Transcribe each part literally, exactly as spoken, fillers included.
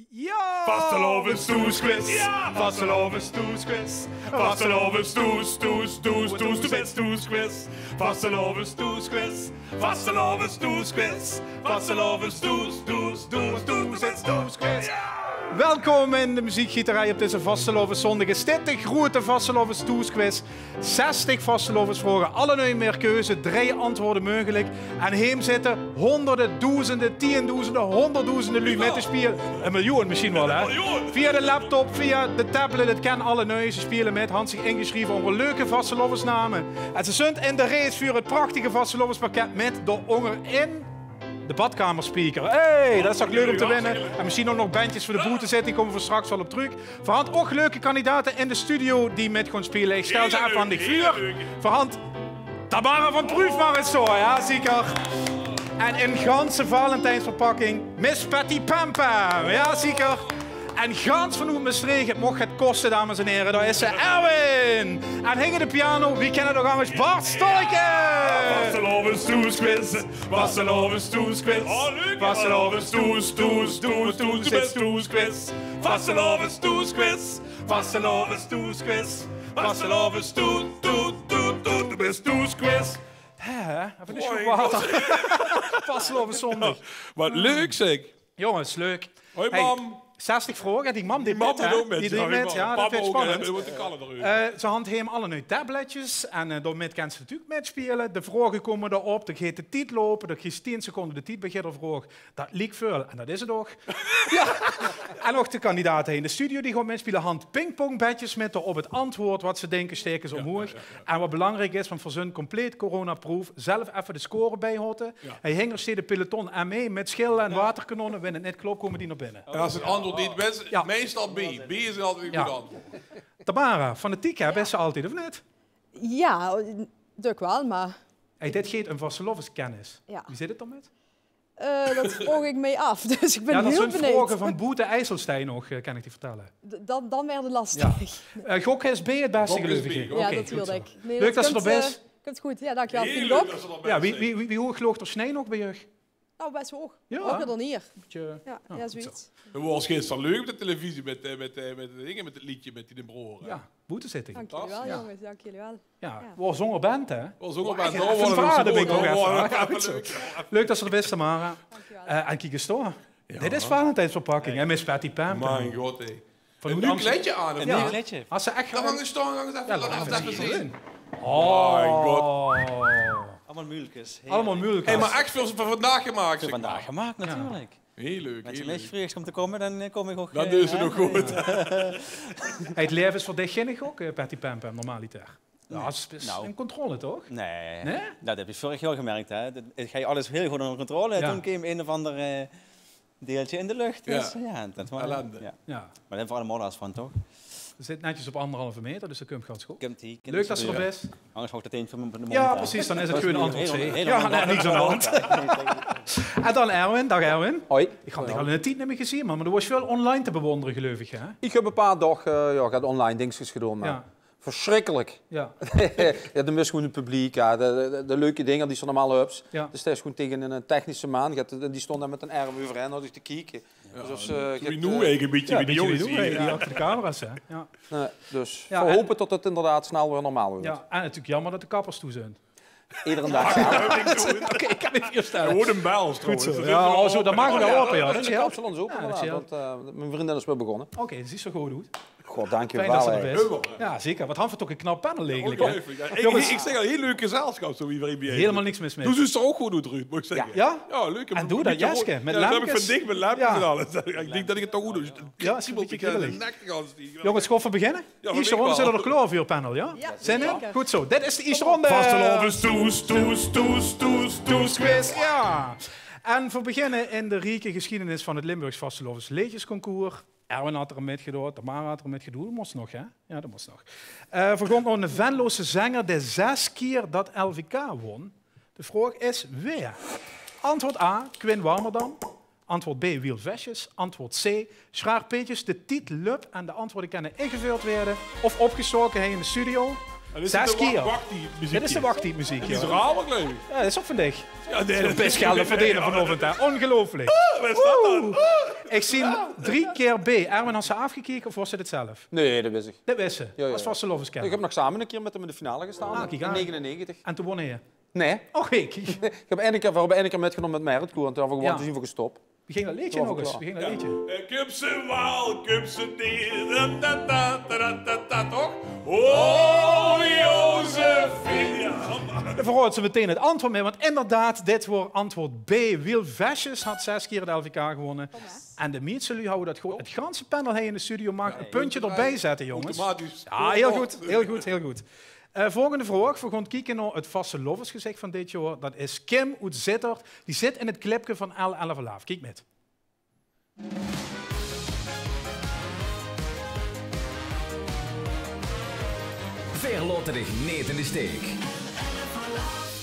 Ja! Vastelaovendstoesquiz. Ja! Vastelaovendstoesquiz. Vastelaovendstoes, toes, toes, toes, toes, toesquiz. Vastelaovendstoesquiz. Vastelaovendstoesquiz. Vastelaovendstoes, toes, toes, toes, toesquiz. Welkom in de Muziekgieterij op deze vastelaoveszondag. Is dit de groete vastelaovendstoesquiz? Zestig vastelaovesvraoge, alle nui mieë keuze, drei antwoorde meugelik. En heem zitte hoonderde, doezende, tiendoezende, hoonderddoezende luuj mit te spiele. Ein miljoen mesjiens waal, hè? Via de laptop, via de tablet, het kan alle nui. Ze spiele mit, han zich ingesjreve ónger leuke vastelaovesname. En ze zunt in de race veur het prachtige vastelaovespakket mit daoonder in de badkamerspeaker. Hey, det is toch leuk óm te winne. En mesjiens ouch nog bendjes veur de boetezitting, kómme v'r straks waal op trök. V'r hant ouch leuke kandidate in de studio die mit gaon spiele. Ich stel ze effe aan dich veur. V'r hant Tamara van Pruufmar is dao, ja zeker. En in ganse Valentijnsverpakking, Miss Patty Pam Pam, ja zeker. En gans vanoet Mestreech, het moch het koste, dames en here, dao is ze, Erwin. En hinger de piano, wie kan het ouch angers, Bart Stolke. Vastelaovendstoesquiz. Vastelaovendstoesquiz. Oh, leuk, hè? Vastelaovendstoes, toes, toes, toes, toes, toesquiz. Vastelaovendstoesquiz. Vastelaovendstoesquiz. Vastelaovendstoes, toes, toes, toes, toes, toesquiz. Hè, hè? Effe ein sjlok water. Vastelaoveszondag. Wat leuk, zeg. Jónges, leuk. Hoi, mam. Zestig vraoge. Die mam deej mit, hè? Die deej mit, ja, det vinj ich spannend. Eh, ze hant heem alle nui tabletjes en, eh, daomit kan ze natuurlik mitspiele. De vraoge kómme d'r op, d'r geit de tied loupe, d'r geit tieën seconde de tied bie eder vraog. Det liek väöl, en det is het ouch. Ja. En ouch de kandidate in de studio die gaon mitspiele, hant pingpongbedjes mit op het antwoord wat ze dinke, staeke ze ómhoeg. En wat belangriek is, want v'r zunt compleet coronaproof, zelf effe de score bijhote. Hey, hinger steit de peloton en mee mit schilde en waterkanonne. Wen het nit klop, kómme die nao binne. En as het antwoord nit wis, meistal B. B is altied ein good antwoord. Tamara, fanatiek, hè, bis se altied, of nit? Ja, dök waal, mer... Hey, dit geit óm vastelaoveskennis. Ja. Wie zit het daomit? Eh, det vraog ich mich aaf, dus ich bin hiel benuujd. Ja, det zunt vraoge van boete IJsselstein nog, eh, kan ich dich vertelle. Dan, dan waert het lastig. Ja. Eh, gok is B het beste, geluif ich. Ja, natuurlik. Leuk det se d'r bis. Kump good. Ja, dankjewel. Hiel leuk det se d'r bis. Ja, wie, wie, wie, wie hoeg loog d'r snee nog bie uch? Nou, bes hoeg. Ja. Hoger dan hie. Ja, zoiets. Det waas gister leuk op de televisie mit, eh, mit, eh, mit de dinge, mit het leedje, mit die broor, hè? Ja, boetezitting. Dank jullie wel, jongens. Dank jullie wel. Ja, waor zónger band, hè? Waor zónger band. Effe vraoge, dao bin ich nog effe. Leuk det se d'r bis, Tamara. Dankjewel. Eh, en kiek ens dao. Dit is Valentijnsverpakking, hè, Miss Patty Pam Pam. Mien god, hè. Ein nuuj kleidje aan, of nit? Ein nuuj kleidje. As ze ech... Gaon v'r staon, gaon v'r effe laote zeen. Oh. Allemaol muulkes. Allemaol muulkes. Hey, mer ech veur, veur vandaag gemaak, zeg mer. Veur vandaag gemaak, natuurlik. Hiel leuk, hiel leuk. As se mich vreugs óm te kómme, dan, eh, kóm ich ouch. Dan deis se het nog good. Hey, het laeve is veur dich gin gok, eh, Patty Pam Pam, normaliter? Ja, het is, het is in controle, toch? Nae. Nae? Det höb ich veurig jaor gemerk, hè. Det, ich haw alles hiel good ónger controle. Ja. Toen keem ein of anger, eh, deeltje in de lucht. Dus, ja, det waas ellende. Ja. Mer det höbbe v'r allemaol last van, toch? Ze zit netjes op anderhalve meter, dus det kump gans good. Leuk det se d'r bis. Angers haw ich det ein van mien mond. Ja, precies, dan is het gewoon antwoord C. Ja, nae, niks aan de hand. En dan Erwin. Daag Erwin. Hoi. Ich han dich al ein tied nit mieë gezeen, man, mer doe waas väöl online te bewóndere, geluif ich, hè? Ich höb ein paar daag, eh, ja, get online dingskes gedaon, mer versjrikkelik. Ja. Ja, de mis gewoon het publiek, ja, de, de, de leuke dinger die se normaal höbs. Ja. Dus det is gewoon taenge ein, eh, technische maan. Die stóng dao mit ein erm euverhaer nao dich te kieke. Ja, dus, eh, wie noe eigelik ein bietje, wie die jónges hie. Ja, achter de camera's, hè. Ja. Nae, dus v'r hope det het inderdaad snel weer normaal waert. Ja, en natuurlik jaomer det de kappers toe zunt. Eder daag. Oké, ich kan mich veurstelle. Gewoon ein bel, trouwens. Good zo. Ja, oh, zo, det maag waal ope, ja. Det is kapsalon is ope, inderdaad. Want, eh, mien vriendin is weer begós. Oké, zuus d'r good oet. God, dankjewel. Fijn det se d'r bis. Ja, zeker. Wat han v'r toch ein knap panel eigelik, hè? Jónges, ich zeg al, hiel leuk gezelsjap, zo wie v'r hie bie. Hielemaol niks mis mit. Doe zuus d'r ouch good oet, Ruud, mót ich zegge. Ja? Ja, leuk. En doe det jaske mit lempkes. Ja, det höb ich van dich mit lempkes en alles. Ich dink det ich het toch good doon. Ja, is ein bietje kriebelig. Jónges, gaon v'r beginne? Ja, v'r beginne waal. Ierste rónde, zit geer d'r klaor veur, panel, ja? Ja, zeker. Zin in? Good zo, dit is de ierste rónde. Vastelaovendstoes, toes, toes, toes, toes, toesquiz. Ja. En v'r beginne in de rieke gesjiedenis van het Limburgs Vastelaovesleedjesconcours. Erwin had d'r aan mitgedaon, Tamara had d'r aan mitgedaon. Det mós nog, hè? Ja, det mós nog. Eh, v'r gaon nao eine Venlose zenger dae zes kieër det L V K wón. De vraog is wae. Antwoord A, Quin Warmerdam. Antwoord B, Wiel Vesjes. Antwoord C, Sjraar Peetjes. De tied löp en de antwoorde kinne ingeveurd waere of opgestaoke hie in de studio. Zes kier. Dit is de wachtiedmuziek, jao. Die is raar, geloof ik. Jao, dat is ouch van dich. Jao, nae, dat is bès geld verdene vanaovend, hè. Ongelooflik. Wat is dat dan? Oeh. Ik zeen drie kier B. Erwin, has se aafgekeke of waas se dit zelf? Nae, dat wis ik. Dat wis se. Jao, jao. As vastelaoveskenner. Ik heb nog same ein kier met hem in de finale gestaon. Ah, kiek aan. In negenennegentig. En toen won hae? Nae. Och, ik. Ik heb ein kier, we hebben ein kier mitgenome met Merit Koer en toen heb ik gewoon te zien van gestop. Wie ging dat leedje nog eens? Wie ging dat leedje? Eh, Kipse waal, Kipse dier, da, da, da, toch? Oh, Josephine. Jao, man. Dan verraodt ze meteen het antwoord mee, want inderdaad, dit waor antwoord B. Wiel Vesjes had zes kier het L V K gewonne. En de mieste luuj hawwe dat good. Het ganse panel hie in de studio mag een puntje erbij zetten, jongens. Automatisch. Ja, heel goed, heel goed, heel goed. Eh, volgende vraog. Veer gaon kieke nao het vastelaovesgezicht van dit jaor. Dat is Kim oet Zitterd. Die zit in het clipke van L elf Alaaf. Kiek mit. Veer laote dich neet in de steek.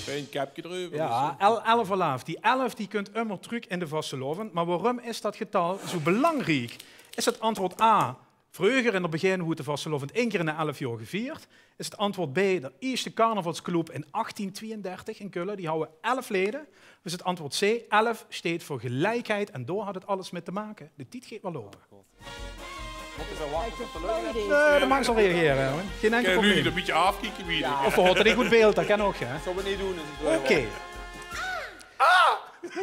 Fijn kepke d'reuver. Ja, L elf Alaaf. Die elf, die kunt ummer trök in de vastelaovend. Maar waorum is dat getal zo belangriek? Is het antwoord A, vreuger in 't begin woort de vastelaovend ein kier in de elf jaor gevierd? Is het antwoord B, de ierste carnavalsclub in achttien tweeëndertig in Kölle, die hawwe elf lede? Of is het antwoord C, elf steet veur gelijkheid en dao had het alles mit te make? De tied geit weer loupe. Mót ich wachte tot de lui... Eh, dan maag ze al reagere, hoor. Gein enkel probleem. Kijk, nu, dan mót se aafkieke wie... Of veer hadde die good beeld, dat kan ouch, hè? Zullen we niet doen, is het wel... Oké.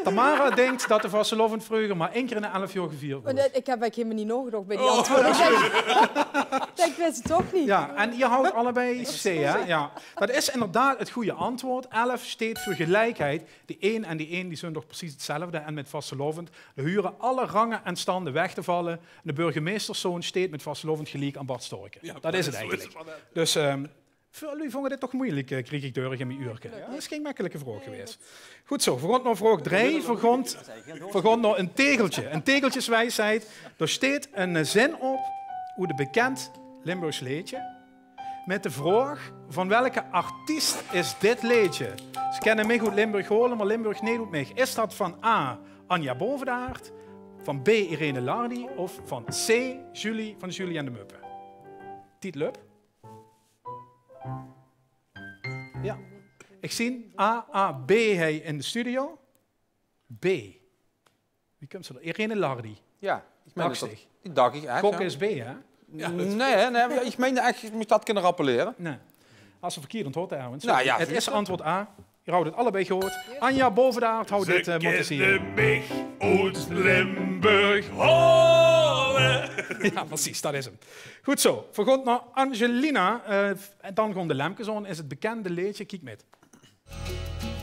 Tamara denkt dat de vastelaovend vreuger maar ein kier in de elf jaor gevierd woort. Maar dat, ik heb eigenlijk helemaal niet nagedacht bij die antwoorden. Ik denk, ik wist het toch niet. Ja, en je houdt allebei C, hè? Ja. Dat is inderdaad het goede antwoord. Elf steet voor gelijkheid. Die een en die een, die zijn toch precies hetzelfde. En met vastelaovend, dan huren alle rangen en standen weg te vallen. En de burgemeesterszoon steet met vastelaovend gelijk aan Bart Storken. Ja, dat is het eigenlijk. Dus, ehm, Väöl luuj vónge dit toch meujelik, eh, krieg ich dörch in mien uurke. Dat is gein mekkelike vraog gewaes. Good zo, veer gaon nao vraog drei. Veer gaon, veer gaon nao ein tegeltje. Ein tegeltjeswiesheid. Dao steit ein, eh, zin op oet ein bekènd Limburgs leedje. Mit de vraog: van welke artiest is dit leedje? Ze kènne mich oet Limburg haole, mer Limburg neet oet mich. Is dat van A, Anja Boevendaert, van B, Irene Lardy of van C, Julie van Julie en de Muppen? Tied löp. Ja. Ich zeen A, A, B hie in de studio. B. Wie kump ze dao? Irene Lardy. Ja, ich mein, dach ich. Dach ich ech, gokke is B, hè? Nae, nae, ich mein ech, ich mós dat kinne rappelere. Nae. As ze verkierd antwoord höbbe, Erwin. Sorry. Nou ja, het is antwoord A. Geer hawt het allebei gehuurd. Anja Boevendaert haw dit, eh, mótte zeen. Ze kènne mich oet Limburg haole. Ja, precies, dat is 'm. Good zo, veer gaon nao Angelina. Eh, en dan gaon de lempkes aan. Is het bekènde leedje. Kiek mit.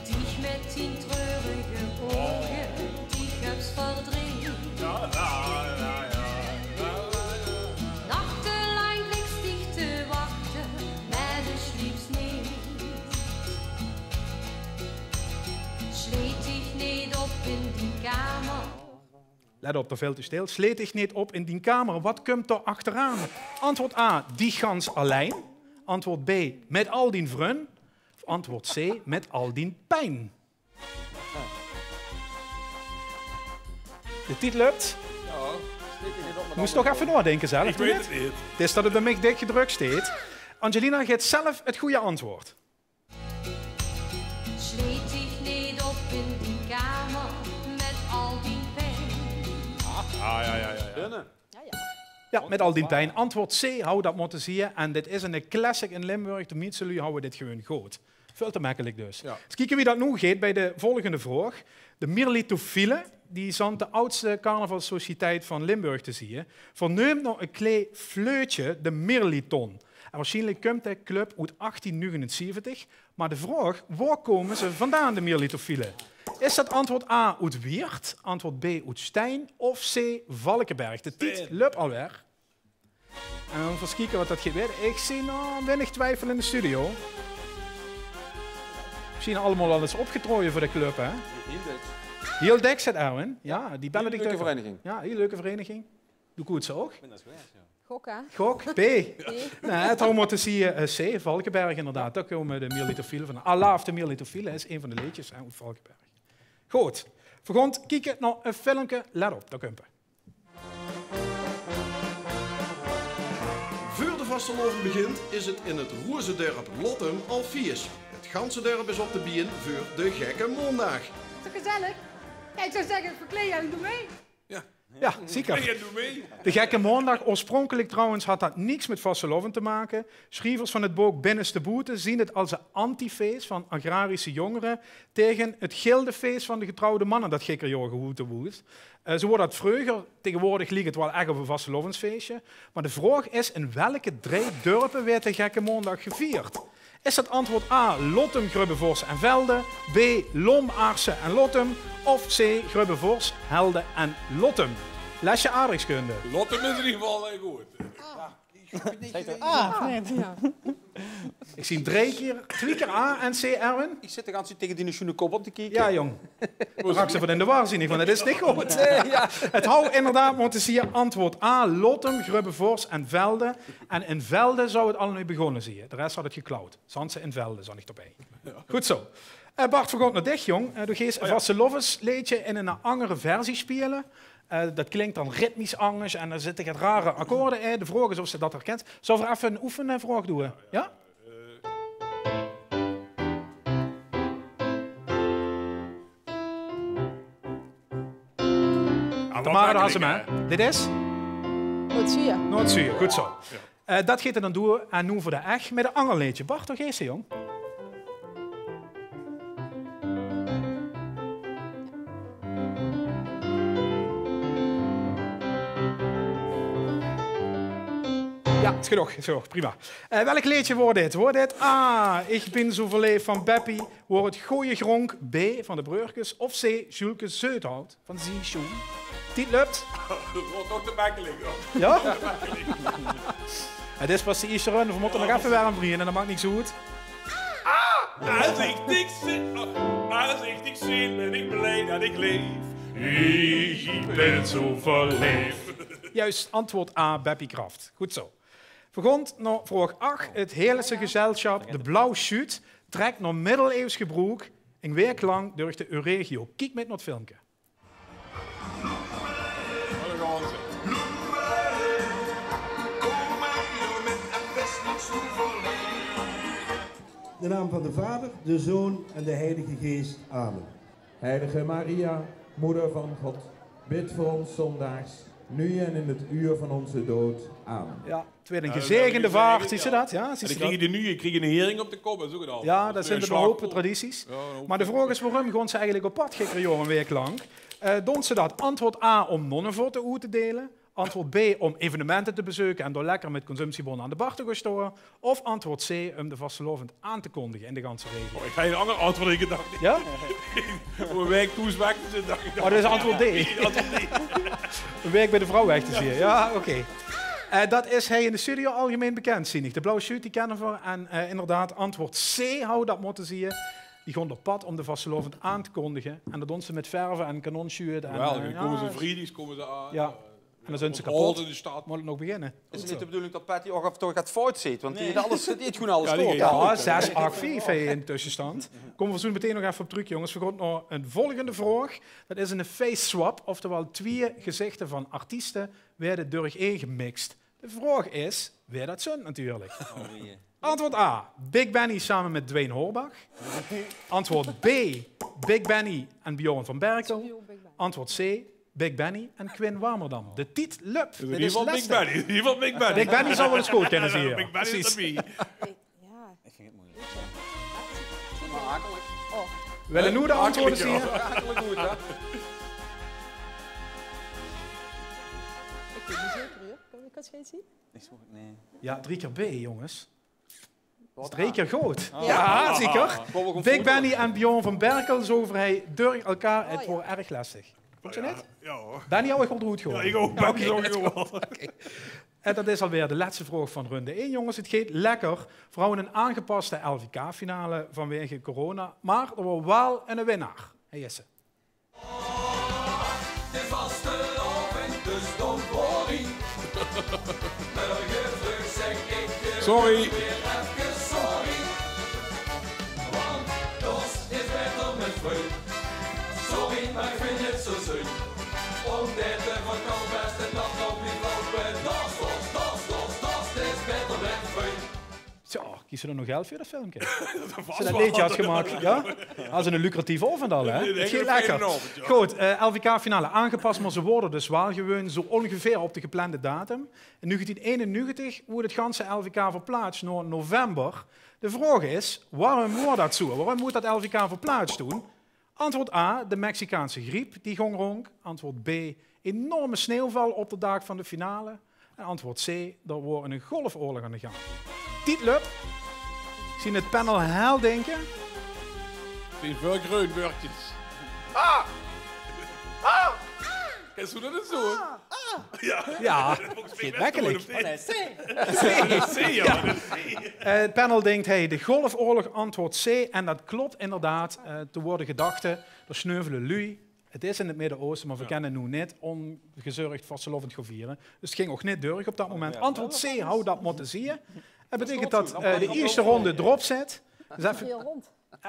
Dich mit dien treurige ouge, dich höbs verdreet. Nachtelang liks dich te wachte, mer de slieps neet. Sleet dich neet op in dien kamer. Let op, dao vilt 't stil. Sleet dich neet op in dien kamer. Wat kump dao achteraan? Antwoord A, dich gans allein. Antwoord B, mit al dien vrun. Of antwoord C, mit al dien pijn. De tied löp. Mós toch effe naodinke zelf, toch neet? Ich weit 't neet. 't Is dat 't bie mich dik gedrök steit. Angelina geit zelf 't gooj antwoord. Sleet dich neet op in dien kamer mit al dien pijn. Ah, ja, ja, ja, ja. Ja, mit al dien pijn. Antwoord C, haw dat mótte zeen. En dit is 'ne classic in Limburg. De mieste luuj hawwe dit gewoon good. Väöl te mekkelik dus. Ja. Ins kieke wie dat noe geit bie de volgende vraog. De Mirlitofiele, die zant de aadste carnavalssociëteit van Limburg te zeen, verneump nao e klee fleutje de Mirliton. En waarsjienlik kump de club oet achttien nuugenenzeventig. Mer de vraog, woa kómme ze vandaan, de Mirlitofiele? Is dat antwoord A oet Wieërt, antwoord B oet Stein of C Valkeberg? De tied löp alweer. En veer ins kieke wat dat geit waere. Ich zeen, oh, winnig twiefel in de studio. Mesjiens allemaol al ins opgetraoje veur de club, hè? Hiel dèk. Hiel dèk, zaet Erwin. Ja, die belle dich. Hiel leuke vereniging. Ja, hiel leuke vereniging. Doe good zo ouch. Gok, hè? Gok, B. B. Nae, het haw mótte zeen, eh, C, Valkeberg inderdaad. Dao kómme de Mirlitofiele van. Alaaf de Mirlitofiele is ein van de leedjes, hè, oet Valkeberg. Good. Veer gaon kieke nao e filmke. Let op, dao kump 'r. Veur de Vastelaovend begint, is 't in 't roeëze dörp Lottum al fies. 't Ganse dörp is op de bieën veur de Gekke Maondaag. Is toch gezellig? Ja, ik zou zeggen, verkleed je en doe mee. Ja. Ja, zeker. Hey, en doe mee. De Gekke Maondaag, oorspronkelik trouwens had dat niks mit vastelaovend te make. Schrievers van 't book Binneste Boete zien 't as 'n antifees van agrarische jongere tege 't gildefees van de getrouwde manne dat gikker jaor gehoete woort. Eh, zo woor dat vreuger, tegewoordig liek 't waal ech op 'n vastelaovesfeesje. Mar de vraog is, in welke drei dörpe weurt de Gekke Maondaag gevierd? Is dat antwoord A, Lottum, Grubbevors en Velde, B, Lom, Aarse en Lottum, of C, Grubbevors, Helde en Lottum? Lesje aardrijkskunde. Lottum is in ieder geval, eh, good. Ah, nee. Ja. Ik zie drei kier, twie kier A en C, Erwin. Ik zit de ganse tied tege die sjoene kop op te kieke. Ja, jong. Raaks se van in de war, zien ik, want dat is neet good. Nee, ja. 't Hou inderdaad motte zien antwoord A, Lottum, Grubbevors en Velde. En in Velde zou 't allemaol begonne zien. De res had 't geklauwd. Zanse in Velde, zag ik d'rbij. Ja. Good zo. Eh, Bart, veer gaon nao dich, jong. Eh, doe gees 'n vastelaovesleedje in 'n anger versie speule. Eh, dat klink dan ritmisch angers en d'r zitte get rare akkoorde in. De vraog is of se dat herkens. Zölle veer effe 'n oefenvraog doeë? Ja? Tamara, dao haes se 'm, hè? Dit is? Noord-Zuur. Noord-Zuur, good zo. Eh, dat geet 'r dan doeë. En noe veur de ech mit 'n anger leedje. Bart, dao gees se, jong. Ja, is genóg, is genóg. Prima. Eh, welk leedje woor dit? Woor dit A, Ich bin so verleef van Beppie, woor 't Gooie Gronk, B, van de Breurkes, of C, Sjoelke Zeuthout? Van zien sjoen. Tied löp. Dat woor toch te mekkelik, hoor. Ja? 't Is pas de ieëste runde. Veer motte nog effe werm vriende en dat maak niks oet. Ah! As ich dich zeen, as ich dich zeen, bin ich blij dat ich leef. Ich bin so verleef. Juist, antwoord A, Beppie Kraft. Good zo. Veer gaon nao vraog ach. 't Heëlse gezelsjap De Blauw Sjuut trek nao middeleeuws gebroek 'n waek lang durch de Euregio. Kiek mit nao 't filmke. In de naam van de Vader, de Zoon en de Heilige Geest. Amen. Heilige Maria, moeder van God, bid voor ons zondaars, nu en in het uur van onze dood. Amen. Ja. 't Weurt 'n gezegende vaart, zies se dat? Ja, en die kriege de nuuj, kriege 'n hering op de kop en zo gedaan. Ja, dat zien 'n hoop tradities. Mar de vraog is, waorum gaon ze eigelik op pad gikker jaor 'n waek lang? Eh, doon ze dat, antwoord A, om nonnevotte oet te deile, antwoord B, om evenemente te bezeuke en dao lekker mit consumptiebon aan de bar te gaon staon, of antwoord C, um de vastelaovend aan te kondige in de ganse regio? Oh, ik had 'n anger antwoord in gedachte. Ja? Om 'n waek thoes weg te zitte, dach ik. Oh, dat is antwoord D. Antwoord D. 'n Waek bij de vrouw weg te zien. Ja, oké. Eh, dat is hie in de studio algemeen bekend, zien ik. De Blauw Sjuut, die kenne veer. En, eh, inderdaad, antwoord C hou dat motte zien. Die gaon op pad om de vastelaovend aan te kondige. En dat doon ze mit verve en kanonsjuut. En, eh, dan kome ze vriedigs, kome ze aan. Ja. En dan zien ze kapot. Moot 't nog beginne. Is 't neet de bedoeling dat Patty ouk af en toe get fout zeet? Want die heet alles, die heet gewoen alles good. Ja, zes ach vief, hè, in tussenstand. Kome veer zo meteen nog effe op trök, jonges. Veer gaon nao 'n volgende vraog. Dat is 'n face swap, oftewel twieë gezichte van artieste weerde durch-een gemixt. De vraog is, wae dat zunt natuurlik. Antwoord A, Big Benny same mit Dwayne Horbach. Antwoord B, Big Benny en Bjorn van Berkel. Antwoord C, Big Benny en Quin Warmerdam. De tied löp. Dit is lesteg. Big Benny. Big Benny zou waal ins good kinne zien. Big Benny is d'rbie. Ja. Ik vind het moeilijk. Makkelijk. Oh. Wille noe de antwoorde zien? Makkelijk, joh. Makkelijk, goed, hè? Ik weet niet zeker, hoor. Kan ik het zien? Nee. Ja, drie kier B, jonges. Is drie kier good. Ja, zeker. Big Benny en Bjorn van Berkel zoge veer hie durch elkaar. 't Woor erg lesteg. Vónds se neet? Ja, hoor. Benny hou ik waal good gehoord. Ja, ik ouk. Oké, dat is alweer de lètste vraog van runde een, jonges. 't Geet lekker. Veer houwe 'n aangepaste L V K-finale vanwege corona. Mar d'r woor waal 'ne winnaar. Hie is 'r. De vastelaovend, dus don't worry. Mörge vreug zeg ik je weer efkes sorry. Want dos is beter mit vreugd. Sorry, mar ik vind het zo zun. Omdat de vakantie beste nog op die lopen. Dos, dos, dos, dos, dos, is beter mit Kies se dan nog geld veur dat filmke? Ze dat leedje had gemaakt, ja? Dat is een lucratieve avond al, hè? Het ging lekker. Goed, eh, L V K-finale aangepas, maar ze worden dus wel gewoon zo ongeveer op de geplande datum. In negentien eenennegentig wordt het ganse L V K verplaatst naar november. De vraag is, waarom wordt dat zo? Waarom moet dat L V K verplaatst doen? Antwoord A, de Mexicaanse griep die gong ronk. Antwoord B, enorme sneeuwval op de daag van de finale. En antwoord C, er wordt een golfoorlog aan de gang. Tiedlöp. Ik zie het panel hel denken. Die veel greun beurtjes. Ah! Ah! Is hoe dat is zo? Ja. Ja, het geeft makkelijk. C, ja. Eh, het panel denkt, hey, de golfoorlog, antwoord C. En dat klopt inderdaad. Eh, er worden gedachten, er sneuvelen lui. Het is in het Midden-Oosten, maar we kunnen nu niet ongezorgd vastgelovend gaan vieren. Dus het ging ook niet door op dat moment. Antwoord C, hou dat moeten zien. Dat betekent dat eh, de eerste ronde erop zit. Dus even,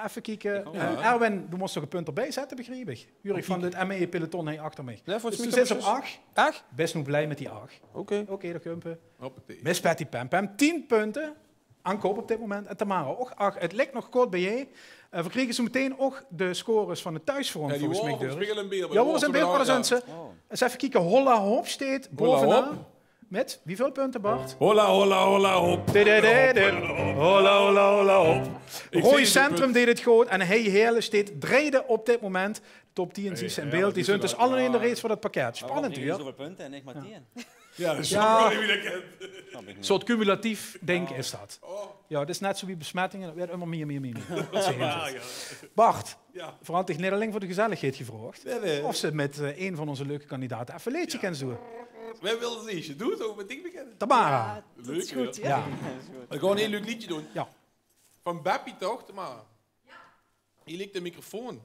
even kijken. Eh, Erwin, du moest nog een punt erbij zetten, begreep ik. Huur ik van het M E-peloton hier achter mij. Dus du zit op acht. Best nu blij met die acht. Oké, dan kumpen. Miss Patty Pam Pam, tien punten. Aankoop op dit moment. En Tamara, ook acht. Het ligt nog kort bij je. Eh, we krijgen zo meteen ook de scores van het thuisfront, volgens mij, door. Ja, we zijn beeld, maar eens even kijken. Holla Hop steekt bovenaan. Met wieviel punten, Bart? Holla, holla, holla, hop. Holla, holla, holla, hop. Roy Centrum deed het goed en Hey Heerlen steekt derde op dit moment. Top tien zien ze in beeld. Die zijn dus allemaal in de race voor dat pakket. Spannend, hoor. Zoveel punten en ik maar tien. Ja, dat is wel wie dat kent. Een soort cumulatief denken is dat. Ja, het is net zo wie besmettingen. Dat werd allemaal meer, meer, meer, meer. Bart, verant dich niet alleen voor de gezelligheid gevraagd. Of ze met eh, een van onze leuke kandidaten even een leedje kan zoeken. Wij willen ze eens doen, zo met ding beginnen. Tamara. Leuk, hè? Ja. We gaan een heel leuk liedje doen. Ja. Van Beppie, toch, Tamara? Hier ligt de microfoon.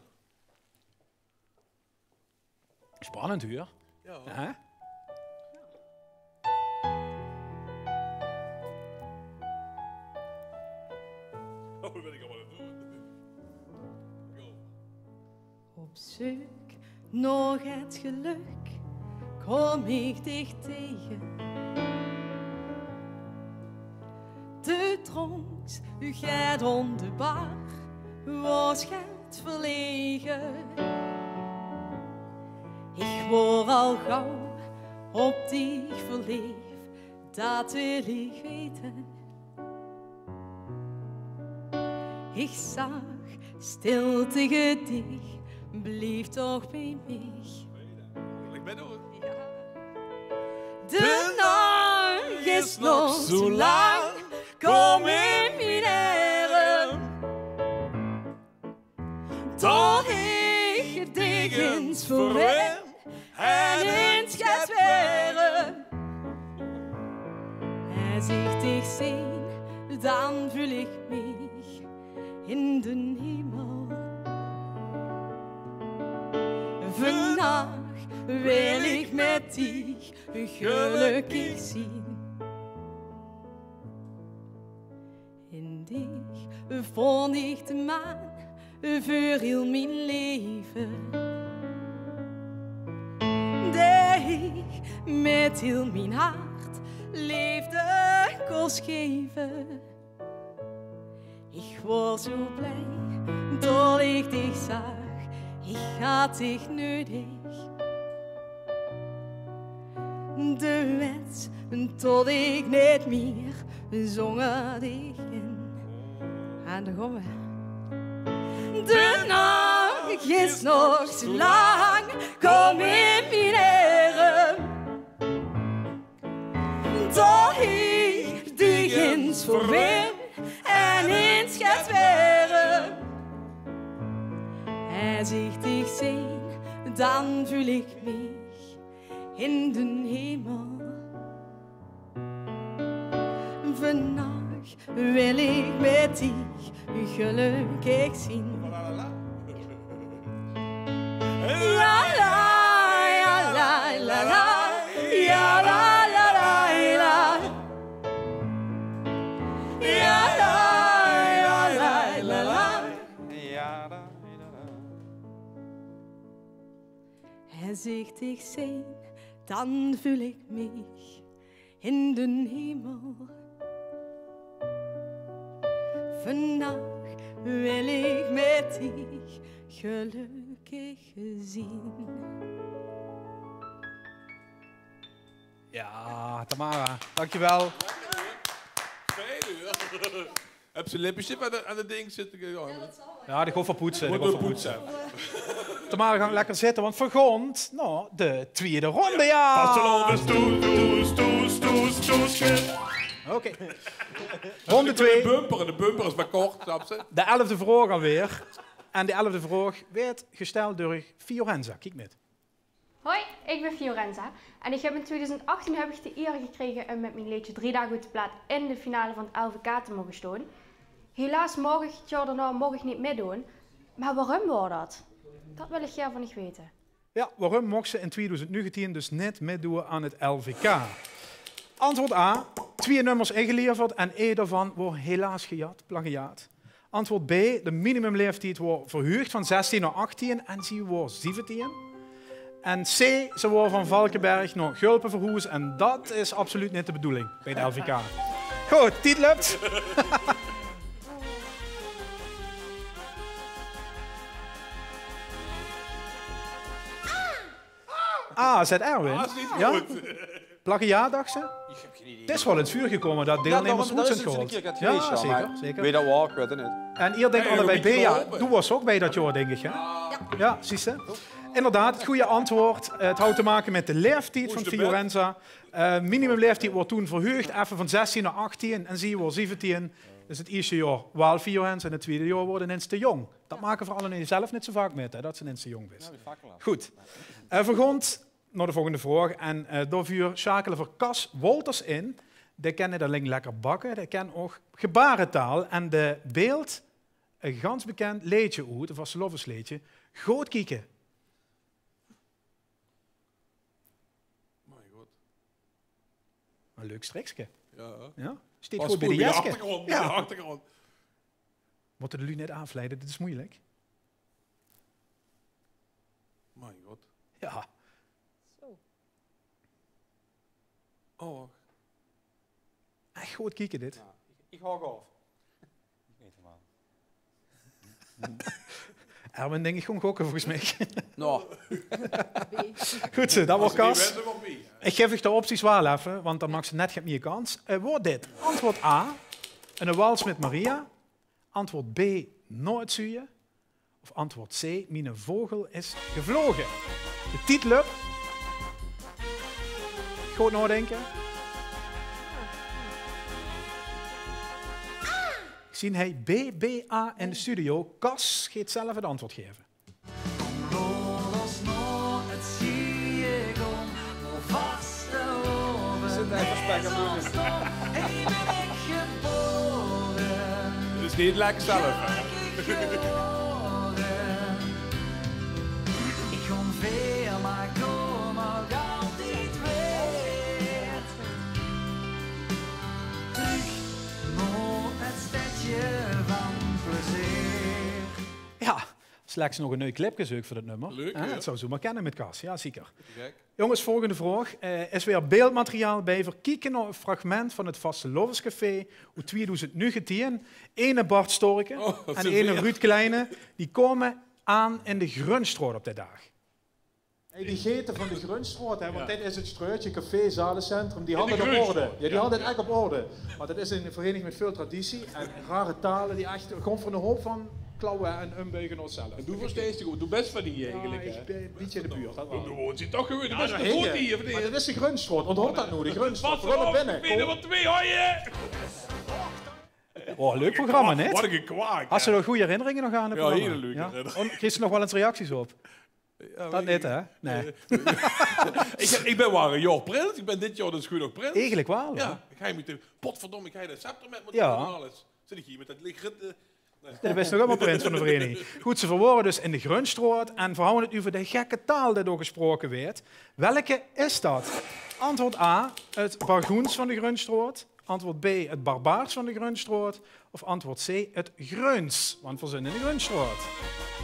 Spannend, hoor. Ja. Hè? Oh, wat ben ik allemaal aan het doen? Go. Op zeuk nog het geluk kom ik dich tegen. De dronks, u gaat om de bar, was gaat verlegen. Ik word al gauw op dich verleefd, dat wil ik weten. Ik zag stilte gedicht, blief toch bij mich. De nacht is nog zo lang, kom in mijn arm. Tot ik dich eens verwen en in het werm. Als ik dich zeen, dan voel ik mich in den hemel. Vannacht wil ik met dich gelukkig zien. In dich vond ik de maan veur hiel mien leven. Die ik met hiel mien hart leefde kos geven. Ik word zo blij tot ik dich zag, ik had dich neudig. De wet tot ik niet meer zonder dich kin. En dan gaan we. De nacht is nog zo lang, kom in mijn arm. Tot ik dich eens verwin en in het werm. Als ik dich zeen, dan voel ik mich in den hemel. Vannacht wil ik met dich gelukkig zien. La la, ja la, la la, ja la la la la. Ja la, ja la, la la. Als ik dich zeen, dan voel ik mich in den hemel. Vannach wil ich mit dich gelökkig zeen. Ja, Tamara, dankjewel. Fijn, huur. Höbs se lippenstift aan de, aan de ding zitte? Ja, die gaon v'r poetse, die gaon v'r poetse. Tamara, gank lekker zitte, want v'r gaon nao de twiede rónde, ja. Vastelaovend, toes, toes, toes, toes, toes. Oké. Rónde twieë. De bumper, de bumper is mer kort, snap se? De elfde vraog alweer. En de elfde vraog weurt gesteld door Fiorenza. Kiek mit. Hoi, ich bin Fiorenza en ich höb in twiedoezend achttien höb ich de ier gekrege um mit mien leedje Drie daag oet de plaat in de finale van 't L V K te moge staon. Helaas moch ich 't jaor daonao moch ich neet mitdoon. Mer waorum waor dat? Dat wil ich gaer van uch weite. Ja, waorum moch se in twiedoezend negentien dus neet mitdoon aan 't L V K? Antwoord A, twieë nummers ingeleverd en ee daovan waor helaas gejat, plagiaat. Antwoord B, de minimumlaeftied waor verheug van zestien nao achttien en zie waor zeventien. En C, ze waor van Valkeberg nao Gulpe verhoes en dat is absoluut neet de bedoeling bie 't L V K. Good, tied löp. Ah, zet Erwin? Ah, is neet good. Plagiaat, dach se? Ich höb gein idee. 't Is waal in 't vuur gekómme dat deilnummers oet zeen gehaold. Ja, zeker, zeker. Wee dat waor, ich weit 't neet. En geer dink allebei B, ja, doe waors ouch bie dat jaor, dink ich, hè? Ja, zuus se. Inderdaad, 't gooj antwoord. Eh, 't haet te make mit de laeftied van Fiorenza. Eh, minimumlaeftied waor toen verheug, effe van zestien nao achttien en zie waor zeventien. Dus 't ierste jaor waal Fiorenza en 't twiede jaor waor 't inens te jóng. Dat make v'r allein zelf neet zo vaak mit, hè, dat se inens te jóng bis. Good. Eh, v'r gaon nao de volgende vraog. En, eh, daoveur sjakele v'r Cas Wolters in. Dae kin neet allein lekker bakke, dae kin ouch gebaretaal. En dae beeld e gans bekind leedje oet, e vastelaovesleedje. Good kieke. Mien god. E leuk strikske. Ja. Ja? Steet good bie de jeske. Achtergróndj, ja. Achtergróndj. Mótte de luuj neet aafleie, dit is meujelik. Mien god. Ja. Zo. Oh. Ech good kieke, dit. Ja, ich, ich haok aaf. Ich weit 't waal. Erwin, dink ich, gaon gokke, volges mich. No. Good zo, dat waor Cas. Ich gaef uch de opties waal effe, want dan maaks se net get mieë kans. Eh, waor dit antwoord A, 'ne wals mit Maria? Antwoord B, Nao 't zuuje? Of antwoord C, miene vogel is gevloge? De tied löp. Good naodinke. Ich zeen hie B B A in de studio. Cas geit zelf 't antwoord gaeve. Kóm, laot ós nao 't zuuje gaon, veur vastelaovend. Hie bin ich gebaore. 't Is neet lekker zelf, hè? Ich gaon weer, mer kóm ouch altied weer trök nao 't stedje van plezeer. Ja, Slechts nog een nui clipke zeuk veur dit nummer. Leuk, hè? 't Zou zomaar kenne mit Cas, ja zeker. Te gek. Jónges, volgende vraog. Eh, is weer beeldmateriaal bij. Veer kieke nao e fragment van 't Vastelaovescafé oet twieëdoezend nuugetieën. Ene Bart Storken en ene Ruud Kleine, die kómme aan in de Grunsjtraot op dae daag. Hey, die gete van de Grunsjstraot, hè, want dit is 't sjtraotje, café, zalencentrum, die hadde 't op orde. Ja, die hadde 't ech op orde. Want 't is 'n vereiniging mit väöl traditie en rare tale die ech gewoon veur 'ne hoop van klauwe en umbuige ós zelf. En doe versteis dich good, doe bès van hie eigelik, hè? Ja, ich bin e bietje in de buurt, dat waal. Doe woons hie toch gewoon, doe bès de voet hie, of neet? Mer dat is de Grunsjstraot, ónthaoj dat noe, de Grunsjstraot. Veur nao binne, kóm. Waat e leuk programma, neet? Waat e gekwaak, hè? Has se dao gooj herinneringe nog aan, 't programma? Ja, hiel leuk herinneringe. Kriegs se nog waal ins reacties op? Ja, dat neet, hè? Nae. Ich, ich bin waal e jaor prins. Ich bin dit jaor dus gewoon nog prins. Eigelik waal, hè? Ja, ich gaon mit de, potverdomme, ich gaon de scepter mit, mit alles. Zit ich hie mit dat licht, eh, nae. Nae, doe bis nog ummer prins van de vereiniging. Good, ze verwore dus in de Grunsjstraot en veer hawwe 't euver de gekke taal die dao gesjproke weurt. Welke is dat? Antwoord A, 't Bargoens van de Grunsjstraot. Antwoord B, 't Barbaars van de Grunsjstraot. Of antwoord C, 't Greuns, want veer zeen in de Grunsjstraot.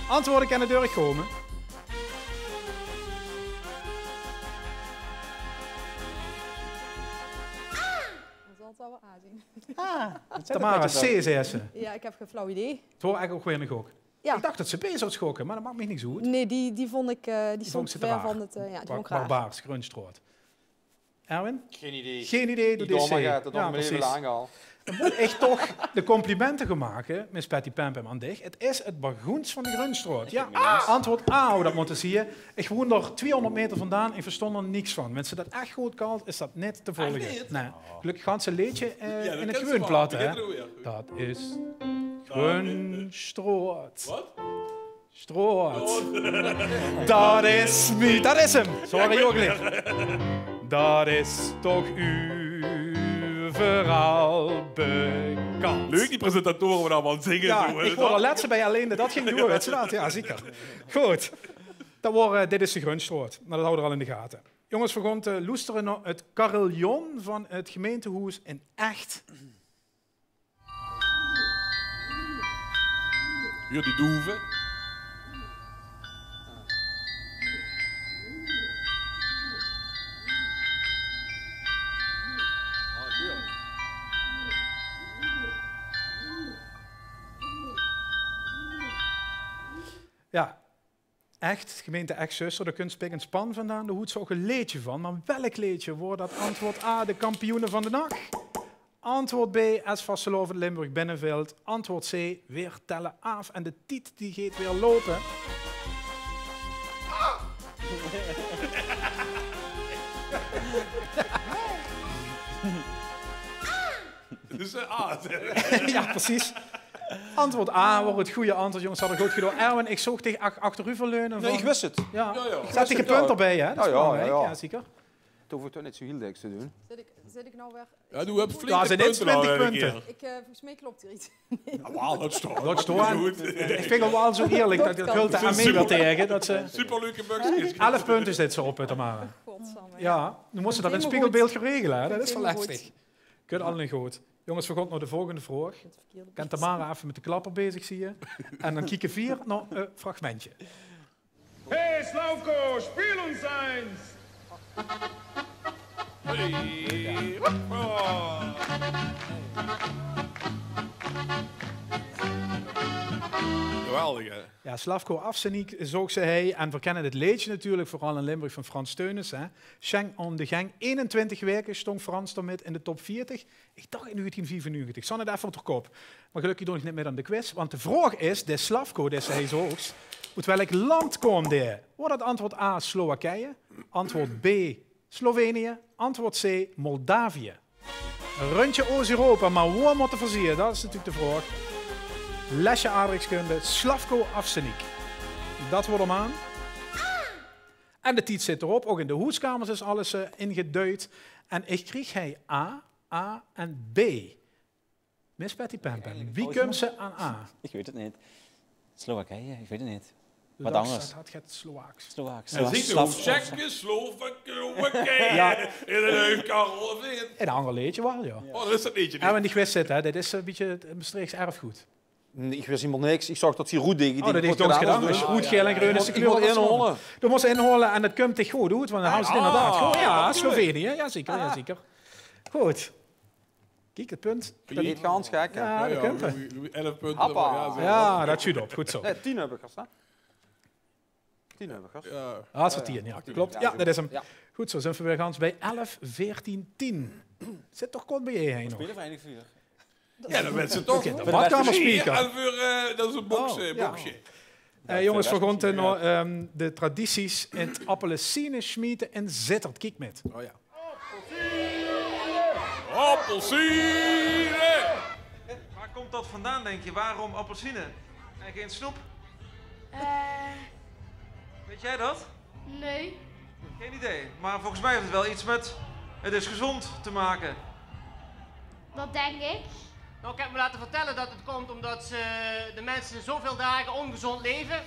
Antwoorde kenne deurkómme. Dan zal 't waal Ah, zien. Ah, Tamara, C, zei ze. Ja, ik heb geen flauw idee. Het hoort eigenlijk ook weer een gok. Ja. Ik dacht dat ze B zou schokken, maar dat maakt mich niks oet. Nee, die, die vond ik, eh, die stond ver van het, eh, ja, die vond ik raar. Barbaars, Grunsjtroat. Erwin? Geen idee. Geen idee, doe dees C. Ja, precies. Dan mót ich toch de complimente gaon make, Miss Patty Pam Pam, aan dich. Het is het bargoens van de Grunsjtroat. Ja, antwoord A hou dat mótte zieë. Ich woen d'r twiehóngerd meter vandaan en ich verstón d'r niks van. Wens se dat ech good kals, is dat neet te volge. Ech neet? Nee. Gelökkig gans leedje, eh, in het gewoon plat, hè. Dat is Grunsjtroat. Wat? Stroot. Dat is mi-, dat is 'm. Sorry, Jockley. Dat is toch euveral bekans. Leuk, die presentatoren, wat allemaol zinge. Ja, doe, ich hoor al letse bij Alain dat ging doon, wets se dat? Ja, zeker. Good. Dat waor, eh, Dit is de Grunsjtroat. Maar dat hou d'r al in de gate. Jónges, veer gaon, eh, loestere nao het carillon van het gemeintehoes in Echt. Huur die doeve. Ja. Echt, gemeinte Echt, Zöstere, dao kump spik en span vandaan. Dao hoets se ouch e leedje van. Maar welk leedje waor dat? Antwoord A, De Kampioene van de Nach. Antwoord B, Es vastelaovend Limburg binnevelt. Antwoord C, Veer telle aaf en de tied die geit weer loupe. Dus, eh, A, zeg. Ja, precies. Antwoord A waor het goeie antwoord, jónges. Had 'r good gedaon. Erwin, ich zoog dich ach-, achterover leune. Nee, ich wis het. Ja. Ja, ja. Zet dich e punt d'rbij, hè? Dat is belangrijk. Ja, zeker. Dat hoof ich toch neet zo hiel dèks te doon. Zit ik, zit ik nou weer... Ja, doe höbs flink twintig punte al, twintig punte. Ik, eh, volgens mij klopt hier iets. Ja, waal, dat is toch, dat is toch good. Ich vinj het waal zo eerlijk, dat, dat hult de Amiga tege, dat ze... Superleuke bökskes. Elf punte zit ze op, hè, Tamara. Godsamme, ja. Ja, noe mós se dat in het spiegelbeeld gaon regele, hè. Dat is waal lastig. Kump allemaol good. Jónges, veer gaon nao de volgende vraog. Kan Tamara effe mit de klapper bezig zieë. En dan kieke veer nao e fragmentje. Hey, Slavko, spiel uns eins! Hey, hoppa. Geweldig, hè? Ja, Slavko Avsenik zoog ze hei. En veer kenne het leedje natuurlijk, Veural in Limburg van Frans Theunisz, hè. Sjeng aon de geng. Einentwintig waeke stóng Frans d'r mit in de top veertig. Ich dach in negentien viefennegentig. Zat 't effe op de kop. Maar gelökkig doon ich neet mit aan de quiz. Want de vraog is, de Slavko, dee ze hei zoog, oet welk land kump dee? Waor dat antwoord A, Slowakije? Antwoord B, Slovenië? Antwoord C, Moldavië? Rundje Oost-Europa, maar woe mótte veer zieë? Dat is natuurlijk de vraog. Lesje aardrijkskunde, Slavko Avsenik. Dat waor 'm aan. En de tied zit d'r op. Ouch in de hoeskamers is alles, eh, ingeduid. En ich krieg hei A, A en B. Miss Patty Pam Pam, wie kump ze aan A? Ich weit het neet. Slowakije, ich weit het neet. Wat angers? Dat had get Slowaaks. Slowaaks. Ja, zeker. Slav-, Tsjechië, Slowakije. Ja. In ein leuk carillon, of neet? In ein anger leedje waal, ja. Oh, dat is dat leedje neet. Ja, want ich wis het, hè. Dit is e bietje het Mestreechs erfgood. Nee, ich wis hielemaol niks. Ich zaog dat ze roed dege. Oh, dat is dons gedaon. Roed, gael en greun is de kleur. Ich mót inhaole. Doe mós inhaole en dat kump dich good oet, want dan hawwe ze het inderdaad good. Ja, Slovenië. Ja, zeker, ja, zeker. Good. Kiek, het punt. Neet gans gek, hè? Ja, dat kump. Elf punte. Hoppa. Ja, dat sjuut op. Good zo. Nee, tien höb ich, hè? Tien höb ich, hè? Ja. Ah, zo tien, ja. Klopt. Ja, dat is 'm. Ja. Good zo, zeen veer weer gans bij elf, veertien, tien. Zit toch kort bijein nog. Spele veer eigelik veur? Ja, dan wens se toch. De badkamerspeaker. En veur, eh, dat is e boks, eh, boksje. Eh, jónges, veer gaon nao, ehm, de tradities in het appelsiene smiete in Zitterd. Kiek mit. Oh ja. Appelsiene! Waar komt dat vandaan, denk je? Waarom appelsine en geen snoep? Eh. Weet jij dat? Nee. Geen idee, maar volgens mij heeft het wel iets met "het is gezond" te maken. Dat denk ik. Nou, ik heb me laten vertellen dat het komt omdat ze, de mensen zoveel dagen ongezond leven.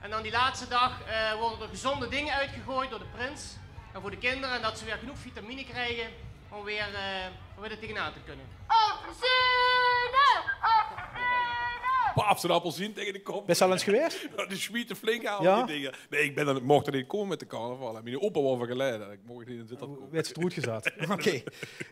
En dan die laatste dag, eh, worden er gezonde dingen uitgegooid door de prins en voor de kinderen. En dat ze weer genoeg vitamine krijgen om weer, eh, om weer er tegenaan te kunnen. Appelsine! Appelsine! Paps, 'n appelsien tege de kop. Bès se al ins gewaes? Jao, die smiete flink aan, die dinger. Nae, ich bön d'r, moch d'r neet kómme mit de carnaval. Miene opa waor vergeleid, ich moch neet in Zitterd kómme. Waers se d'roet gezat. Oké.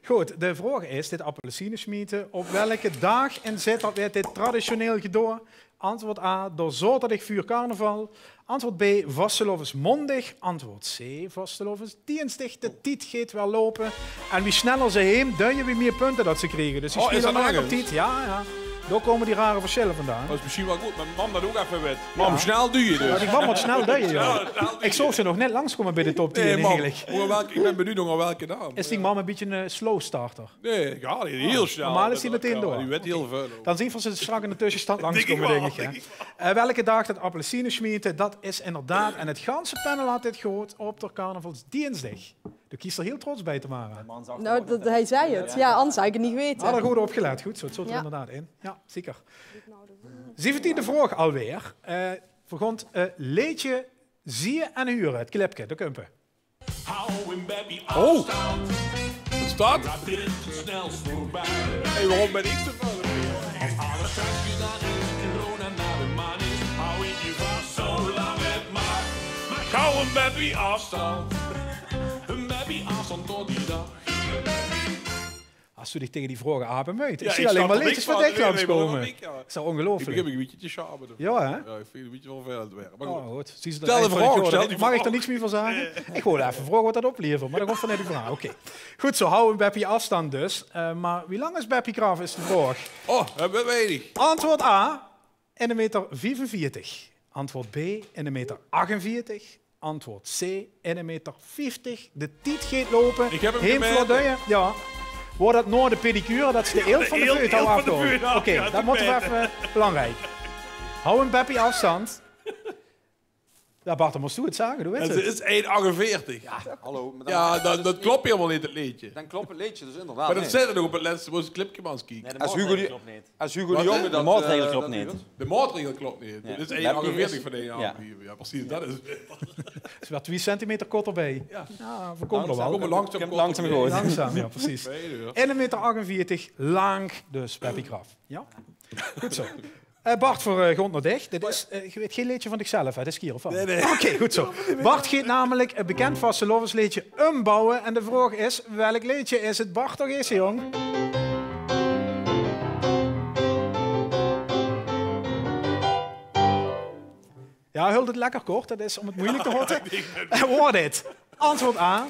Good, de vraog is, dit appelsienesmiete, op welke daag in Zitterd weurt dit traditioneel gedoon? Antwoord A, d'r zaoterdig veur carnaval. Antwoord B, vastelaovesmaondig. Antwoord C, vastelaovesdinsdig. De tied geit weer loupe. En wie sneller ze heem duie, wie mieë punte dat ze kriege. Dus die spele nog op tied. Jao, jao. Dao kómme die rare versjille vandaan. Dat is mesjien waal good, mer mam dat ouch effe weit. Mam, snel duie dus. Jao, die mam mót snel duie, jao. Ich zoog ze nog net langskómme bie de top tien eigelik. Nae, mam. Ónger welke, ich bön benuujd ónger welke naam. Is die mam e bietje 'n, eh, slow starter? Nae, jao, die hiel snel. Normaal is die metein door. Die weit hiel väöl ouch. Dan zeen v'r ze straks in de tösjestand langskómme, dink ich, hè. Eh, welke daag dat appelsienesmiete? Dat is inderdaad, en 't ganse panel haet dit good, op d'r carnavalsdinsdig. Doe kieks d'r hiel trots bie, Tamara. Nou, dat, hae zag 't. Jao, anders had ich 't neet gewete. Had d'r good opgelet. Good zo, 't zoot d'r inderdaad in. Jao, zeker. Zeventiende vraog alweer. Eh, v'r gaon 't, eh, leedje zeen en hure. 't Clipke, dao kump 'r. Oh! Wat is dat? Hey, waorom bön ich zoväöl? Haoj 'n beppie aafstand. 'n Beppie aafstand tot die daag. Es doe dich tege die vraoge aan bemeujs. Ich zeen allein mer leedjes van dich langskómme. Is toch óngeluifelik? Ich begin e bietje te sjabe. Jao, hè? Jao, ich vinj 't e bietje vervelend waere. Mer good. Stel de vraog, stel die vraog. Maag ich dao niks mieë van zage? Ich wól effe vraoge wat dat oplevert, mer dan kómp v'r nao die vraog. Oké. Good zo, haoj 'n beppie aafstand dus. Eh, mer wie lang is Beppie Kraft, is de vraog. Oh, dat weit ich. Antwoord A, eine meter viefenveertig. Antwoord B, eine meter achtenveertig. Antwoord C, eine meter vieftig. De tied geit loupe. Ich höb 'm gemeite. Heem vlot duie. Jao. Waor dat nao de pedicure, dat ze de eelf van de veut hawwe aafgehaold? Oké, dat mótte v'r effe, belangriek. Haoj 'n beppie aafstand. Jao, Bart, dan mós doe 't zage, doe weits 't. 't Is ein achtenveertig. Jao, hallo, mer dan... Jao, dat, dat klop hielemaol neet, 't leedje. Dan klop 't leedje dus inderdaad neet. Mer dat zaet 'r nog op 't lèste, mós 't clipke mer ins kieke. Nae, de maotregel klop neet. Es Hugo de Jonge dat, eh, dat huurt. De maoregel klop neet. 't Is ein achtenveertig van ein aanbleve. Jao, percies, dat is 't. 't Is waal twie centimeter korter bie. Jao. Jao, v'r kómme d'r waal. Kómme langzaam, langzaam good. Langzaam, jao, percies. Eine meter achtenveertig laank, dus Beppie Kraft. Jao? Good zo. Eh, Bart, v'r, eh, gaon nao dich. Dit is, eh, ich weit gein leedje van dichzelf, hè? Dit is Kier, of waal? Nae, nae. Oké, good zo. Bart geit namelik e bekènd vastelaovesleedje umbouwe. En de vraog is, welk leedje is 't? Bart, dao geis se, jóng. Jao, haoj 't lekker kort. Dat is óm 't meujelik te haoje. Waor dit antwoord A,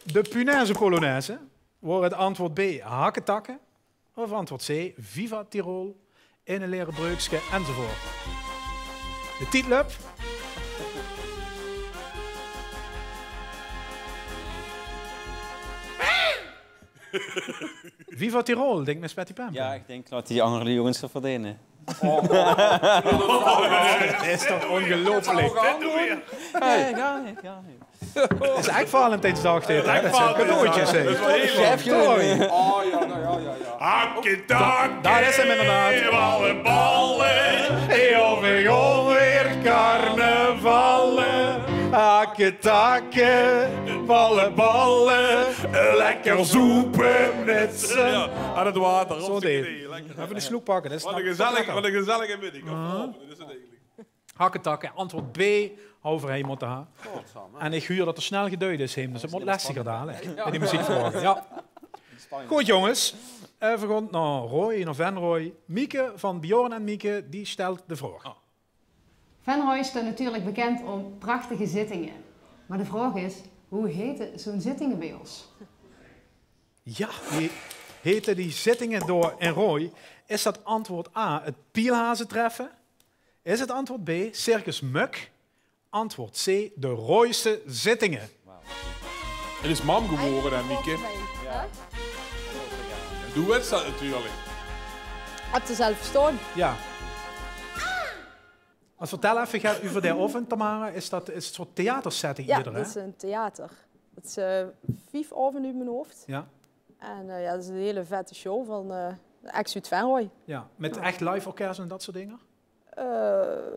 de Punaise Polonaise? Waor 't antwoord B, Hakketakke? Of antwoord C, Viva Tirol, in e lere breukske, enzovoort. De tied löp. Viva Tirol, dink Miss Patty Pam. Jao, ich dink, laot die anger jónges 't verdeene. Oh. Dat is toch óngeluifelik. Nae, gaar neet, gaar neet. 't Is ech Valentijnsdaag dit, hè? Dat zeen cadeautjes, hè? Sorry. Oh, jao, jao, jao, jao. Hakketakke, dat is 'm inderdaad. Balle, balle, jao, v'r gaon weer carnavalle. Hakketakke, balle, balle, lekker zoepe mit z'n... Jao, aan 't water. Zo, Dave. Lekker. Effe 'ne sloek pakke. Wat 'n gezellige middig. Of aovend is 't eigelik. Hakketakke, antwoord B, hawwe v'r hei mótte ha. En ich huur dat 'r snel geduid is, Heem, dus 't mót lestiger dalik. Mit die meziek veur. Jao. Good, jónges. Eh, v'r gaon nao Roy, nao Venroy. Mieke van Bjorn en Mieke, die stèlt de vraog. Venroy steit natuurlik bekènd óm prachtige zittinge. Mer de vraog is, wie heite zoe'n zittinge bie ós? Jao, wie heite die zittinge dao in Roy? Is dat antwoord A, 't Pielhazetreffe? Is 't antwoord B, Circus Mök? Antwoord C, de Royse zittinge. 't Is mam gewore, hè, Mieke? Jao. Doe weits dat natuurlik. Höbs se zelf verstaon? Jao. Mer vertèl effe get euver de aovend, Tamara. Is dat, is 'n soort theatersetting, hè? Jao, dat is 'n theater. Dat is, eh, vief aovende oet mien hoof. Jao. En, eh, jao, dat is 'n hiel vette show van, eh, acts oet Venroy. Jao, mit ech live orkes en dat soort dinger? Eh,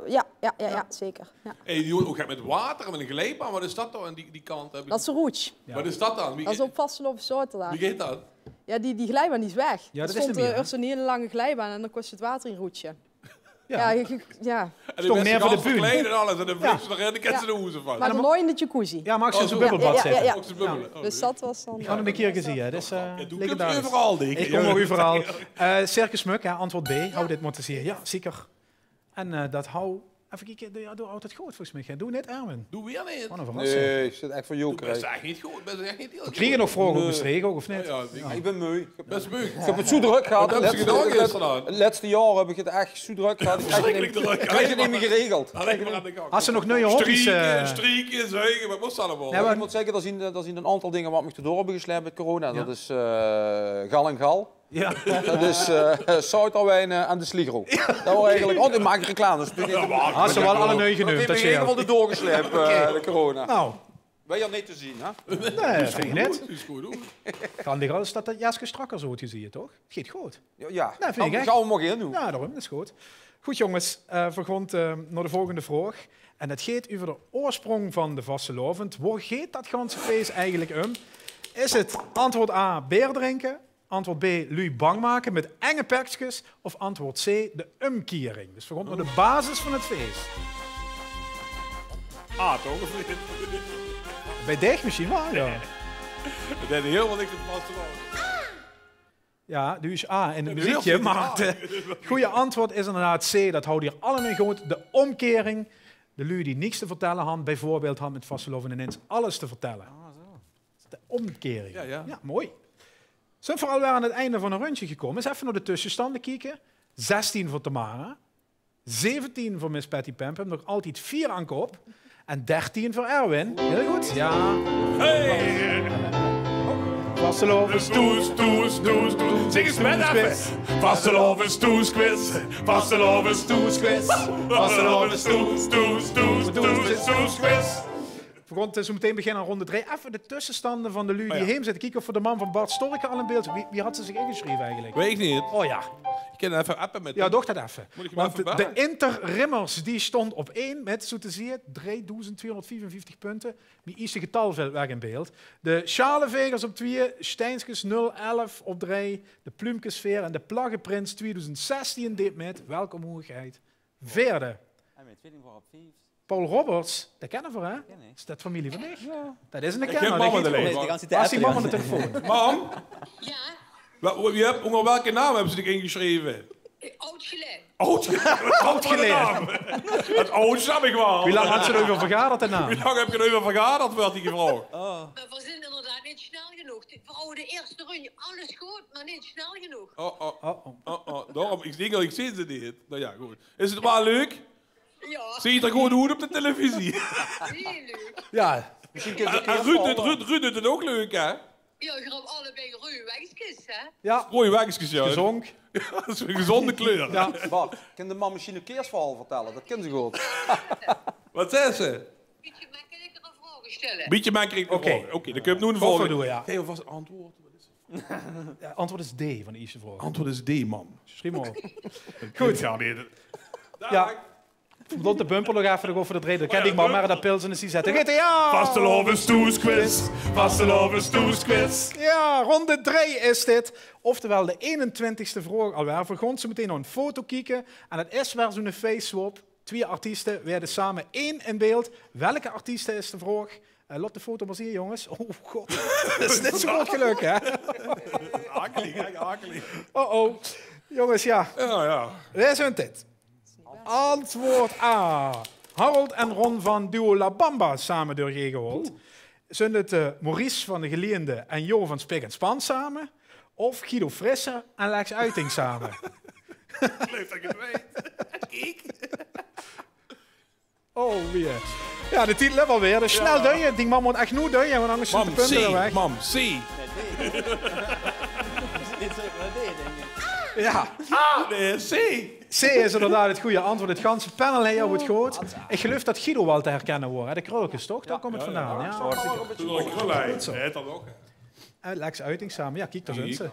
jao, jao, jao, jao, zeker. Jao. Hey, die doon ouch get mit water, mit 'n glijbaan. Wat is dat dan aan die, die kant? Dat is de roetsj. Jao. Wat is dat dan? Dat is op vastelaoveszaoterdaag. Wie geit dat? Jao, die, die glijbaan die is weg. Jao, dat is neet mieë, hè? D'r stóng ieërs 'n hiel lange glijbaan en dan kós se 't water in roetsje. Ja, ja. En dan stóng neer veur de bühne. Verkleid en alles. En dan vleeg ze nog in, dan kint ze de hoeze van. Maar dan mooi in de jacuzzi. Ja, maag ze in zo'n bubbelbad zitte. Ja, ja, ja. Ook zo'n bubbel. Oh, dus dat was dan... Ich han 't 'ne kier gezeen, hè. Dat is, eh, legendarisch. Ich kóm nog euveral. Eh, Circus Muk, ja, antwoord B. Hou dit mótte zeen. Ja, zeker. En, eh, dat hou... Effe kieke, doe, ja, doe houwt 't good volges mich, hè. Doe neet, Erwin. Doe weer neet. Wat 'n verrassing. Nee, ich zit echt veur joker. Doe bès echt neet good. Bès echt neet hiel good. Veer kriege nog vraoge oet Mestreech ouch, of neet? Ja, ja, ich bön meug. Bès meug. Ich höb 't zoe drök gehad. Wat höbs se gedaon gister dan? 't Lètste jaor höb ich 't echt zoe drök gehad. Versjrikkelik drök. Ich krijg 't neet mie geregeld. Allein maar aan de gang. Has se nog nuuj hobby's, eh? Strieke, zuige, wat mós se allemaol? Ja, maar ich mót zègke, d'r zien, d'r zien 'n aantal dinger wat mich d'r door höbbe gesleip mit corona. Ja. Dat is, eh, gal en gal. Ja. Dat is, eh, zout en wien, eh, aan de Sligro. Ja. Dat waor eigelik, oh, ich maak reclame, dus... Has se waal alle nuuj geneump, dat scheelt. Dat haet mich in eder geval d'r door gesleip, eh, de corona. Oké. Nou. Weer neet te zeen, hè? Nee, dat vinj ich neet. Is good, hoor. Kan dich alles dat dat jaske strakker zoe oetgezeen, toch? 't Geit good. Ja, ja. Gaon v'r mer beginne noe. Ja, daorum, dat is good. Good, jónges, eh, v'r gaon, eh, nao de volgende vraog. En dat geit euver d'n oorsprong van de vastelaovend. Wo geit dat ganse fees eigelik um? Is 't antwoord A, beer drinke? Antwoord B, luuj bang make mit enge pekskes. Of antwoord C, de umkering. Dus v'r gaon nao de basis van 't fees. Ah, toch? Bij dich mesjien waal, ja. Dat haet hielemaol niks mit vastelaovend. Ja, dus A in 't meziekske, maar 't gooj antwoord is inderdaad C. Dat houw geer allemaol good. De omkering. De luuj die niks te vertèlle han, bijvoorbeeld, han mit vastelaovend inins alles te vertèlle. Ah, zo. De omkering. Ja, ja. Ja, mooi. Zeen v'r alweer aan 't einde van 't rundje gekómme? Ins effe nao de tössestande kieke. Zestien veur Tamara. Zeventien veur Miss Patty Pempen. Nog altied veer aan kop. En dertien veur Erwin. Hiel good. Ja. Hey! Vastelaovendstoes, toes, toes, toes. Zing ins mit effe. Vastelaovendstoesquiz. Vastelaovendstoesquiz. Vastelaovendstoes, toes, toes, toes, toesquiz. V'r gaon, eh, zoe meteen beginne aan ronde drei. Effe de tössestande van de luuj die heem zitte. Kieke of v'r de man van Bart Storke al in beeld... Wie, wie had ze zich ingesjreve eigelik? Weit ich neet. Oh ja. Ich kin effe appe mit... Ja, doog dat effe. Want de Inter Rimmers, die stóng op ein mit, zoe te zeen, driedoezend tweehonderdvierenvieftig punte. Mien ierste getal vèlt weg in beeld. De Sjaalevegers op twieë, Steinskes nul elf op drei, de Pluumkesfeer en de Plaggeprins twieëdoezend zestien deeg mit. Welkom, hoegheid. Veerde. En mien twieëling waor op vief. Paul Roberts, dat kènne v'r, hè? Is dat femilie van dich? Ja. Dat is 'ne kenner. Has die mam aan de telefoon? Mam? Ja? Wa-, wa-, wie höb, ónger welke naam höbs se dich ingesjreve? Eh, Oud Gelaen. Oud Gelaen. Oud Gelaen. Dat Oud snap ich waal. Wie lang has se d'r euver vergaderd, de naam? Wie lang höb geer d'r euver vergaderd, woort hie gevraog. Oh. Maar v'r zeen inderdaad neet snel genóg. V'r houwe de ierste rundje alles good, maar neet snel genóg. Oh, oh. Oh, oh. Oh, oh. Daorum, ich dink al, ich zeen ze neet. Nou ja, good. Is 't waal leuk? Ja. Zuut 'r good oet op de televisie? Hiel leuk. Ja. Mesjien kins se... En Ruud, Ruud, Ruud vin 't ouch leuk, hè? Ja, geer höb allebei roeje wegskes, hè? Ja. Roeje wegskes, ja. Gezónk. Ja, dat is 'n gezónde kleur. Ja. Bart, kin de mam mesjien e keersverhaol vertèlle? Dat kin ze good. Wat zaet ze? Bietje mekkelikkere vraoge stèlle. Bietje mekkelikkere vraoge. Oké. Oké, dan kump noe de volgende. Gaon v'r door, ja. Geef alvas antwoord. Wat is 't? Ja, antwoord is D van de ierste vraog. Antwoord is D, mam. Sjrief mer op. Good. Ja, nee, dat... Ja. V'r doon de bumper nog effe, dan gaon v'r de drei. Dan kin ich mer, mer dat pils in de zie zètte. Gitte, ja! Vastelaovendstoesquiz. Vastelaovendstoesquiz. Ja, ronde drei is dit. Oftewel de einentwintigste vraog alweer. V'r gaon zoe meteen nao 'n foto kieke. En dat is weer zoe'n face-swap. Twieë artieste waere same ein in beeld. Welke artieste is de vraog? Eh, laot de foto mer zeen, jónges. Oh god, dat is neet zoe good gelök, hè? Akelig, hè? Akelig. Oh, oh. Jónges, ja. Ja, ja. Wae zunt dit? Antwoord A. Harold en Ron van duo La Bamba same door G gehaold. Zunt 't, eh, Maurice van de Geleende en Jo van Spik en Span same? Of Guido Frisse en Lex Uiting same? Leuk dat ich 't weit. Kiek. Oh, weer. Ja, de tied löp alweer. Dus snel duie. Dien mam mót ech noe duie, want angers zeen de punte weer weg. Mam, C. Mam, C. Dit is ouch waal D, dink ich. Ja. Ah, nee, C. C is inderdaad 't gooj antwoord. 't Ganse panel hie op 't good. Ich geluif dat Guido waal te herkinne waor, hè? De krulkes, toch? Dao kump 't vandaan, ja. Hartstikke. Good zo. Krullen, hè? Good zo. Hae haet dat ouch, hè? En Lex Uiting same. Ja, kiek, dao zunt ze.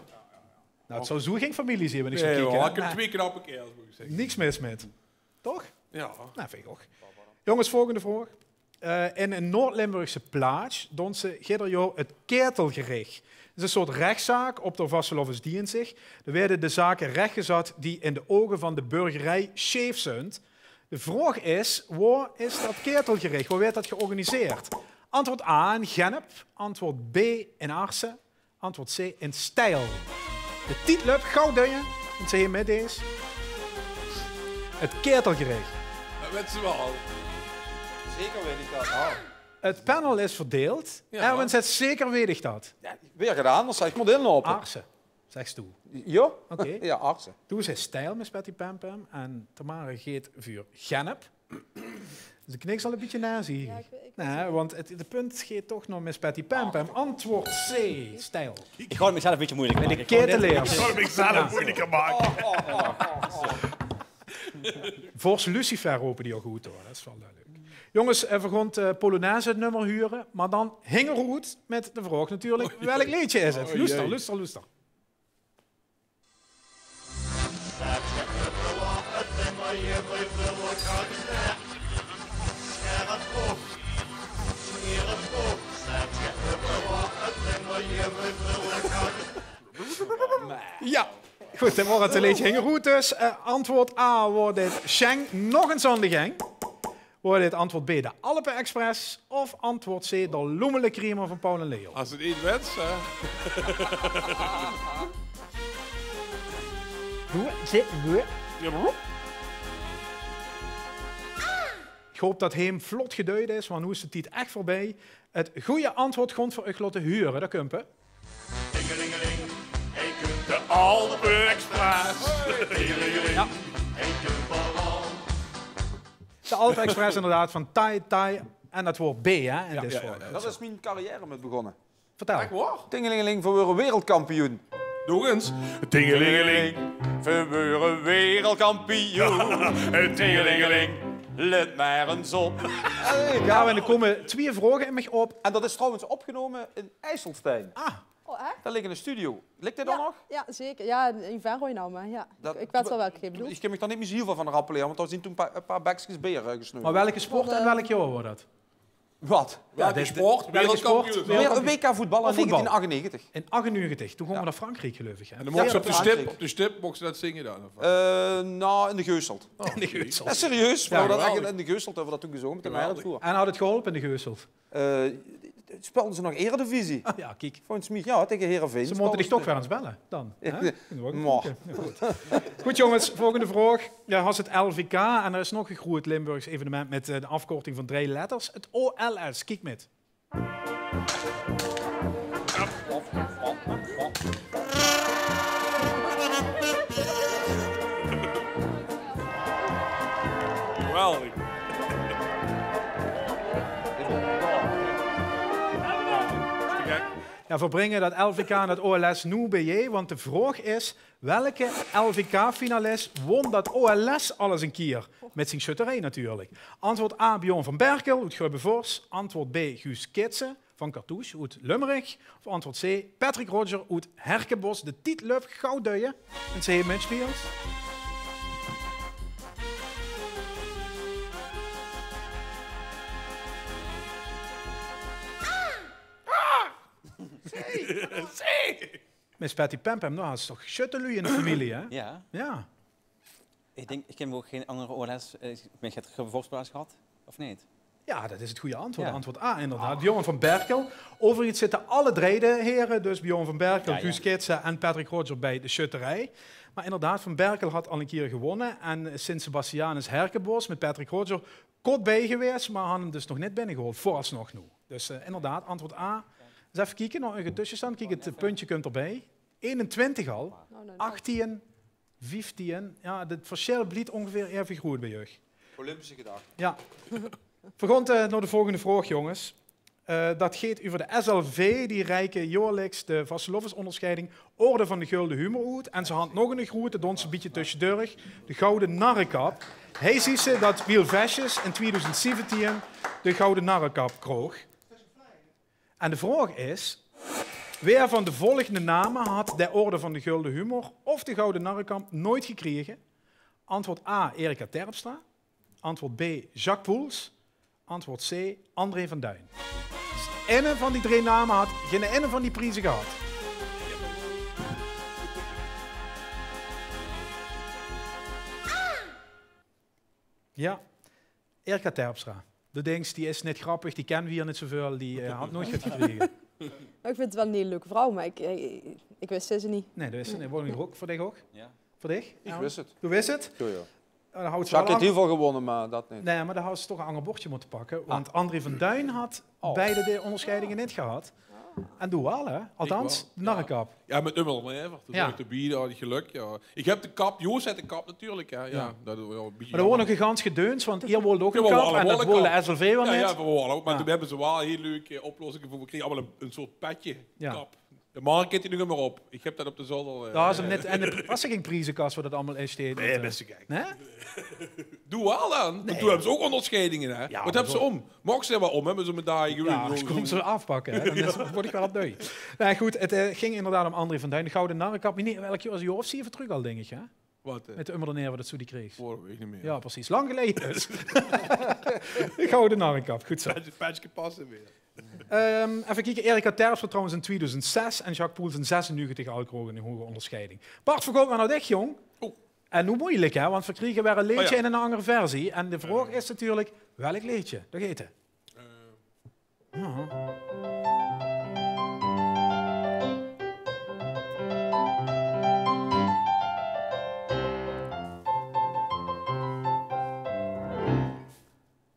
Nou, 't zou zoe gein femilie zeen, wen ich zoe kiek, hè? Nee, waal, ich höb twieë knappe kaerels, mót ich zègke. Niks mis mit. Toch? Ja. Nou, vinj ich ouch. Jónges, volgende vraog. Eh, in ein Noord-Limburgse plaats doon ze jidder jaor het Ketelgerich. Het is ein soort rechtszaak op de vastelaovesdinsdig. Dao weerde de zake rechgezat die in de ouge van de burgerie sjeef zunt. De vraog is, wao is dat Ketelgerich? Wao weurt dat georganiseerd? Antwoord A in Gennep, antwoord B in Arse, antwoord C in Steyl. De tied löp, gauw duie, en ze hie mit is. Het Ketelgerich. Dat weite ze waal. Zeker weit ich dat. Ah. Het panel is verdeild. Jao. Erwin zaet: zeker weit ich dat. Jao, weer gedaon, dan zag ich model op. Arse, zegks doe. Jao? Oké. Jao, Arse. Doe zaes Steyl, Miss Patty Pam Pam. En Tamara geit veur Gennep. Dus de kniks al ein bietje nazi. Jao, ich weit, ich weit 't. Nae, want het, de punt geit toch nao Miss Patty Pam Pam. Antwoord C, Steyl. Ich gaon 't mezelf ein bietje meujelik make. Mit de keteleers. Ich gaon 't mezelf meujelik make. Vors Lucifer rope die al good, huur. Dat is waal leuk. Jónges, eh, veer gaon 't, eh, polonaise-nummer hure, mer dan hingeroet mit de vraog natuurlik: welk leedje is het? Loester, loester, loester. Jao, good, dan waor het leedje hingeroet dus. Eh, antwoord A waor dit: Sjeng, nog ins aan de gang. Waor dit antwoord B: de Alpe Express? Of antwoord C: de Loemele Kriemer van Paul en Leo? As het neet wèts, hè. Hoe? Zit, hoe? Jao, maar hoe? Ich haop dat heem vlot geduid is, want noe is de tied ech veurbij. Het gooj antwoord gaon v'r uch laote hure. Dao kump 'r. Tingelingeling, hie kump de Alpe Express. Tingelingeling, hie kump 'r aan. De Alpe Express inderdaad, van Tai Tai. En dat waor B, hè, in dit geval. Jao, jao. Dao is mien carrière mit begonne. Vertèl. Ech waor? Tingelingeling, veer weure wereldkampioen. Nog ins. Tingelingeling, veer weure wereldkampioen. Tingelingeling, let mer ins op. Jao, en d'r kómme twieë vraoge in mich op. En dat is trouwens opgenómme in IJsselstein. Ah. Oh, ech? Dao ligk 'n studio. Ligk dit dao nog? Jao, zeker. Jao, in Venroj noe, mer jao. Ich weit waal welke geer bedoelt. Ich kin mich dao neet mie zoe hiel väöl van rappelere, want dao zeen toen e paar, e paar bekskes beer, eh, gesneuje. Mer welke sport en welk jaor waor dat? Wat? Jao, welke sport? Wereldkampioen. Wereldkampioen. W K voetbal in negentien achtennegentig. In achtennegentig, toen gónge v'r nao Frankriek, geluif ich, hè? En dan mochs se op de stip, op de stip mochs se dat zinge dan, of wat? Eh, noe, in de Geuselt. Oh, in de Geuselt. Jao, serieus? V'r höbbe dat ech in de Geuselt, höbbe v'r dat toen gezónge mit de Meijerdvoer. En haet het geholpe in de Geuselt? Eh, speulde ze nog Eredivisie. Ah, jao, kiek. Volges mich, jao, tege Heerenveen speulde ze. Ze mótte dich toch weer ins belle, dan, hè? Good, jónges, volgende vraog. Jao, has het L V K en d'r is nog e groeët Limburgs evenement mit, eh, de aafkorting van drei letters. Het O L S. Kiek mit. Geweldig. Jao, veer bringe dat L V K en dat O L S noe beejein, want de vraog is: welke L V K-finalis wón dat O L S al ins 'ne kier? Mit zien sjötterij natuurlik. Antwoord A: Bjorn van Berkel oet Grubbevors. Antwoord B: Guus Kitsen van Cartouche oet Lummerich. Of antwoord C: Patrick Roger oet Herkenbosch. De tied löp, gauw duie. En ze hie mit speels. Miss Patty Pam Pam, noe has se toch sjötterluuj in de femilie, hè? Jao. Jao. Ich dink, ich kin ouch gein anger O L S, eh, ich höb Grubbevors gehad, of neet? Jao, dat is het gooj antwoord. Jao. Antwoord A, inderdaad. Bjorn van Berkel. Euverigens zitte alle drei de here, dus Bjorn van Berkel, Guus Kitsen en Patrick Roger, bie de sjötterij. Mer inderdaad, Van Berkel had al 'ne kier gewónne. En Sint Sebastianus Herkenbosch mit Patrick Roger kort bie gewaes, mer han 'm dus nog neet binnegehaold, veursnog noe. Dus, eh, inderdaad, antwoord A. Ins effe kieke nao de tösjestand. Kiek, het puntje kump d'rbie. Einentwintig al. Achtien, vieftien. Jao, het versjil blief óngeveer eve groeët bie uch. Olympische gedachte. Jao. Veer gaon, eh, nao de volgende vraog, jónges. Eh, dat geit euver de S L V. Die reike jaorliks de vastelaovesóngersjeiding Orde van de Gulden Humor oet. En ze han nog 'ne groeëte, doon ze e bietje tösjedurch. De Gouwe Narrekap. Hie zuus se dat Wiel Vesjes in twieëdoezend zeventien de Gouwe Narrekap kroog. En de vraog is: wae van de volgende name had de Orde van de Gulden Humor of de Gouwe Narrekap noeit gekrege? Antwoord A: Erika Terpstra. Antwoord B: Jacques Poels. Antwoord C, André van Duin. Eine van die drie name had gein eine van die prieze gehad. Ja, Erika Terpstra. Doe dinks, die is neet grappig, die kinne v'r hie neet zoväöl, die eh, had noeats get gekrege. Maar ik vind het wel een hele leuke vrouw, maar ik, ik, ik wist ze niet. Nae, det is neet. Woor 't ouch veur dich ouch? Ja. Veur dich? Ich wis 't. Doe wis 't? Jao, jao. Dan hawwe Jacques haet hiel väöl gewónne, mer det neet. Nae, mer dan hawwe ze toch ein anger bordje mótte pakke. Want André van Duin had beide de óngersjeidinge neet gehad. En doe waal, hè? Althans, de narrekap. Jao, mit Ummel en Ever. Toen waor ich d'rbie, dao had ich gelök. Jao. Ich höb de kap, Joost haet de kap natuurlik, hè. Jao. Det waor ein bietje... Mer d'r waor nog ein gans gedeuns, want geer wólde ouch ein kap en det wól de S L V waal neet. Jao, veer wólle ouch. Mer toen höbbe ze waal ein hiel leuk eh, oplossing gevónje. Veer krege allemaol ein soort petje, kap. De Mark haet die nog ummer op. Ich höb det op de zolder. Dao is 'm neet. En de, waas d'r gein priezekas wo det allemaol in steet? Nae, bèste gek. Doe waal dan. Want doe höbbe ze ouch óngersjeidinge, hè? Waat höbbe ze óm? Maag ze waal óm, hè, mit zo'n medaille. Jao, dan kómme ze aafpakke, hè. Dan is, word ich waal op dui. Nae, good, het eh, ging inderdaad óm André van Duin, de Gouden Narrekap. Meneer, welk jaor is 't? Jaor of zeve trök al, dink ich, hè? Waat? Mit Ummel en Ever, det ze die kreeg. Oh, det weit ich neet mieë. Jao, precies. Lang geleje dus. De Gouden Narrekap, good zo. Petje, petje passe weer. Ehm, effe kieke, Erika Terpstra trouwens in tweeduizend zes en Jacques Poels in zesennegentig al kroge ein hoge óngersjeiding. Bart, veer gaon weer nao dich, jóng. En noe meujelik, hè, want veer kriege weer ein leedje in ein anger versie. En de vraog is natuurlik, welk leedje? Dao geit 't.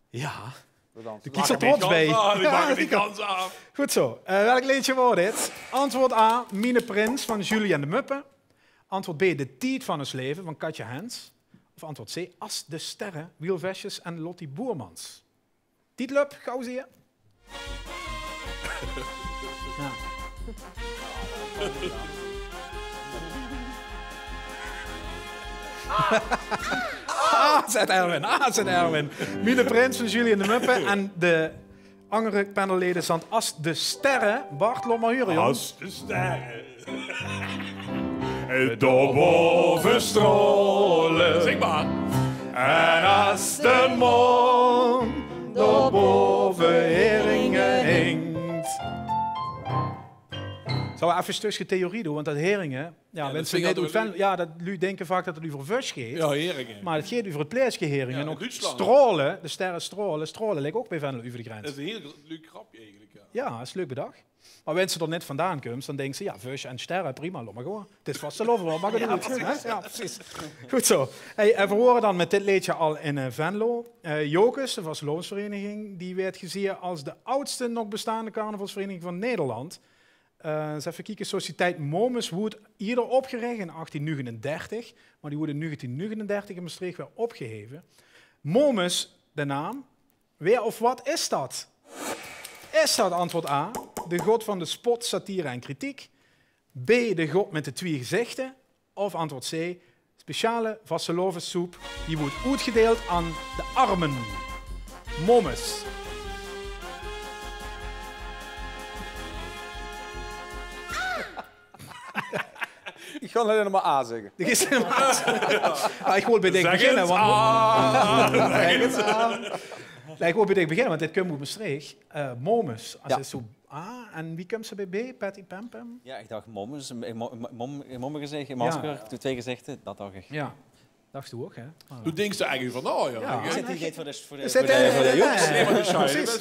Jao. Doe kieks d'r trots bie. Good zo. Eh, welk leedje waor dit? Antwoord A, Miene Prins van Julie en de Muppe. Antwoord B, De Tied van ós Laeve van Katja Hens. Of antwoord C, As de Sterre, Wiel Vesjes en Lottie Boermans. Tied löp, gauw zie. Ah, zet Erwin, ah, zet Erwin. Miene Prins van Julie en de Muppe en de anger panellede zant As de Sterre. Bart, laot mer hure, jóng. As de sterre dao bove straole. Zing mer. En as de maon dao bove Heringe hingk. Zólle v'r effe ein stökske theorie doon, want det Heringe, jao, minse neet oet Venlo, jao, det luuj dinke vaak det 't euver vös geit. Jao, Heringe. Mer 't geit euver 't plaetske Heringe. En ouch Straole, de sterre Straole. Straole ligk ouch bie Venlo euver de grens. Det is ein hiel leuk grapje eigelik, jao. Jao, is leuk bedach. Mer wens se d'r neet vandaan kums, dan dinks se, jao, vös en sterre, prima, laot mer gaon. 't Is vastelaovend, wat maak 't oet, hè? Jao, precies. Good zo. Hey, en veer wore dan mit dit leedje al in eh, Venlo. Eh, Jocus, de vastelaovesvereiniging, die weurt gezieë es de aadste nog bestaande carnavalsvereiniging van Nederland. Eh, ins effe kieke, Sociëteit Momus woort ierder opgerich in achttien nuugenendertig, mer die woort in nuugetien nuugenendertig in Mestreech weer opgeheve. Momus, de naam, Wae of wat is dat? Is dat antwoord A, de god van de spot, satire en kritiek? B, de god mit de twie gezichte? Of antwoord C, speciale vastelaovessoep die woort oetgedeild aan de armen? Momus. Ich gaon allein mer A zègke. Ah, ich wol bie dich beginne, want... Nae, ich wol bie dich beginne, want dit kump oet Mestreech. Eh, Momus, es 't zoe A. En wie kump se bie B? Patty Pam Pam? Jao, ich dach Momus, ich mo-, mo-, mom-, momme gezich, masker, twie gezichte, det dach ich. Jao, dachs doe ouch, hè? Doe dinks d'r eigelik van, oh jao. Ich zit hie neet veur de, veur de, veur de, veur de jokes.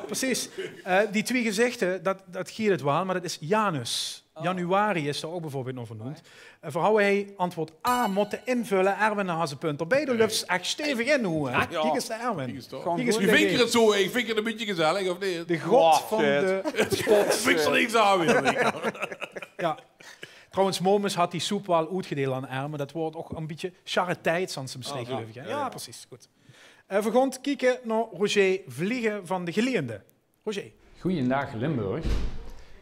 Precies. Eh, die twie gezichte, det, det geit 't waal, mer det is Janus. Januari is d'r ouch bieveurbeeld nog verneump. Eh, veer hawwe hie antwoord A mótte invulle. Erwin, dao haws se punt d'rbie. Doe löps ech stevig in noe, hè? Kiek ins nao Erwin. Kiek ins, wie vinjs se 't zoe? Ich vinj 't ein bietje gezellig, of neet? De god van de spot. Vinjs se d'r niks aan, weer? Jao. Trouwens, Momus had die soep waal oetgedeild aan arme. Det woort ouch ein bietje chariteitsans in Mestreech, geluif ich, hè? Jao, precies. Good. Eh, veer gaon kieke nao Roger Vliegen van de Geleende. Roger. Goojendaag Limburg.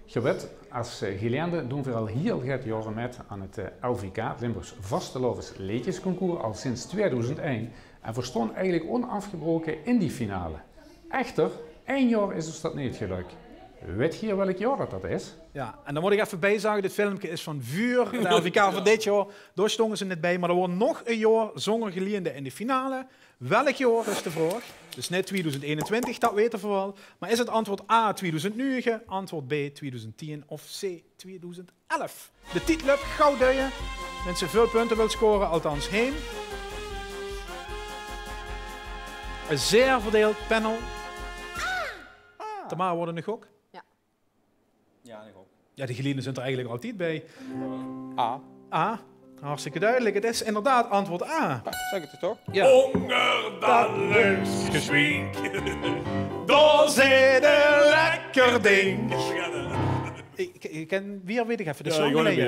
Geer wet, es eh, Geleende doon veer al hiel get jaore mit aan 't eh, L V K, 't Limburgs Vastelaovesleedjesconcours, al sinds tweeduizend ein. En veer staon eigelik onaafgebroke in die finale. Echter, ein jaor is ós dat neet gelök. Wit geer welk jaor det det is? Ja, en dan mót ich effe biezage, dit filmke is van veur de L V K van dit jaor. Dao stónge ze neet bie, maar d'r waor nog ein jaor zónger Geliende in de finale. Welk jaor is de vraog? Dus neet tweeduizend eenentwintig, det weite v'r waal. Maar is het antwoord A tweeduizend nege, antwoord B tweeduizend tien of C tweeduizend elf? De tied löp, gauw duie. Wens se väöl punte wils score, althans heen. Ein zeer verdeeld panel. Tamara, waor 't ein gok? Ja. Ja, ein gok. Ja, de Geliende zunt d'r eigelik altied bie. A. A. Hartstikke duidelik. Het is inderdaad antwoord A. Ja, zag ich het toch? Ja. Ónger det luks geschwink. Dao zit ein lekker dink. Ich, ich ken, wie weit ich effe de song neet. Ja,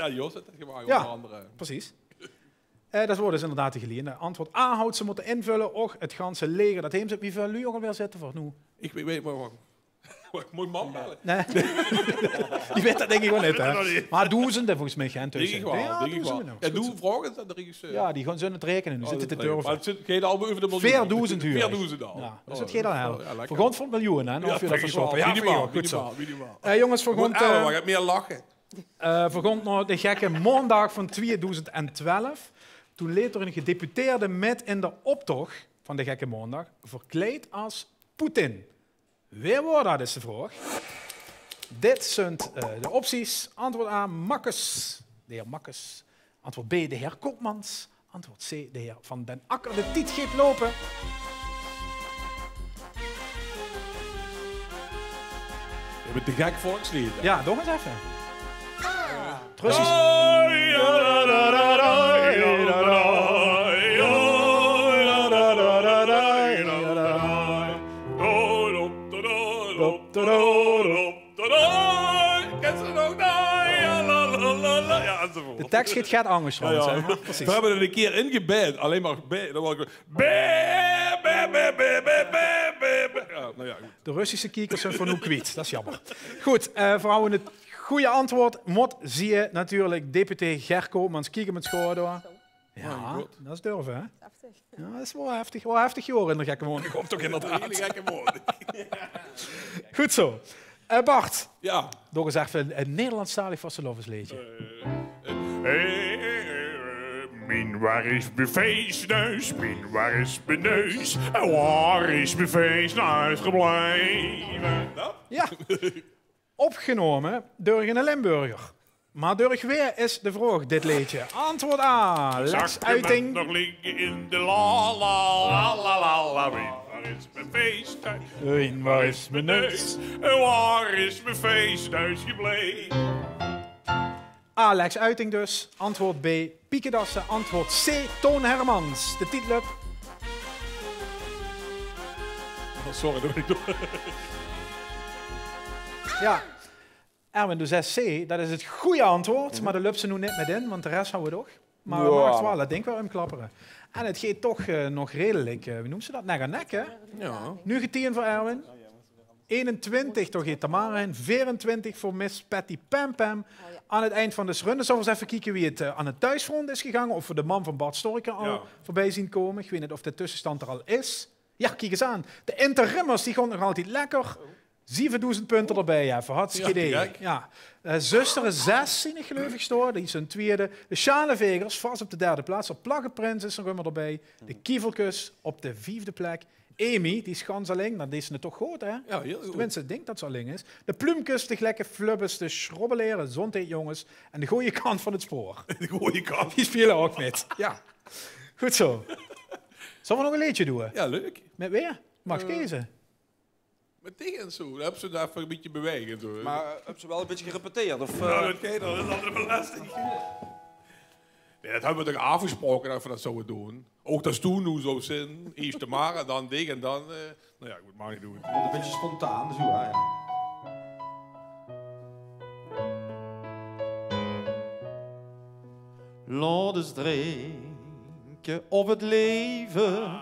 Jos, det is gewoon ein andere. Precies. Eh, det waor dus inderdaad de Geliende. Antwoord A: haw ze mótte invulle. Och, het ganse leger det heem zit. Wieväöl luuj ouch alweer zitte v'r noe? Ich weit, weit maar waat. Mót ich mam belle? Nae. Die weit det dink ich waal neet, hè. Weit det nog neet. Maar doezende volges mich, hè, intösse. Dink ich waal, ja, dink ich waal. Doezende. Ja, doe vraog ins aan de regisseur. Ja, die gaon zo aan het rekene. Noe zit 't te turve. Maar het zit, geit allemaol euver de miljoen. Veerdoezend huur. Veerdoezend al. Ja, dus het geit al hel. Ja, lekker. V'r gaon veur het miljoen, hè, of v'r det versjtoppe. Ja, minimaal, veur, good zo. Minimaal. Eh, jónges, v'r gaon, eh, waat mier lache. Eh, v'r gaon nao de Gekke Maondaag van tweeduizend twelf. Toen leep d'r ein gedeputeerde mit in de optoch van de Gekke Maondaag, verkleid as Poetin. Wae waor det, is de vraog. Dit zunt, eh, de opties. Antwoord A, Makkes. De heer Makkes. Antwoord B, de heer Koopmans. Antwoord C, de heer Van den Akker. De tied geit loupe. V'r höbbe te gek volksleed, hè? Ja, doe ins effe. Russisch. Kins se nog? Ja, enzovoort. De teks geit get angers trouwens, hè? Ja, ja. Precies. V'r höbbe 't ein kier ingeband, allein maar bè-, det waor gewoon bè, bè, bè. Ja, nou ja, good. De Russische kiekers zunt v'r noe kwiet. Det is jaomer. Good, eh, v'r hawwe het gooje antwoord. Mót zieë natuurlik deputé Ger Koopmans. Kiek 'm ins sjoon door. Ja, det is durve, hè? Heftig. Ja, det is waal heftig. Waal heftig jaor in de Gekke Maondaag. Ich hoop toch inderdaad. Hele Gekke Maondaag. Good zo. Eh, Bart. Ja. Doe gezag veur ein, ein Nederlandstalig vastelaovesleedje. Eh, eh, eh, eh, eh, mien, waar is mien feestneus? Mien, waar is mien neus? En waar is mien feestneus gebleven? Ja. Opgenómme durch eine Limburger. Maar durch wae is de vraog, dit leedje? Antwoord A, Lex Uiting. Nog liggen in de la, la, la, la, la, la. Wien, waar is mien feestneus? Wien, waar is mien neus? En waar is mien feestneus gebleven? A, Lex Uiting dus. Antwoord B, Pieke Dassen. Antwoord C, Toon Hermans. De tied löp. Oh, sorry, det bön ich toch. Ja. Erwin, doe zaes C, det is het gooje antwoord, maar dao löps se noe neet mit in, want de res hawwe v'r toch. Maar v'r moge waal det dink weer umklappere. En het geit toch, eh, nog redelik, eh, wie neums se det? Nek aan nek, hè? Ja. Negentien veur Erwin. Einentwintig, dao geit Tamara hin. Veerentwintig veur Miss Patty Pam Pam. Oh, ja. Aan het eind van de ronde zölle v'r ins effe kieke wie het, eh, aan het thuisfront is gegange. Of v'r de mam van Bart Storken al veurbie zeen kómme. Ich weit neet of de tössestand d'r al is. Ja, kiek ins aan. De interimmers, die gaon nog altied lekker. Zevendoezend punte d'rbie, ja, veur hartstikke idee. Ja, te gek. Ja. Eh, Zöstere zes, zeen ich, geleuf ich, staon. Die zunt twiede. De Sjaalevegers, vas op de derde plaats. De Plaggeprins is nog ummer d'rbie. De Kievelkes op de viefde plek. Amy, die is gans allein. Dan deis se het toch good, hè? Ja, hiel good. Tenminste, ich dink det ze allein is. De Pluumkes, de Glekke Flubbes, de Sjrobbelere, zóndheid jónges. En de gooje kant van het spoor. De gooje kant. Die spele ouch mit. Ja. Good zo. Zölle v'r nog ein leedje doon? Ja, leuk. Mit wae? Maag ich keze? Mit dich en zo. Dan höbs se dao effe ein bietje bewaeg en zo. Maar, eh, höbs se waal ein bietje gerepeteerd, of, eh? Ja, det geit al. Det is altied belasting. Nae, det höbbe v'r toch aafgesproke det v'r det zouwe doon. Ouch det doe noe zouws zeen. Iers Tamara, dan dich en dan, eh, nou ja, good, maag ich doon. Ein bietje spontaan, zo, hè, ja. Laot ós drinke op het leve,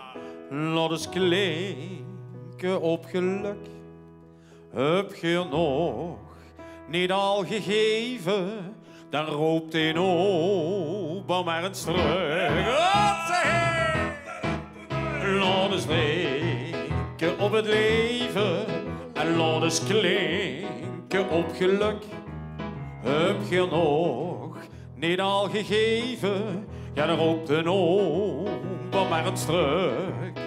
laot ós klinke op gelök. Höb geer nog neet al gegeve, dan roop d'n oba maar ins trök. Laot ós drinke op het leve, En laot 's klinke op gelök. Höb geer nog neet al gegeve? Gaot d'r op de ober mer ins trök.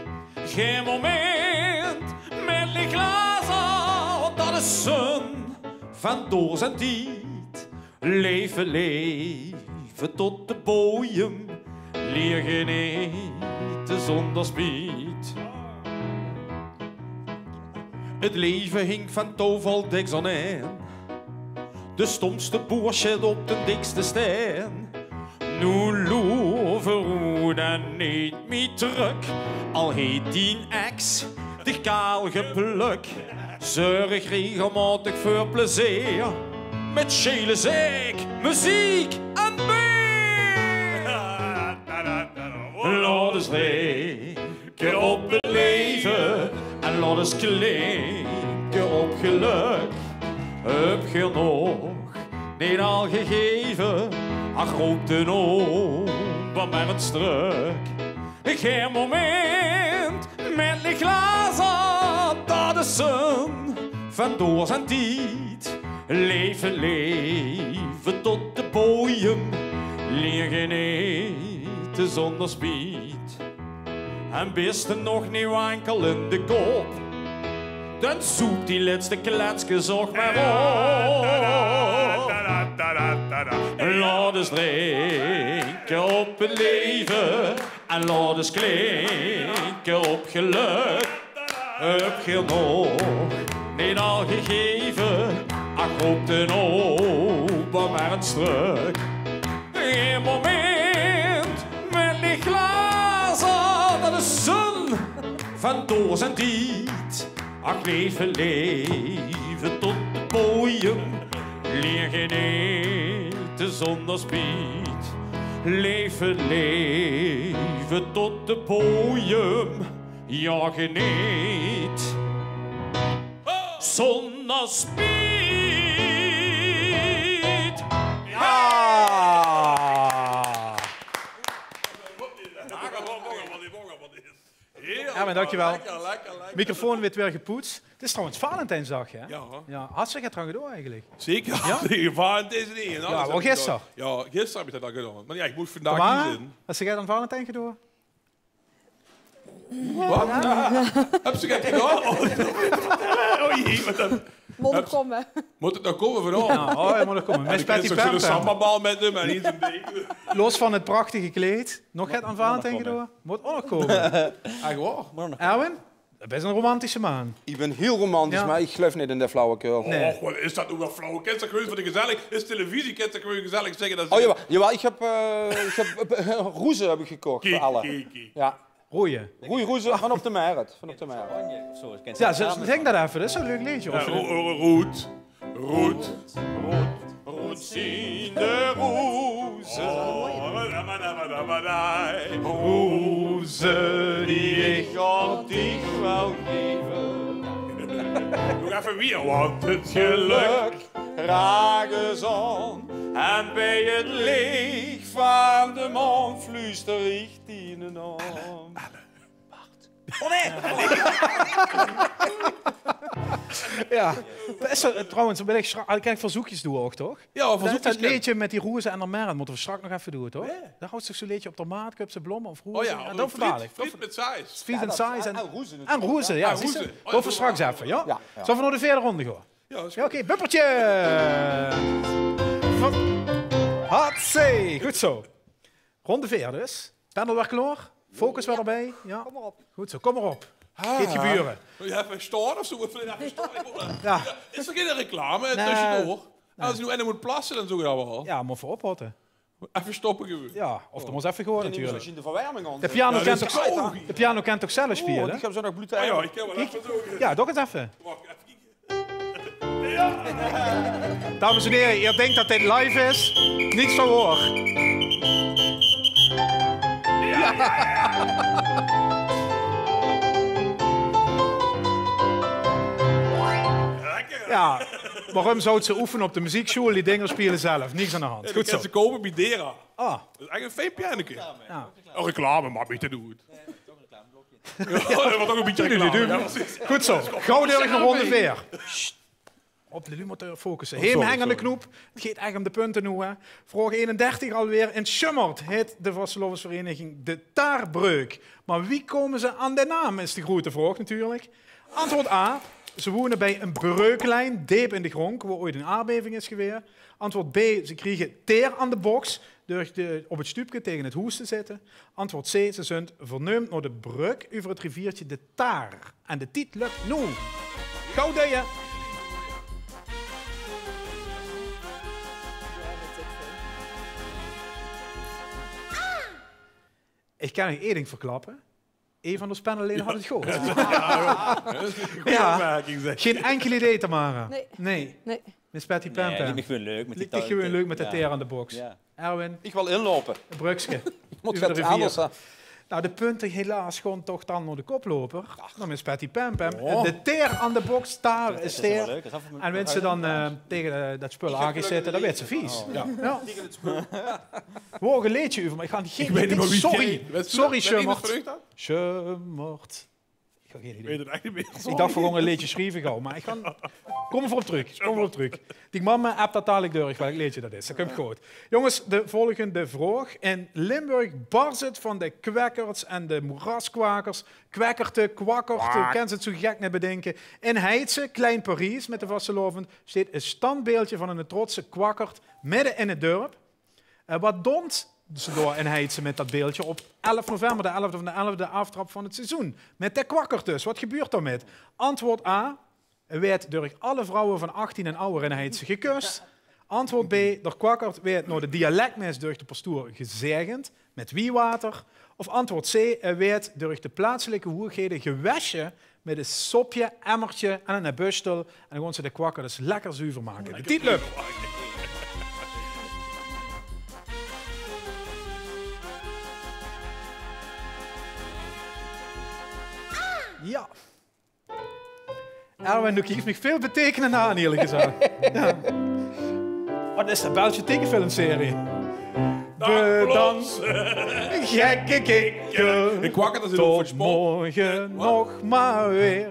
Gein moment mit leeg glazer, dat is zun van doors en tied. Leve, leve tot de bojem, lier genete zonder spiet. Het leve hink van toeval dèks aoneen. De stomste boer sjit op den dikste stein. Noe loer veuroet en neet mie trök, al heet dien ex dich kaal geplök. Zörg regelmaotig veur plezeer, mit sjele zeik, meziek en beer. Laot 's drinke op 't leve en laot 's klinke op gelök. Höb geer nog neet al gegeve? Ach, roop den ober mer ins trök. Gein moment mit leeg glazer, dat is zun van doors en tied. Leve, leve tot de bojem, lier genete zonder spiet. En bis te nog neet wankel in de kop, dan zoep die lètste kletskes ouch mer op. Laot 's drinke op 't leve en laot 's klinke op gelök. Höb geer nog neet al gegeve? Ach, roop den ober mer ins trök. Gein moment mit leeg glazer, dat is zun van doors en tied. Ach, leve, leve tot de bojem, lier genete zonder spiet. Leve, leve tot de bojem, jao, geneet zonder spiet. Jao! Erwin, dankjewel. Lekker, lekker, lekker. Microfoon weurt weer gepoets. 't Is trouwens Valentijnsdaag, hè? Jao. Jao, has se get d'raan gedoon eigelik? Zeker. Jao? Valentijnsdaag. Jao, waal gister. Jao, gister höb ich dat al gedoon. Mer jao, ich mós vandaag hie zeen. Has se get aan Valentijn gedoon? Wat? Höbs se get gedoon? Oh, oh jee, wat dan? Mót nog kómme. Mót 't nog kómme vanaovend? Jao, oh, 't mót nog kómme. Jao, Miss Patty Pam Pam. Sambabal mit häöm en hie zoe'n bietje. Los van 't prachtige kleid, nog get aan Valentijn gedoon? Mót ouch nog kómme. Ech waor? Erwin, doe bis 'ne romantische maan. Ich bin hiel romantisch, mer ich geluif neet in de flauwekul. Nae. Och, wat is dat noe weer flauwekul? Is dat gewoon veur de gezellig? Is televisie, kins se gewoon gezellig zègke dat... Oh, jawaal, jawaal, ich höb, eh, ich höb, eh, roeze höb ich gekoch veur alle. Kiek, kiek, kiek. Jao. Roeje. Roej roeze van op de Merret. Van op de Merret. Jao, zing dat effe, dat is zoe'n leuk leedje. Jao, roed, roed, roed, roed zien de roeze. Roeze die ich aan dich wil geve. Nog effe weer, want 't gelök raak is aan. En bie 't leech van de maan fluuster ich diene naam. Oh nae! Jao, dat is, eh, trouwens, dao bin ich sjra-, ah, ich kin verzeukskes doon ouch, toch? Jao, verzeukskes. Dat leedje mit die roeze en de Merret mótte v'r sjtraks nog effe doon, toch? Jao. Dao houws se toch zoe'n leedje op de maat, köps se blomme of roeze. Oh jao, en dan Friet, verdalik. Friet mit Saes. Friet en Saes en, en roeze, jao, zuus se. Doon v'r sjtraks effe, jao? Jao, roeze. Zölle v'r nao de veerde rónde gaon? Jao, is good. Jao, oké, bumpertje! Hatsé, good zoe. Rónde veer dus. Pendel weer klaor. Focus weer d'rbie. Jao. Kóm mer op. Good zoe, kóm mer op. Geit gebeure. Mót ich effe sjtaon of zoe? Mót ich effe sjtaon? Jao. Is d'r gein reclame tösjedoor? Nae. Es ich noe eine mót plasse, dan zoe ich dat waal. Jao, mót veur ophotte. Effe stoppe gewoon. Jao, of dan mós effe gewoon natuurlik. De piano kint toch zelf sjpele? Oh, ich höb zoe nog bloed. Oh jao, ich höb waal effe zoe. Jao, doog ins effe. Wach, effe kieke. Dames en here, geer dink dat dit live is? Neet zoe, huur. Jao, waorum zouws se oefene op de muzieksjool? Die dinger sjpele zelf. Niks aan de hand. Good zoe. Ze koupe bie Dera. Ah. Dat is eigelik ein fijn pianeke. Jao. Oh, reclame, maak mich neet oet. Ja, dat waor toch e bietje reclame. Ja, precies. Good zoe. Gaw door nao ronde veer. Sst. Op de lumoteur focusse. Heem, heng aan de knoep. 't Geit ech um de punte noe, hè. Vraog einendertig alweer. In Sjummert heet de vastelaovesvereiniging de Taarbreuk. Mer wie kómme ze aan de naam, is de groete vraog natuurlik. Antwoord A. Ze woene bij 'n breuklien, deep in de grónk, wo ooit 'n aardbeving is geweë. Antwoord B. Ze kriege teer aan de boks door de, op 't stupke tege 't hoes te zitte. Antwoord C. Ze zunt verneump nao de brök euver 't riviertje de Taar. En de tied löp noe. Gaw deie. Ich kan uch één ding verklappe. Eén van de panelleden had 't good. Ja, gein enkel idee, Tamara. Nee. Nee. Miss Patty Pam Pam. Liek mich gewoon leuk mit die teer aan de boks. Erwin? Ich wil inloupe. E brökske. Euver de rivier. Nou, de punte helaas gaon toch dan nao de koplouper. Nao Miss Patty Pam Pam. De teer aan de boks, Taar is teer. En wens ze dan, eh, tege, eh, dat spul aan geit zitte, dan weurt ze vies. Ja. Woor e leedje euver, mer ich kan gein... Sorry, Sjummert. Sjummert. Ich had gein idee. Ich dach, v'r gaon e leedje sjrieve gaw, mer ich kan... Kómme v'r op trök, kómme v'r op trök. Die mam app dat dalik door, welk leedje dat is. Dat kump good. Jónges, de volgende vraog. In Limburg barst 't van de kwekkers en de moeraskwakers. Kwekkerte, kwakkerte, kins 't zoe gek neet bedinke. In Heitse, Klein Paries, mit de vastelaovend, steit e standbeeldje van 'ne trotse kwakkert midde in 't dörp. Eh, wat doont ze dao in Heitse mit dat beeldje op elf november, de elfde van de elfde, aaftrap van 't seizoen? Mit de kwakkert dus. Wat gebeurt dao mit? Antwoord A. 'r Weurt durch alle vrouwe van achttien en awwer in Heitse gekus. Antwoord B. D'r kwakkert weurt nao de dialekmes durch de pastoor gezaegend mit wiewater. Of antwoord C. 'r Weurt durch de plaatselike hoeëghede gewesje mit e sopje, emmertje en 'ne busjtel. En dan gaon ze de kwakkert dus lekker zuver make. De tied löp. Ja. Erwin, doe kieks mich väöl betekenender aan, ierlik gezag. Ja. Wat is dat, Belgische tekenfilmserie? Bedankt. Gekke kikker. Tot morgen nog maar weer.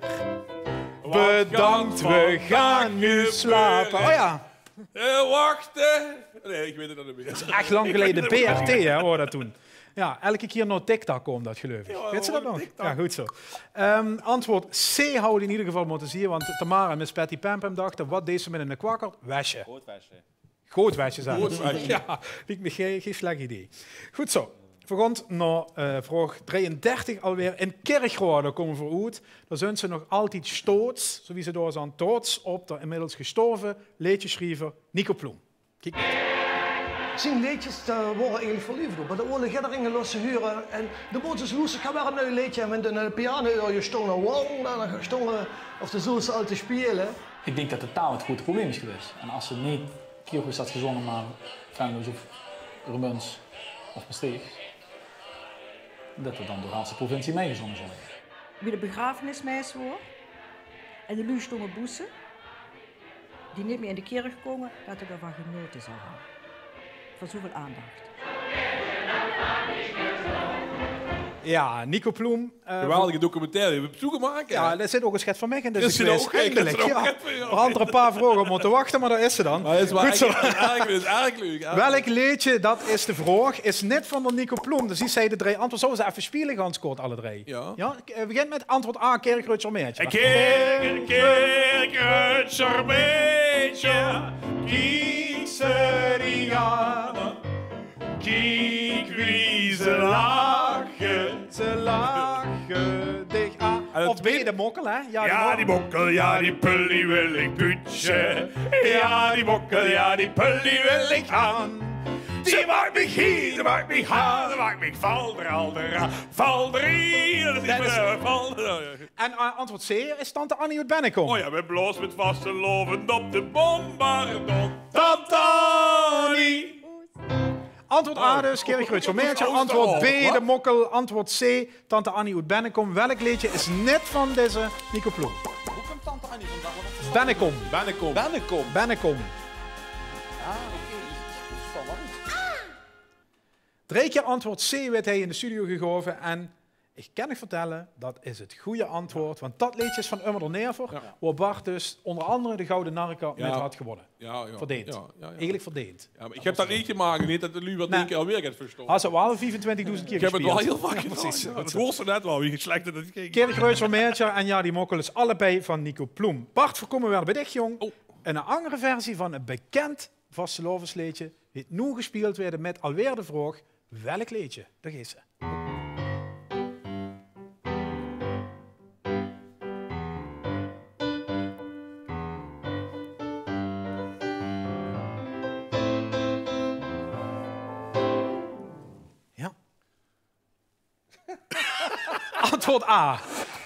Bedankt, we gaan nu slapen. Oh ja. Eh, wachte. Nee, ich weit 't nog neet mieë. Dat is ech lang geleje. B R T, hè, woor dat toen. Ja, elke kier nao TikTok koom dat, geleuf ich. Weit ze dat nog? Ja, good zoe. Ehm, antwoord C hauw 't in eder geval mótte zieë, want Tamara en Miss Patty Pam Pam dachte: wat deis se mit 'ne kwakkert? Wesje. Good wesje. Good wesje, zag ze. Ja, liek mich gein, gein slech idee. Good zoe. V'r gaon nao, eh, vraog drieëndertig alweer. In Kirchroa, dao kómme v'r oet. Dao zunt ze nog altied stoots, zoe wie ze dao zunt, trots op d'r inmiddels gestorve leedjesjriever Nico Ploem. Kiek. Zien leedjes, dao woor 'r eigelik verleef op. Mer de oale Gedderinge loos ze hure en de boot is loes, ich höb weer e nui leedje. En wen de, eh, piano oor je stónge, wauw, dan stónge, of de zoes al te spiele. Ich dink dat de taal 't groete probleem is gewaes. En es ze neet Kirchroads had gezónge, mer Venloos of Remunj of Mestreech, dat 't dan door de ganse provincie mitgezónge zou waere. Wie de begrafenis meis woor en de luuj stónge boete, die neet mieë in de kirch kómme, dat 'r d'rvan genaote zou höbbe. Van zoeväöl aandach. Ja, Nico Ploem, eh, geweldige documentaire. Höbs se 'm gemaak, hè? Ja, d'r zit ouch 'ne sjèt van mich in deze quiz. Eindelik, ja. D'r hant 'r e paar vraoge op mótte wachte, mer dao is ze dan. Good zoe. Erg leuk, erg leuk. Welk leedje, dat is de vraog, is neet van d'r Nico Ploem? Dus die zag de drie antwoorde. Zölle v'r ze effe spiele, gans kort, alle drie? Ja. Ja, eh, begint mit antwoord A, Kirchröadsjer Meidje. Kirchröadsjer Meidje, kiek ze die aan. Kiek wie ze lache. Ze lache dich aan. Of B, de mokkel, hè? Ja, die mokkel, ja, die pullie wil ich buutsje. Ja, die mokkel, ja, die pullie wil ich aan. Die maak mich hie, die maak mich haa, die maak mich valder, alder, valder. En, eh, antwoord C is tante Annie oet Bennekom. O ja, we blaoze mit vastelaovend op de bombardon. Tante Annie. Antwoord A dus, Kirchröadsjer Meidje. Antwoord B, de mokkel. Antwoord C, tante Annie oet Bennekom. Welk leedje is neet van deze Nico Ploem? Wo kump tante Annie vandaan? Bennekom. Bennekom. Bennekom. Ah, oké. Ich, ich, ich verstond dat neet. Drie kier antwoord C weurt hie in de studio gegaove en Ich kan uch vertelle, dat is 't goeie antwoord, want dat leedje is van Ummer d'r Never, wo Bart dus ónger angere de Gouwe Narrekap mit had gewónne. Jao, jao. Verdeend. Jao, jao, jao. Eigelik verdeend. Jao, mer ich höb dat leedje mer geneet dat de luuj waal dinke, alweer get verstaon. Has 't waal viefentwintigdoezend kier gespeeld. Ich höb 't waal hiel vaak gedaon, jao. 't Woor zo net waal, wie slecht dat 't ging. Kirchroedscher Manager en Jao, die Mokkele, allebei van Nico Ploem. Bart, veer kómme weer bie dich, jóng. Oh. Ein anger versie van ein bekènd vastelaovesleedje, die noe gespeeld weurt mit alweer de vraog: welk leedje? Dao geit ze. Jao. Antwoord A.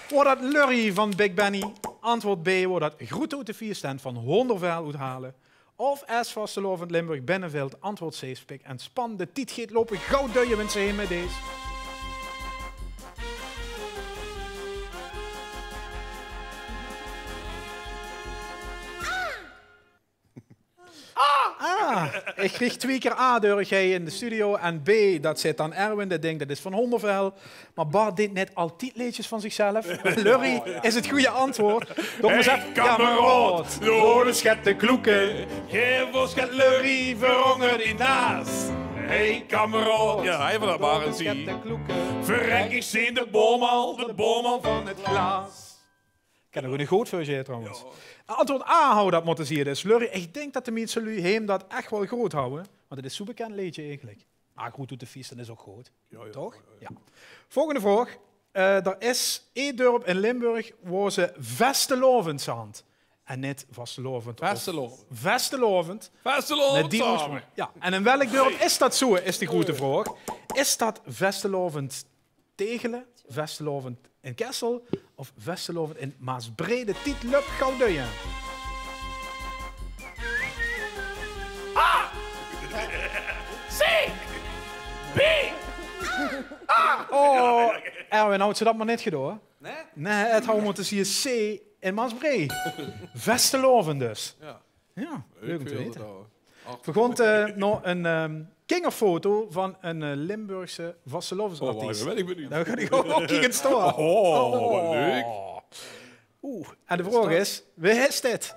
Woor dat Lurrie van Big Benny? Antwoord B. Woor dat Groete oet de Fieëstent van Hoondervel oet Halle? Of is Vastelaovend Limburg Bennevilt? Antwoord C. Spik en span. De tied geit loupe. Gauw duie, minse, heen mit dees. Ah, ich krieg twie kier A, huuer ich hie in de studio. En B, dat zit dan Erwin, dae dink dat is van Hoondervel. Mer Bart dink net altied leedjes van zichzelf. Lurrie is 't goeie antwoord. Hey, kameraod, de hole schet te kloeke. Gaef ós get lurrie veur ónger die naas. Hey, kameraod, jao, hie van dat Barend. Verrek, ich zeen de boom al, de boom al van 't glaas. Ich kin d'r good veur zeen, trouwens. Jao. Antwoord A hou dat mótte zieë, dus Lurrie. Ich dink dat de mieste luuj heem dat ech waal good houwe. Want 't is zoeë bekènd leedje eigelik. Mer Groet oet de Fieëstent is ouch good. Jao, jao. Toch? Jao, jao. Volgende vraog. Eh, d'r is ee dörp in Limburg wo ze vastelaovend zand. En neet vastelaovend. Vastelaovend. Vastelaovend. Vastelaovend. Jao, en in welk dörp is dat zoeë, is de groeëte vraog. Is dat vastelaovend Tegele, vastelaovend in Kessel of vastelaovend in Maasbree? De tied löp. Gauw duie. A! C! B! A! Oh, Erwin, houws se dat mer neet gedaon? Nae? Nae, 't hou mótte zieë, C in Maasbree. Vastelaovend dus. Jao. Jao, leuk óm te weite. Veer gaon, eh, nao ein, ehm, kingerfoto van ein, eh, Limburgse vastelaovesartiest. Oh, wach, dao bön ich benuujd. Dao gaon ich ouch kieke, stoor. Oh, wat leuk. Oeh, en de vraog is: wae is dit?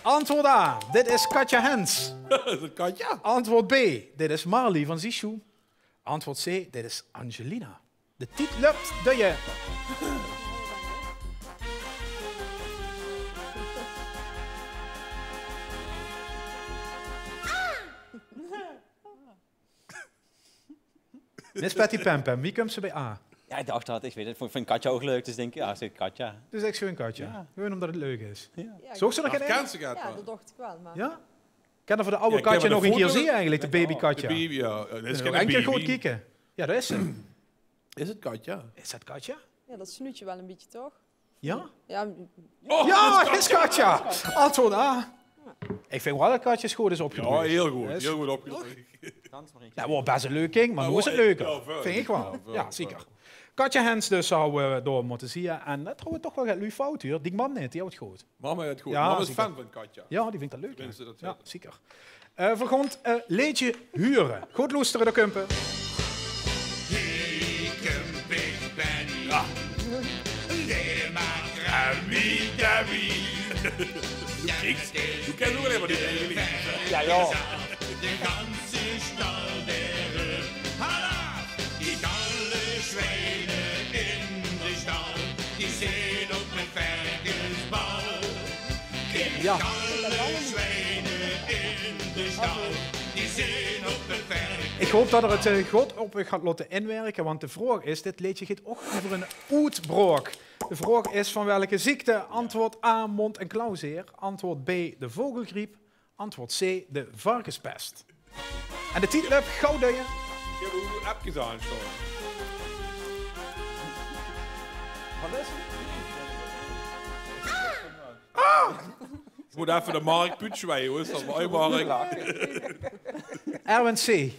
Antwoord A, dit is Katja Hens. Is 't Katja? Antwoord B, dit is Marley van Zisjoe. Antwoord C, dit is Angelina. De tied löp, duie. Miss Patty Pam Pam, wie kump ze bie A? Jao, ich dach dat, ich weit 't, vónj, vónj Katja ouch leuk, dus dink ich, jao, zèk Katja. Dus ech zoeë Katja. Jao. Gewoeën ómdat 't leuk is. Jao. Zoogs se d'r gein? Kèns se Katja? Jao, dat dach ich waal, mer... Jao? Kin d'r veur de awwe Katja nog ein kier zieë eigelik, de baby Katja? De baby, jao. Jao, dat is gein baby. Ein kier good kieke. Jao, dao is ze. Is 't Katja? Is dat Katja? Jao, dat snuutje waal ein bietje, toch? Jao? Jao. Oh, jao, 't is Katja! Antwoord A. Ich vinj waal dat Katja good is opgedoeid. Jao, hiel good. Hiel good opgedoeid. Jao, waal bès ein leuk kink, mer noe is 't leuker. Jao, vinj ich waal. Jao, zeker. Katja Hens dus zouwe v'r dao mótte zieë. En dat houwe v'r toch waal get luuj fout, huur. Die mam neet, die houw 't good. Mama haet 't good. Jao, zeker. Mama is fan van Katja. Jao, die vindj dat leuk, hè? Tenminste, dat... Jao, zeker. Eh, veer gaon 't, eh, leedje hure. Good loestere, dao kump 't. Hie kump ich, Benny. Jao. De makramidabi. Kiek, doe kins ouch allein mer die eigen leedjes, hè? Jao, jao. De ganse stal d'r op. Halla! Die galle zwiene in de stal, die zeen op 't verkesbal. Die galle zwiene in de stal, die zeen op 't verkesbal. Ich haop dat geer 't, eh, good op uch gaot laote inwirke, want de vraog is, dit leedje geit ouch euver ein oetbraok. De vraog is: van welke ziekte? Antwoord A, mond- en klauwzeer. Antwoord B, de vogelgriep. Antwoord C, de varkenspest. En de tied löp, gauw duie. Ich höb ouch appkes aanstaon. Wat is 't? Ah! Ich mót effe de Mark Puutsj wei, huur. Is dat waal, Mark? Erwin C.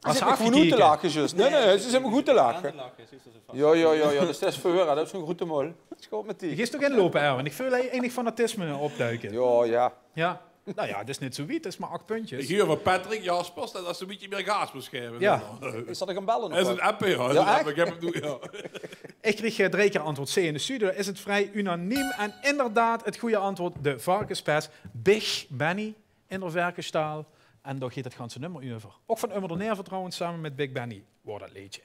Ze zit mich gewoen oet te lache, zjus. Nae, nae, ze zit mich oet te lache. Jao, jao, jao, jao, dus det is veur häör, det is zoe'n groete mol. Sjoon mit die. Geis toch inloupe, Erwin? Ich veul hie enig fanatisme opduike. Jao, jao. Jao. Nou ja, 't is neet zoe wied, 't is mer ach puntjes. Ich huur van Patrick Jaspers det, det se ein bietje mieë gaas mós gaeve. Ja. Is det ein belle of waat? Det is ein app, ja. Ja, ech? Ich höb 'm noe, ja. Ich kreeg, eh, drie kier antwoord C in de studio. Is 't vrie unaniem en inderdaad 't gooj antwoord, de varkenspes. Big Benny in de Verkestaal. En dao geit 't ganse nummer euver. Ouch van Ummer de Never trouwens, same mit Big Benny. Woor det leedje.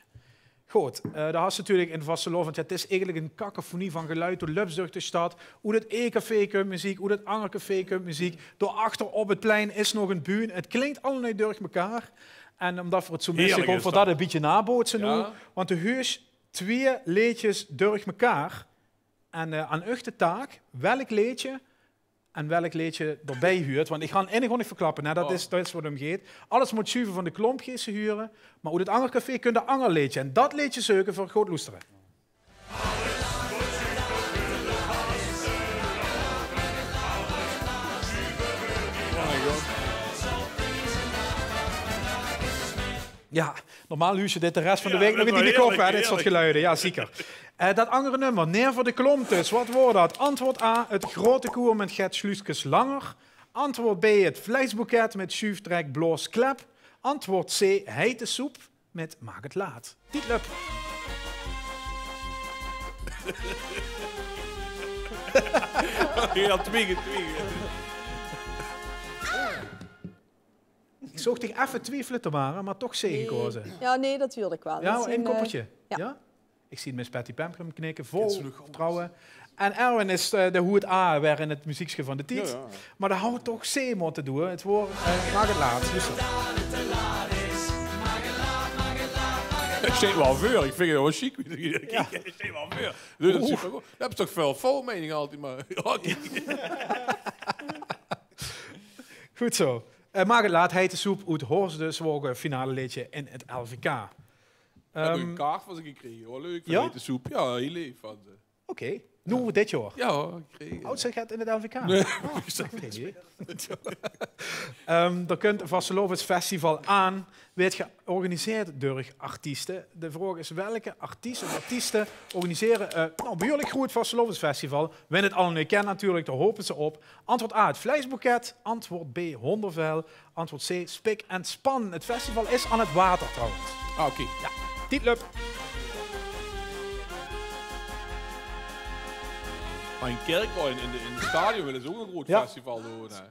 Good, eh, dao has se natuurlik in vastelaovend, ja, 't is eigelik ein cacophonie van geluid. Doe löps durch de stad, oet 't ee café kump meziek, oet 't anger café kump meziek. Dao achter op 't plein is nog ein bühne. 't Klink allemaol durch mekaar. En ómdet v'r 't zoe misse, gaon v'r det ein bietje nabootse noe. Want doe huurs twieë leedjes durch mekaar. En, eh, aan uch de taak, welk leedje en welk leedje d'rbie huurt. Want ich gaon 't eine gewoon neet verklappe, hè. Det is, det is waat 't óm geit. Alles mót sjuve van de klomp geis se hure. Mer oet 't anger café kump ein anger leedje. En det leedje zeuke v'r. Good loestere. Ja, normaal huurs se dit de res van de waek nog in de kop, hè, dit soort geluide. Ja, zeker. Eh, det anger nummer, Neer veur de Klomp dus. Waat woor det? Antwoord A, 't groete koer mit Gert Sluuskes Langer. Antwoord B, 't vleisboeket mit sjuuftrek, blaos, klep. Antwoord C, heite soep mit Maak 't laat. Tied löp. Ja, twiege, twiege. Ich zoog dich effe twiefele, Tamara, mer toch C gekaoze. Ja, nae, det wól ich waal. Ja, ein koppertje. Ja. Ich zeen Miss Patty Pemprum knikke, vol vertrouwe. En Erwin is, eh, de hoed A weer in 't meziekske van de tied. Mer det haw toch C mótte doon. 't Woor, eh, Maak 't laat. Dus det. Steit waal veur. Ich vinj 't waal sjiek. Steit waal veur. Dus det is supergood. Det höbs se toch väöl vol, mein ich altied mer. Ja, kiek. Good zoe. Eh, Maak 't laat, heite soep oet Horst dus, woor 't finaleleedje in 't L V K. Höb ich ein kaart van ze gekrege. Waal leuk, van heite soep. Ja, hiel leef van ze. Oké. Noe dit jaor? Ja, gekrege. Ouch zoe get in 't L V K? Nae, ich zèk niks mieë. Ehm, d'r kump ein vastelaovesfestival aan. Weurt georganiseerd durch artieste. De vraog is, welke artiest of artieste organisere, eh, nou, ein behuurlik groet vastelaovesfestival? Win 't allemaol kènt natuurlik, dao hope ze op. Antwoord A, 't vleisboeket. Antwoord B, Hondervel. Antwoord C, Spik en Span. 't Festival is aan 't water trouwens. Ah, oké. Ja, tied löp. Mer in Kirkwall, in, in de, in 't stadion wille ze ouch ein groot festival doon, hè.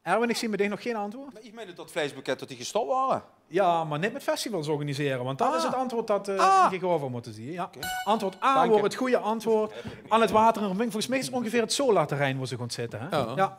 Erwin, ich zeen bie dich nog gein antwoord. Mer ich mein det det vleisboeket, det die gestop wore. Ja, mer neet mit festivals organisere, want det is 't antwoord det, eh, gegaeve mót zeen. Ja. Antwoord A woor 't gooj antwoord. Aan 't water in Remunj. Volges mich is 't óngevieër 't Solarterrein wo ze gaon zitte, hè? Ja.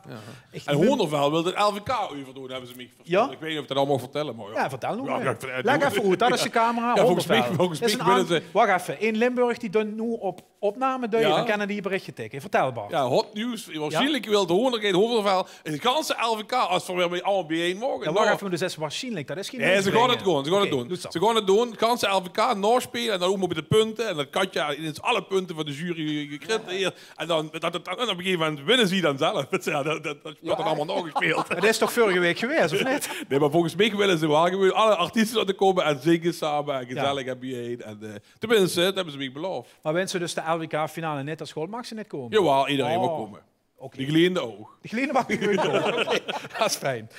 En Hondervel wilt 't L V K euverdoon, höbbe ze mich vertèld. Ich weit neet of ich det allemaol maag vertèlle, mer ja. Ja, vertèl noe mer. Lègk effe oet, det is de camera. Ja, volges mich, volges mich wille ze... Wach effe, in Limburg die doon noe op opname duie, dan kènne die berichje tikke. Vertèl, Bart. Ja, hot news. Waarsjienlik wilt Hondervel, 't ganse L V K, es v'r weer allemaol biejein moge. Ja, wach effe, dus det is waarsjienlik, det is gein... Nae, ze gaon 't doon, ze gaon 't doon. Ze gaon 't doon, 't ganse L V K naospeule en dan ouch nog mit de punte. En dan kan je ineens alle punte van de jury gekregen. En dan, det, det, en op ein gegaeve moment winne ze dan zelf. Ja, det, det, det weurt dan allemaol naogespeeld. Mer det is toch vörrige waek gewaes, of neet? Nae, mer volges mich wille ze waal gewoon alle artieste laote kómme en zinge same en gezellig en biejein. En, eh, Tenminste, det höbbe ze mich belaof. Mer wins se dus de L V K-finale neet has gehaold, maags se neet kómme? Jawaal, ederein maag kómme. Oké. De geliende ouch. De geliende maag gewoon kómme. Oké, det is fijn.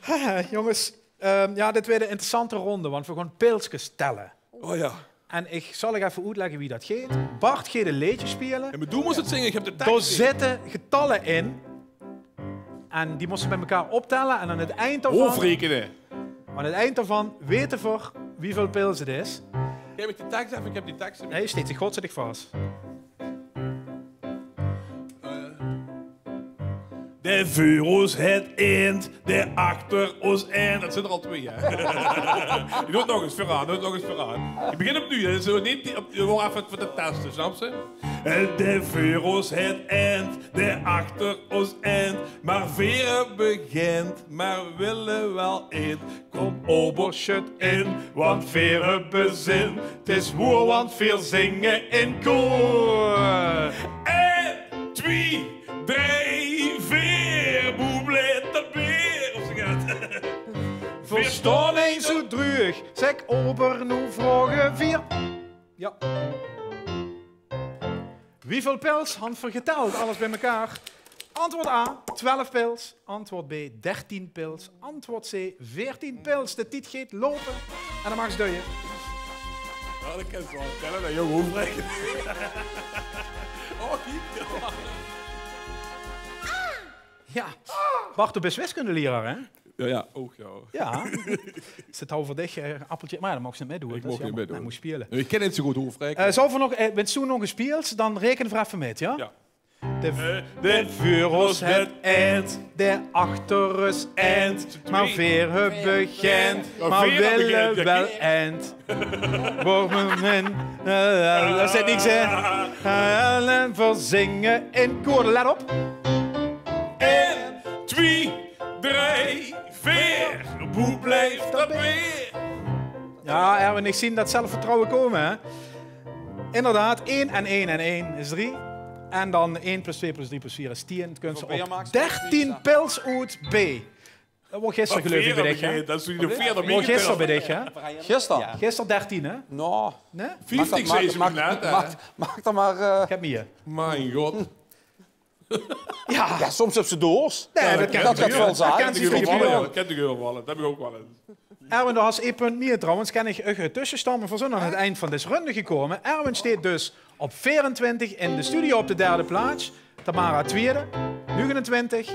Haha, jónges, ehm, ja, dit weurt ein interessante ronde, want v'r gaon pilskes tèlle. Oh ja. En ich zal uch effe oetlègke wie det geit. Bart geit ein leedje speule. En doe mós 't zinge, ich höb de teks neet. Dao zitte getalle in. En die mós se bie-ein optèlle en aan 't eind daovan... Hoofdrekenen. Aan 't eind daovan weite v'r wieväöl pils 't is. Gaef mich die teks effe, ich höb die teks neet mieë. Nae, steit, ich gaon ze dich vas. Eh. Dae veur ós haet eend, dae achter ós eend. Det zeen d'r al twieë, hè? Ich doon 't nog ins veuraan, doon 't nog ins veuraan. Ich begin opnuuj, hè. Zo neet die, op, gewoon effe veur de teste, snaps se? En dae veur ós haet eend, dae achter ós eend, mer veer höbbe geint, mer wille waal eend. Kóm, ober, sjut in, want veer höbbe zin. 't Is woer, want veer zinge in koor. En twie, drie, veer, boe blief de beer? Of zo get. Verstaon eins zoe dreug, zèk ober, noe vraoge veer. Ja. Wieväöl pils han v'r getèld? Alles bie-ein. Antwoord A, twelf pils. Antwoord B, dertien pils. Antwoord C, veertien pils. De tied geit loupe. En dan maag ze duie. Ja, dat kan ze wel vertellen, hè, jong, hoe vrij. Oh, hier. Ja. Bart, doe bis wiskundelieraar, hè? Ja, ja, ouk, ja. Ja. Is 't al veur dich, eh, appeltje? Mer ja, dan maags se neet mitdoon. Ich maag neet mitdoon. Mós spele. Ich kin neet zo good hoofdrekene. Eh, zölle v'r nog, eh, wens doe nog ins speels, dan reken v'r effe mit, ja? Ja. De, de veur ós höb eind, de achter ós eind, mer veer höbbe geind, mer veer höbbe wille geind, ja, wel eind. Wormen in, eh, dat zit niks, hè. En v'r zinge in koor, let op. Ein, twie, drie, veer. Boe blief dat weer? Ja, Erwin, ich zeen dat zelfvertrouwe kome, hè. Inderdaad, ein en ein en ein is drie. En dan ein plus twee plus drie plus veer is tien. Dan kóns se op dertien pils oet, B. Dat woor gister, geluif ich, bie dich, hè? Dat is de veerde. Woor gister bie dich, hè? Gister? Ja. Gister dertien, hè? No. Nae? Vieftig, maak, zes, maak, maak, maak dan mer, eh. Ich höb mieë. Mien god. Ja. Ja, soms höbs se doors. Nae, dat kan. Dat kènt gevalle. Dat kènt gevalle. Dat höb ich ouk waal ins. Erwin, doe has ein punt mieë trouwens. Kin ich uch tössestand, mer veer zeen aan 't eind van dees runde gekómme. Erwin steit dus op veerentwintig, in de studio op de derde plaats. Tamara twiede, negenentwintig.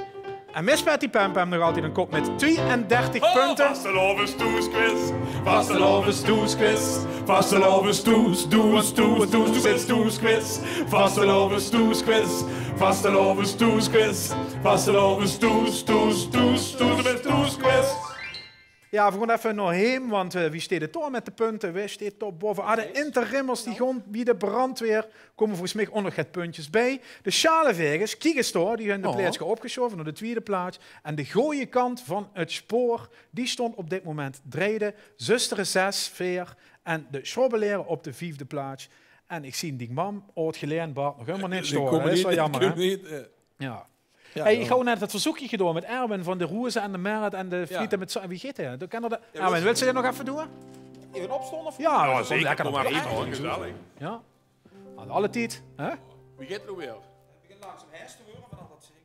En Miss Patty Pam Pam nog altied aan kop mit twieëndertig punte. Vastelaovendstoesquiz. Vastelaovendstoesquiz. Vastelaovendstoes, does, toes, toes, toes, toesquiz. Vastelaovendstoesquiz. Vastelaovendstoesquiz. Vastelaovendstoes, toes, toes, toes, toes, toesquiz. Ja, v'r gaon effe nao heem, want, eh, wie steit 't dao mit de punte? Wae steit dao bove? Ah, de interimmers, die gaon bie de brandweer. Kómme volges mich ouch nog get puntjes bie. De Sjalevaegers, kiek ins dao, die zeen de plaats opgesjaove nao de twiede plaats. En de gooje kant van 't spoor, die stóng op dit moment derde. Zöstere zes, veer. En de Sjrobbelaere op de viefde plaats. En ich zeen dien mam, Aod Gelaen, Bart, nog ummer neet sjtore. Dat is waal jaomer, hè? Ja. Ja, hey, ich höb net 't verzeukje gedaon mit Erwin van de roeze en de merret en de friete mit sa-, wie geit 't? Dan kan 'r dat. Erwin, wils se dit nog effe doon? Effe opstaon of? Ja, zeker. Kóm mer in, hoor, gezellig. Ja. Aan alle tied, hè? Wie geit 't weer? 't Begint langzaam heis te waere van al dat zinge.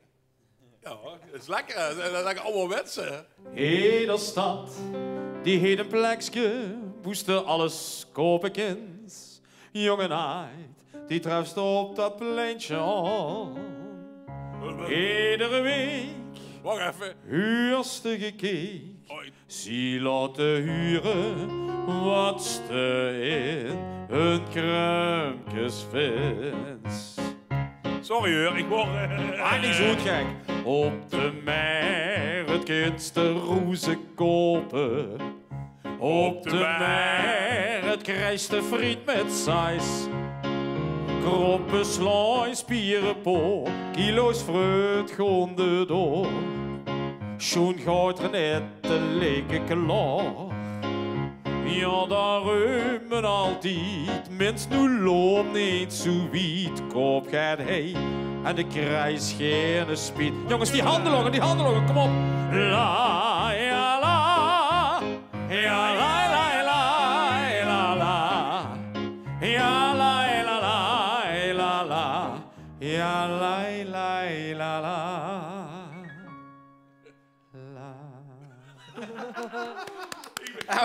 Ja, 't is lekker, hè? Dat is lekker awwerwets, hè? Eder stad, die heet ein plekske, boe se alles koupe kins. Jóng en aajd, die trefs te op dat pleintje aan. Edere waek huurs te gekiek. Zie laote hure wat ste in hun krömkes vins. Sorry, huur, ich waor, eh, niks zo gek. Op de merret kins te roeze koupe. Op de merret kriegs te friet mit saus. Kroppe slaoj, spierepoor, kilo's fruit gaon d'r door. Sjoon geit 'r net te leke klaor. Ja, daorum altied, mins, noe loup neet zo wied, koup get hei en de kriegs geine spiet. Jónges, die handelaoge, die handelaoge, kóm op. La, ja, la. Ja, lai, lai, lai, la, la. Ja, lai, la, lai, la, la. Ja, lai, lai, la, la. La.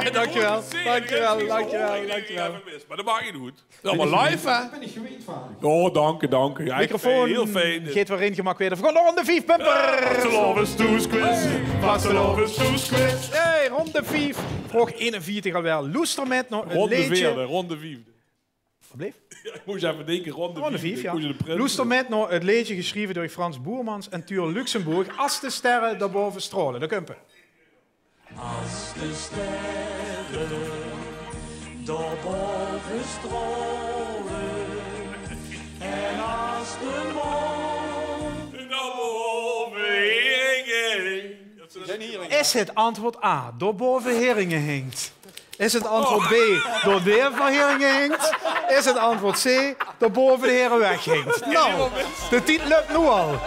Ja, dankjewel. Dankjewel, dankjewel, dankjewel. Mer dat maak neet oet. Allemaol live, hè? Bön ich gewijd van. Oh, dank uch, dank uch. Ja, ich vin 't hiel fijn. Microfoon geit weer ingemak waere. V'r gaon nao ronde vief, Pumper. Vastelaovendstoesquiz. Vastelaovendstoesquiz. Hey, ronde vief. Vraog einenveertig alweer. Loester mit nao 't leedje. Ronde veerde, ronde viefde. Wat bleef? Ja, ich mós effe dinke, ronde vief, ja. Loester mit nao 't leedje gesjreve door Frans Boermans en Tuur Luxemburg, As de sterre dao bove straole. Dao kump 'r. As de sterre dao bove straole en as de maan dao bove heringe. Is 't antwoord A, dao bove heringe hingk? Is 't antwoord B, dao d'r veur heringe hingk? Is 't antwoord C, dao bove de hereweg hingk? Nou, de tied löp noe al.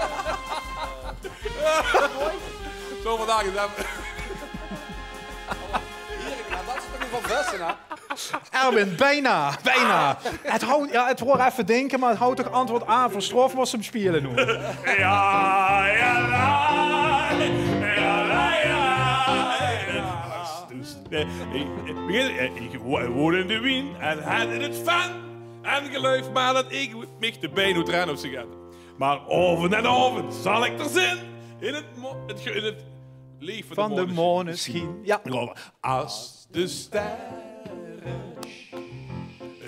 Zo, vandaag is effe. Heringe, dat is toch neet van Vessen, hè? Erwin, bijna, bijna. Het hou, ja, het waor effe dinke, maar het hou toch antwoord A veur Straof mós se 'm spiele noe. Ja, ja, ja, ja, ja, ja. Dus, eh, ik, ik begin, eh, ik wo-, woon in de Wien en het in het Ven. En geluif maar dat ik mich de bein oetren op ze gaat. Maar aovend en aovend zal ik er zin in het, mo-, het, ge-, in het leech van de Van de Måneskin. Måneskin. Ja. As de sterre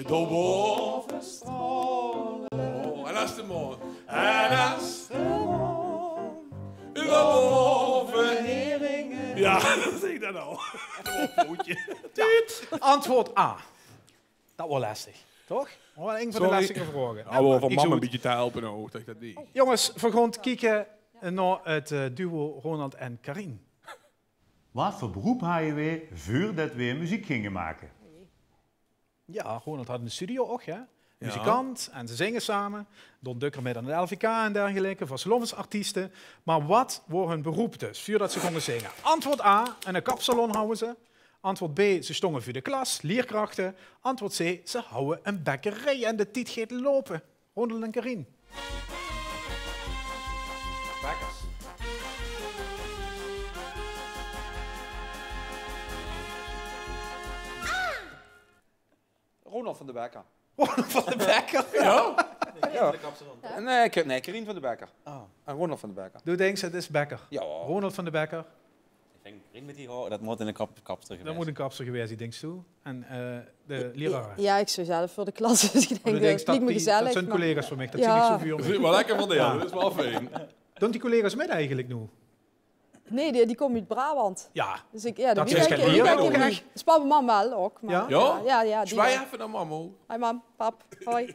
dao baove straole. Oh, en as de maan. En as de maan dao baove. Ja, dat zeg ik dan al. Tuut. Antwoord A. Dat waor lestig, toch? Waor waal een van de lestige vraoge. Ja, maar van mam een bietje te helpe ouk, dat ik dat deeg. Jonges, veer goon kieke nao het, eh, duo Ronald en Karin. Waat veur beroep haje weej veurdet weej meziek ginge make? Ja, Ronald had 'n studio och, hè? Muzikant, en ze zinge same. Doon dökker mei aan 't L V K en dergelijke, vastelaovesartieste. Maar waat waor hun beroep dus, veurdet ze gónge zinge? Antwoord A, 'ne kapsalon hawwe ze. Antwoord B, ze stónge veur de klas, lierkrachte. Antwoord C, ze hawwe 'n bekkerie en de tied geit loupe. Ronald en Karin. Bekkers. Ronald van de Bekker. Ronald van de Bekker? Ja. Ja. Nee, ik, nee, Karin van de Bekker. Oh. En Ronald van de Bekker. Doe dinks, het is Bekker? Ja. Ronald van de Bekker. Ik dink, Karin met die haor, dat moet 'ne kap-, kapster gewaes. Dat moet 'ne kapster gewaes zien, dinks doe? En, eh, de leraar? Ja, ik zou zelf veur de klas, dus ik dink, dat liek me gezellig, dat zien collega's van mich, dat zien niet zo vuur. Ze zien waal lekker van de, ja, dat is waal fijn. Doon die collega's mit eigenlijk noe? Nee, die, die kómme oet Brabant. Ja. Dus ik, ja, dat is kei leuk. Is pap en mam waal ouk, maar ja? Ja, ja, die waal. Zwaai effe nao mam. Hoi mam, pap, hoi.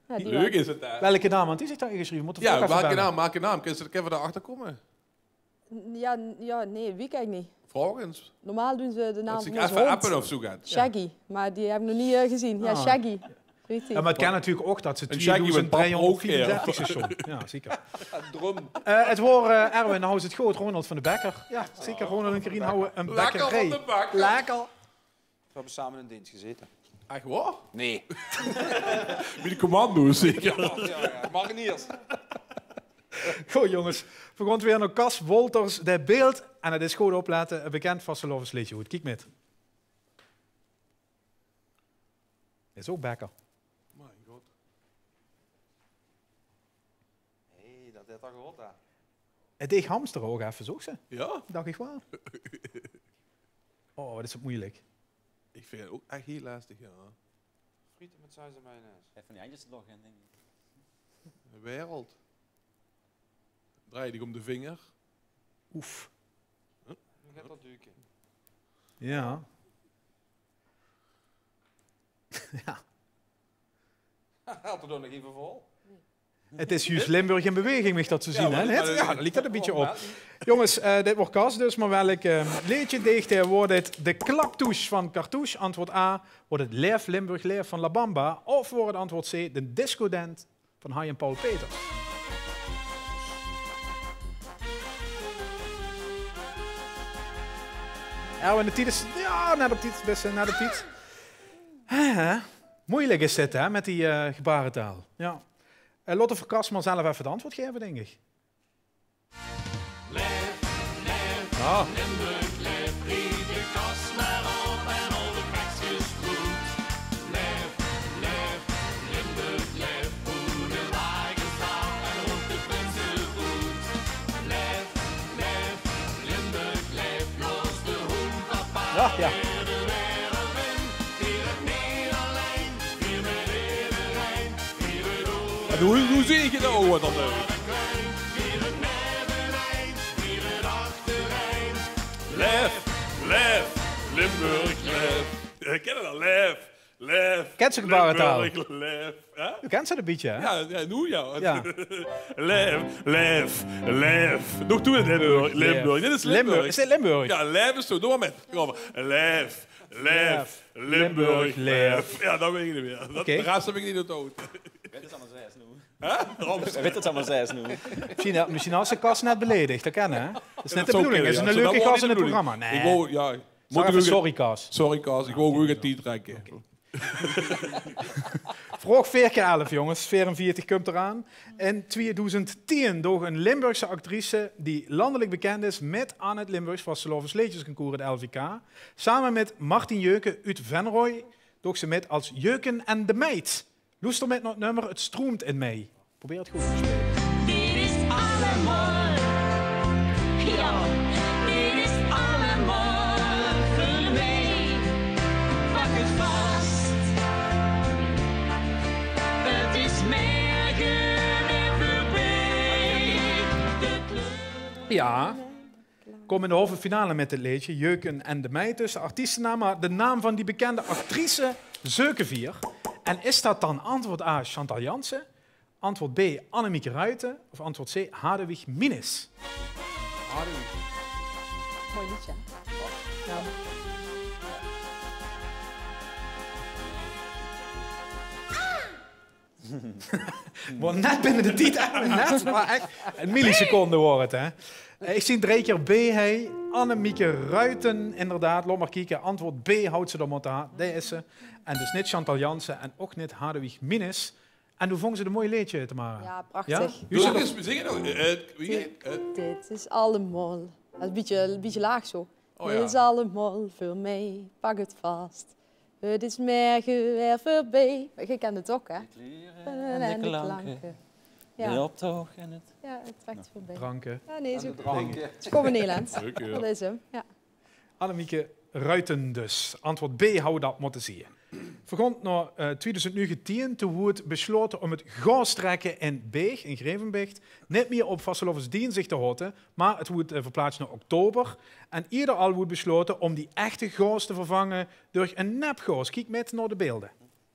Ja, die waal. Leuk is het, hè? Welke naam had die zich dan ingeschreven? Mótte veer effe belle. Ja, welke naam, welke naam? Kins se dat effe dao achter kómme? N-, ja, n-, ja, nee, weit ik niet. Vraog ens. Normaal doon ze de naam van ós hóndj. Dat ze zich effe appe of zo gaat. Shaggy, maar die heb ik nog niet, eh, gezien. Ja, Shaggy. Ja, maar het kan natuurlijk ook dat ze tweeduizend driehonderdvierendertig seizoen. Ja, zeker. Drum. Eh, het waor, eh, Erwin, nou is het good. Ronald van de Bekker. Ja, zeker. Ronald en Karin hawwe 'n bekkerie. Lekker van de Bekker. Lekker. We hebben samen in dienst gezeten. Echt waor? Nee. Wie de commando's, zeker. Ja, ja, ja. Mariniers. Good, jonges. Veer goon weer nao Cas Wolters, De Beeld. En het is good oplette, 'n bekend vastelaovesleedje. Good, kiek mit. Is ouk bekker. Mijn god. Hé, dat haet al gehoord, hè? Het deeg hamster ouk effe, zoog ze? Ja? Dach ik waal. Oh, wat is het moeilijk. Ik vind het ouk echt heel lastig, ja. Frieten met saus en mayonaise. Haet van die handjes er nog in, dink ik. De wereld. Draai dich om de vinger. Oef. Huh? Nu gaat dat duiken. Ja. Ja. Had er dan nog even vol? Het is juist Limburg in beweging, mag ik dat zo zien, hè? Ja, dat liek het een beetje op. Jongens, eh, dit waor Cas dus, maar welk, eh, leedje deeg hae? Waor dit De Klaptoes van Cartouche? Antwoord A, waor het Laef Limburg Laef van La Bamba? Of waor het antwoord C, De Discodent van Hai en Paul Peters? Erwin, de tied is, ja, net op tied, beste, net op tied. Hè, hè? Moeilijk is dit, hè, met die, eh, gebarentaal. Ja. Eh, laote veer Cas maar zelf effe het antwoord gaeve, dink ik. Laef, laef, Limburg laef, riep de Cas maar op en al de pekskes groet. Laef, laef, Limburg laef, hoe de wagen staat en roept de prinsen oet. Laef, laef, Limburg laef, blaos de hoenpapa weer de wereld in. Vier het niet alleen, vier met iedereen. En hoe, hoe zie ik het nou? Wat dan leuk? Laef, laef, Limburg laef. Ik ken het al, laef, laef. Kent ze gebarentaal? Limburg laef. Hè? U kent ze een beetje, hè? Ja, ja, noe ja. Ja. Laef, laef, laef. Nog toen het Limburg, Limburg. Dit is Limburg. Is dit Limburg? Ja, laef is zo. Doe maar met. Kom maar. Laef, laef, Limburg laef. Ja, dat weet ik niet meer. Dat, de rest heb ik niet onthouden. Wit het allemaal zes noe. Hè? Wit het allemaal zes noe. Misschien, misschien had ze Cas net beledigd, dat kan, hè? Dat is net de bedoeling. Is een leuke gast in het programma. Nee. Ik wou, ja. Zèk effe sorry, Kaas. Sorry, Kaas. Ich wou ouch get tied trèkke. Vraog veer kier elf, jónges. Veerenveertig kump d'raan. In twiedoezend tieën doog ein Limburgse actrice die landelik bekènd is mit aan 't Limburgs Vastelaovesleedjesconcours, 't L V K, same mit Martien Jeuken oet Venroj, doog ze mit als Jeuken en de Meid. Loester mit nao 't nummer 't Stroemt in mei. Probeer 't good te speule. Dit is allemaol, jao, dit is allemaol veur mei. Pak 't vas. 't Is merge weer veurbie. De kleur. Jao. Kómme in de halve finale mit dit leedje, Jeuken en de Meid dus, de artiestenaam, mer de naam van die bekènde actrice zeuke veer. En is dat dan antwoord A, Chantal Janzen, antwoord B, Annemieke Ruiten of antwoord C, Hadewig Minnis? Hadewig. Mooi leedje. Jao. Woar net binne de tied, Erwin, net, mer ech ein milliseconde woar 't, hè. Eh, ich zeen drei kier B, hè. Annemieke Ruiten, inderdaad. Laot mer kieke. Antwoord B haw ze dan mótte ha-, dao is ze. En dus nit Chantal Janzen en ouch nit Hadewig Minnis. En wie vónge ze 't mooi leedje, Tamara? Jao, prachtig. Jao? Wie is 't nog? Zing 't nog. Eh, wie heet 't? Dit is allemaol. Dat is ein bietje, ein bietje laag zo. Oh, jao. Dit is allemaol veur mei, pak 't vas. 't Is merge weer veurbie. Mer geer kènt 't ouch, hè? De kleure en de klanke. Jao. De optoch en 't... Jao, 't trèk veurbie. Dranke. Jao, nae, is ouch... Ze kómme Nederland. Leuk, jao. Dat is 'm, jao. Annemieke Ruiten dus. Antwoord B haw dat mótte zeen. Veer gaon nao, eh, twiedoezend negentieën. Toen woort beslaote óm 't gaostrèkke in Beeg, in Grevenbicht, nit mieë op vastelaovesdeensdig te haote, mer 't woort, eh, verplaats nao oktober. En ierder al woort beslaote óm die echte gaos te vervange durch ein nepgaos. Kiek mit nao de beelder.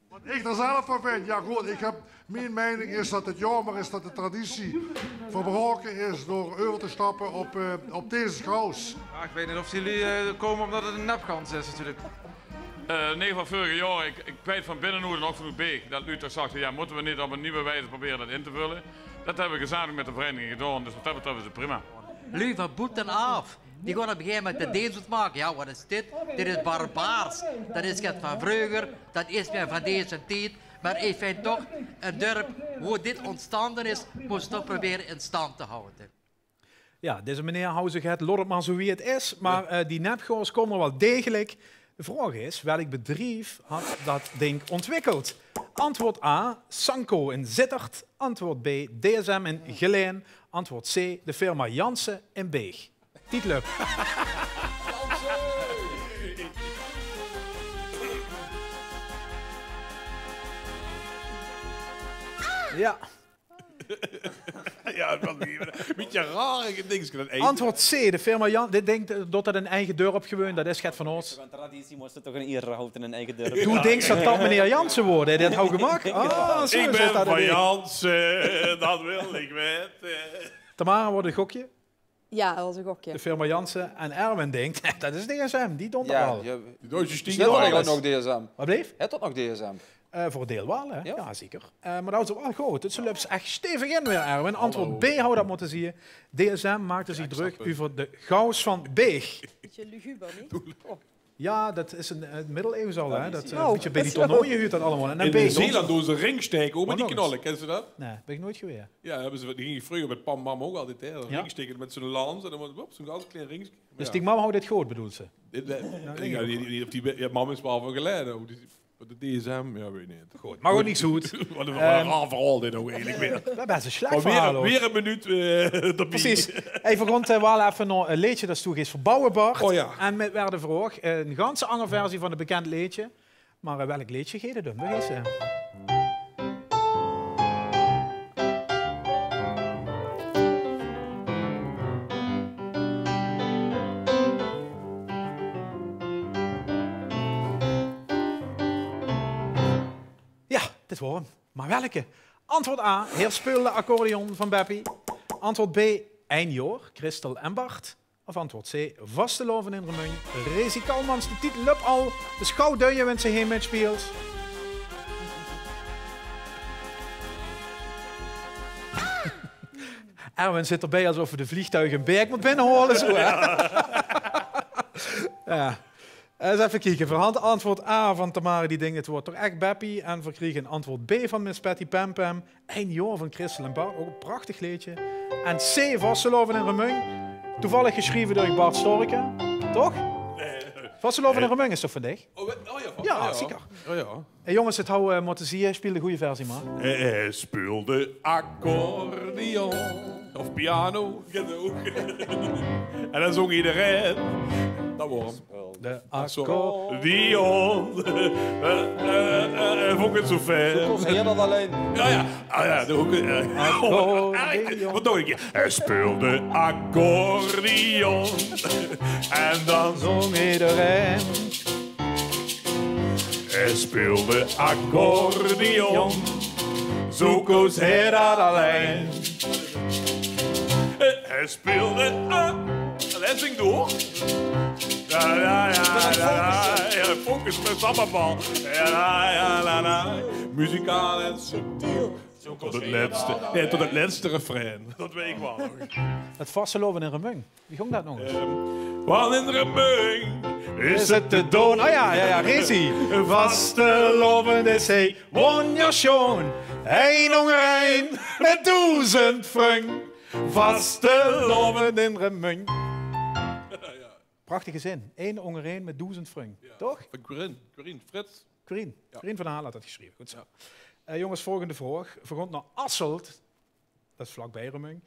Wat ich d'r zelf van vind? Jao, good, ich höb, mien meining is dat 't jaomer is dat de traditie verbraoke is door euver te stappe op, eh, op deze gaos. Jao, ich weit neet of ze hie, eh, kómme ómdat 't ein nepgans is, natuurlik. Eh, in eder geval veurig jaor, ich, ich weit van binne oet en ouch vanoet Beeg, dat luuj toch zagte: jao, mótte v'r neet op ein nuuj wieze probere dat in te völle? Dat höbbe v'r gezamentlik mit de vereiniging gedaon, dus wat dat betröf is 't prima. Luuj van boete aaf, die gaon op ein gegaeve moment de deens oetmake. Jao, wat is dit? Dit is barbaars. Dat is get van vreuger. Dat is neet mieë van deze tied. Mer ich vind toch, ein dörp wo dit óntstande is, mós se toch probere in stand te haote. Jao, deze meneer haw zich het, laot 't mer zo wie 't is. Mer, eh, die nepgaos kómme waal degelik. De vraog is, welk bedrief had dat dink óntwikkeld? Antwoord A, Sanco in Zitterd. Antwoord B, D S M in Gelaen. Antwoord C, de firma Janssen in Beeg. Tied löp. Jao. Jao, 't waas ein bietje raar dingske, dat eige. Antwoord C, de firma Jan-, dit dink, eh, dat dat in eige dörp gewoon, dat is get van ós. Van traditie mós se toch ein ierder haote in eige dörp. Doe dinks dat dat meneer Janssen woort, hè? Dat haw gemaak. Ah, zo is dat. Ich bin van Janssen, dat wil ich weite. Tamara, waat ein gokje? Jao, dat waas ein gokje. De firma Janssen en Erwin dink, dat is D S M, die dónt al. Jao, die Duitse stiek. Is dat nog D S M? Waat bleef? Haet dat nog D S M? Eh, veur 'n deil waal, hè? Jao. Jao, zeker. Eh, mer dat is ouch waal good. Dus ze löp ech stevig in weer, Erwin. Antwoord B haw dat mótte zeen. D S M maakde zich drök euver de gaos van Beeg. Bietje luguber, neet? Jao, dat is ein, eh, middeleeuws al, hè? Dat, eh, bietje bie die toernooie huurt dat allemaol. En in Zeeland doon ze ringsteke, ouch mit die knolle. Kins se dat? Nae, bön ich noeats gewaes. Jao, höbbe ze, die ginge vreuger mit pap en mam ouch altied, hè. Ringsteke mit zo'n lans en dan woort, hop, zo'n gans klein ringske. Dus die mam haw dit good, bedoels se? Dit, eh, jao, die, die, die, op die, jao, mam is waal van Gelaen, ouch. Die, de D S M, jao, weit ich neet. Good, mer good, niks good. Waat ein, waat ein raar verhaol dit ouch eigelik weer. Mer bès ein slech verhaol, huur. Weer ein minuut, eh, d'rbie. Precies. Hey, veer gaon, eh, waal effe nao ein leedje dat stoe geis verbouwe, Bart. O jao. En mit weer de vraog, eh, ein gans anger versie van ein bekènd leedje. Mer, eh, welk leedje geit 't óm? Dao geit 't. Jao, dit waor 'm. Mer welke? Antwoord A, Heer speulde accordeon van Beppie. Antwoord B, Ein jaor, Christel en Bart. Of antwoord C, Vastelaovend in Remunj, Resi Calmans. De tied löp al, dus gaw duie, wens se hie mitspeels. Erwin zit d'rbie esof 'r de vleegtuuge in Beeg mót binnehaole, zo, hè? Jao. Ens effe kieke. Veer hant antwoord A van Tamara, die dink 't woort toch ech Beppie. En veer kriege antwoord B van Miss Patty Pam Pam. Ein jaor van Christel en Bart, ouch e prachtig leedje. En C, Vastelaovend in Remunj. Toevallig gesjreve door Bart Storke, toch? Vastelaovend in Remunj is toch van dich? Oh, we- oh ja, van- Jao, oh ja. Zeker. Oh ja. Hé, jónges, 't hou eh, mótte zieë, speel de goeie versie mer. Hij speelde accordeon. Of piano. En dan zong iedereen. Dat waor 'm. De accordeon. Accordeon. Eh, eh, eh, eh, vond ik het zo fijn. Zo kon hij dat alleen. Ja, ja. Ah, ja, de hoek, eh, Accordeon. Wat nog een keer? Hij speelde accordeon. En dan zong iedereen. Hij speelde accordeon. Zo koos hij dat alleen. Eh, Hij speelde. Ah, en hij zingt door. Ja, ja, ja, ja, ja. Ja, focus met Sambabal. Ja, ja, ja, ja. Muzikaal en subtiel. Tot het laatste, nee, tot het laatste refrein. Dat weet ik wel nog. Het vastelaovend in Remunj. Wie góng dat nog ens? Ehm, want in Remunj is het te doen. Oh ja, ja, ja, Rezi. Vastelaovend is hij wonderschoon. Ein ónger ein met doezend vrung. Vastelaovend in Remunj. Prachtige zin. Ein ónger ein met doezend vrung. Ja. Toch? Van Corinne. Corinne Frits. Corinne. Ja. Corinne van Hala had dat gesjreve. Good zo. Ja. Eh, jónges, volgende vraog. Veer gaon nao Asselt. Dat is vlakbij Remunj.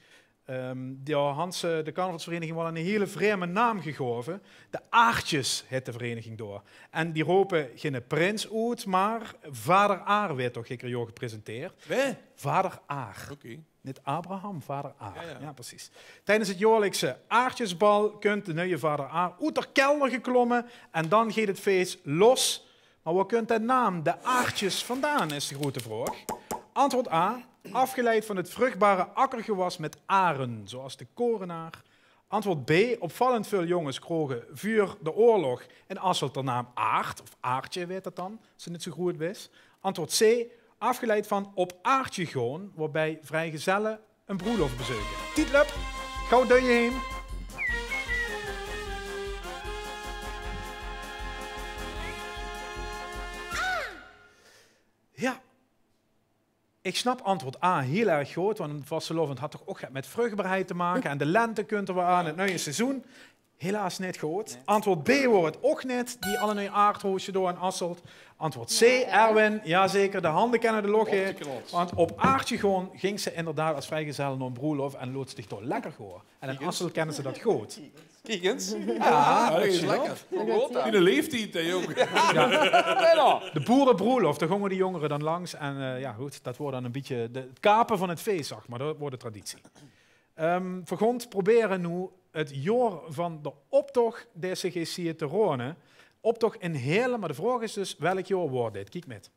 Ehm, dao hant ze de carnavalsvereniging waal 'ne hiele vreemde naam gegaove. De Aartjes hèt de vereniging dao. En die rope geine prins oet, mer Vader Aar weurt toch ieder jaor gepresenteerd. Wae? Vader Aar. Oké. Neet Abraham, Vader Aar. Ja, ja. Ja, precies. Tijdens het jaorlijkse Aartjesbal kunt de nuie Vader Aar oet d'r kelder geklomme en dan geet het fees los. Mer woa kunt de naam De Aartjes vandaan, is de groete vraog. Antwoord A, afgeleid van het vruchtbare akkergewas met aren, zoals de korenaar. Antwoord B, opvallend veul jónges kroge vuur d'r oorlog in Asselt d'r naam Aart, of Aartje weurt dat dan, as ze neet zo groeët wis. Antwoord C, afgeleid van op aartje gaon, waobij vrijgezelle 'n broelof bezeuke. Tied löp, gauw deur je heen. Ja. Ik snap antwoord A hiel erg good, want 'n vastelaovend hat toch ouch get met vruchtbaarheid te make. En de lente kunt d'r weer aan, 't nuie seizoen. Helaas neet good. Antwoord B woar 't ouch neet, die allenui aardhoosje dao in Asselt. Antwoord C, Erwin, jazeker, de hande kenne de loch in. Want op aardje gaon ging ze inderdaad as vrijgezelle nao 'n broelof en loot zich dao lekker gaon. En in Asselt kenne ze dat good. Kiek ens. Ja, dat is lekker. In de leeftied, hè, jóng. De boerebroelof, dao gónge die jóngere dan langs. En eh, ja, good, dat woar dan 'n bietje de, 't kape van 't fees, zag mer. Dat woar de traditie. Ehm, veer gaon probere noe 't jaor van d'r optoch, d'r C G C, te raone. Optoch in Heële, mer de vraog is dus, welk jaor woar dit? Kiek mit.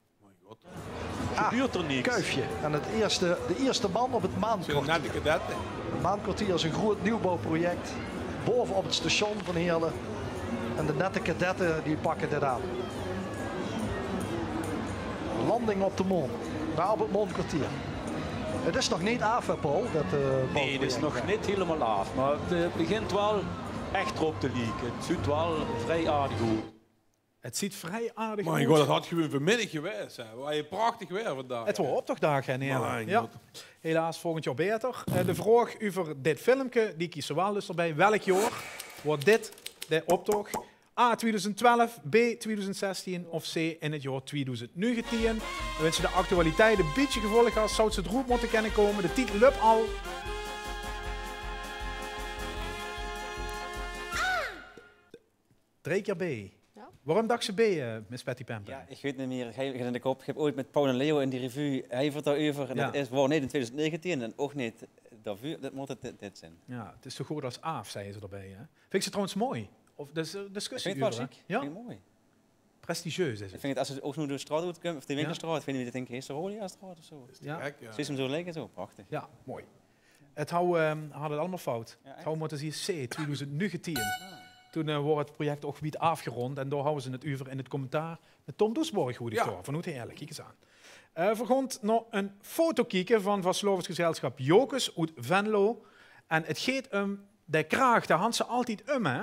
Gebeurt er niks. Kuifje. En het eerste, de eerste man op het Maankwartier. Zijn nette kadette. Het Maankwartier is een groot nieuwbouwproject boven op het station van Heerlen. En de nette kadetten die pakken dit aan. Landing op de maan. Daar op het Maankwartier. Het is nog niet af, hè, Paul? Dat, eh, nee, het is nog niet helemaal af. Maar het eh, begint wel echt erop te lieken. Het ziet wel vrij aardig uit. 't Ziet vrij aardig oet. Mer god, dat had gewoon vanmiddig gewaes, hè. Waat 'n prachtig weer vandaag. 't Woar optochdaag, hè, Nele? Ja. Helaas, volgend jaor beter. Eh, de vraog euver dit filmke, die kieze we al dus erbij. Welk jaor woar dit de optoch? A tweeduizend twelf, B tweeduizend zestien of C in 't jaor tweeduizend negentien? Wens se de actualiteit 'n bietje gevolg has, zou ze droep motte kenne kome. De tied löp al. Drei kier B. Ja. Waorum dachs se B, eh, Miss Patty Pam Pam? Ja, ich weit neet mier. Geer, geer in de kop, geer höb ooit mit Paul en Leo in die revue, hae vertèlt dao euver, en dat is, woar neet in tweeduizend negentien en ouch neet daoveur, dat mót 't dit, dit zeen. Ja, 't is zo good as aaf, zagte ze d'rbij, hè. Vinjs se trouwens mooi? Of, d'r is, eh, discussie euver, hè? Ich vinj 't wel sjiek. Ja? Vinj ich mooi. Prestigieus is 't. Ich vinj 't, as se ouch noe door de straot oetkumps, of de winkelstraot, vinj ich dit, dink ich, is de Roliastraot of zo. Ja. Zuus se 'm zo ligke, zo, prachtig. Ja, mooi. 't Hou, ehm, had 't allemaol fout. Ja, echt? 't Hou mótte zieë C, tweeduizend negentien. Ah. Toen, eh, woar 't project ouch wied aafgerond en dao hawwe ze 't euver in 't commentaar mit Tom Doesborg, hoe die dao, vanoet Heële, kiek ens aan. Eh, veer gaon nao 'n foto kieke van vastelaovesgezelschap Jocus oet Venlo. En 't geet um de kraag, dao hant ze altied um, hè.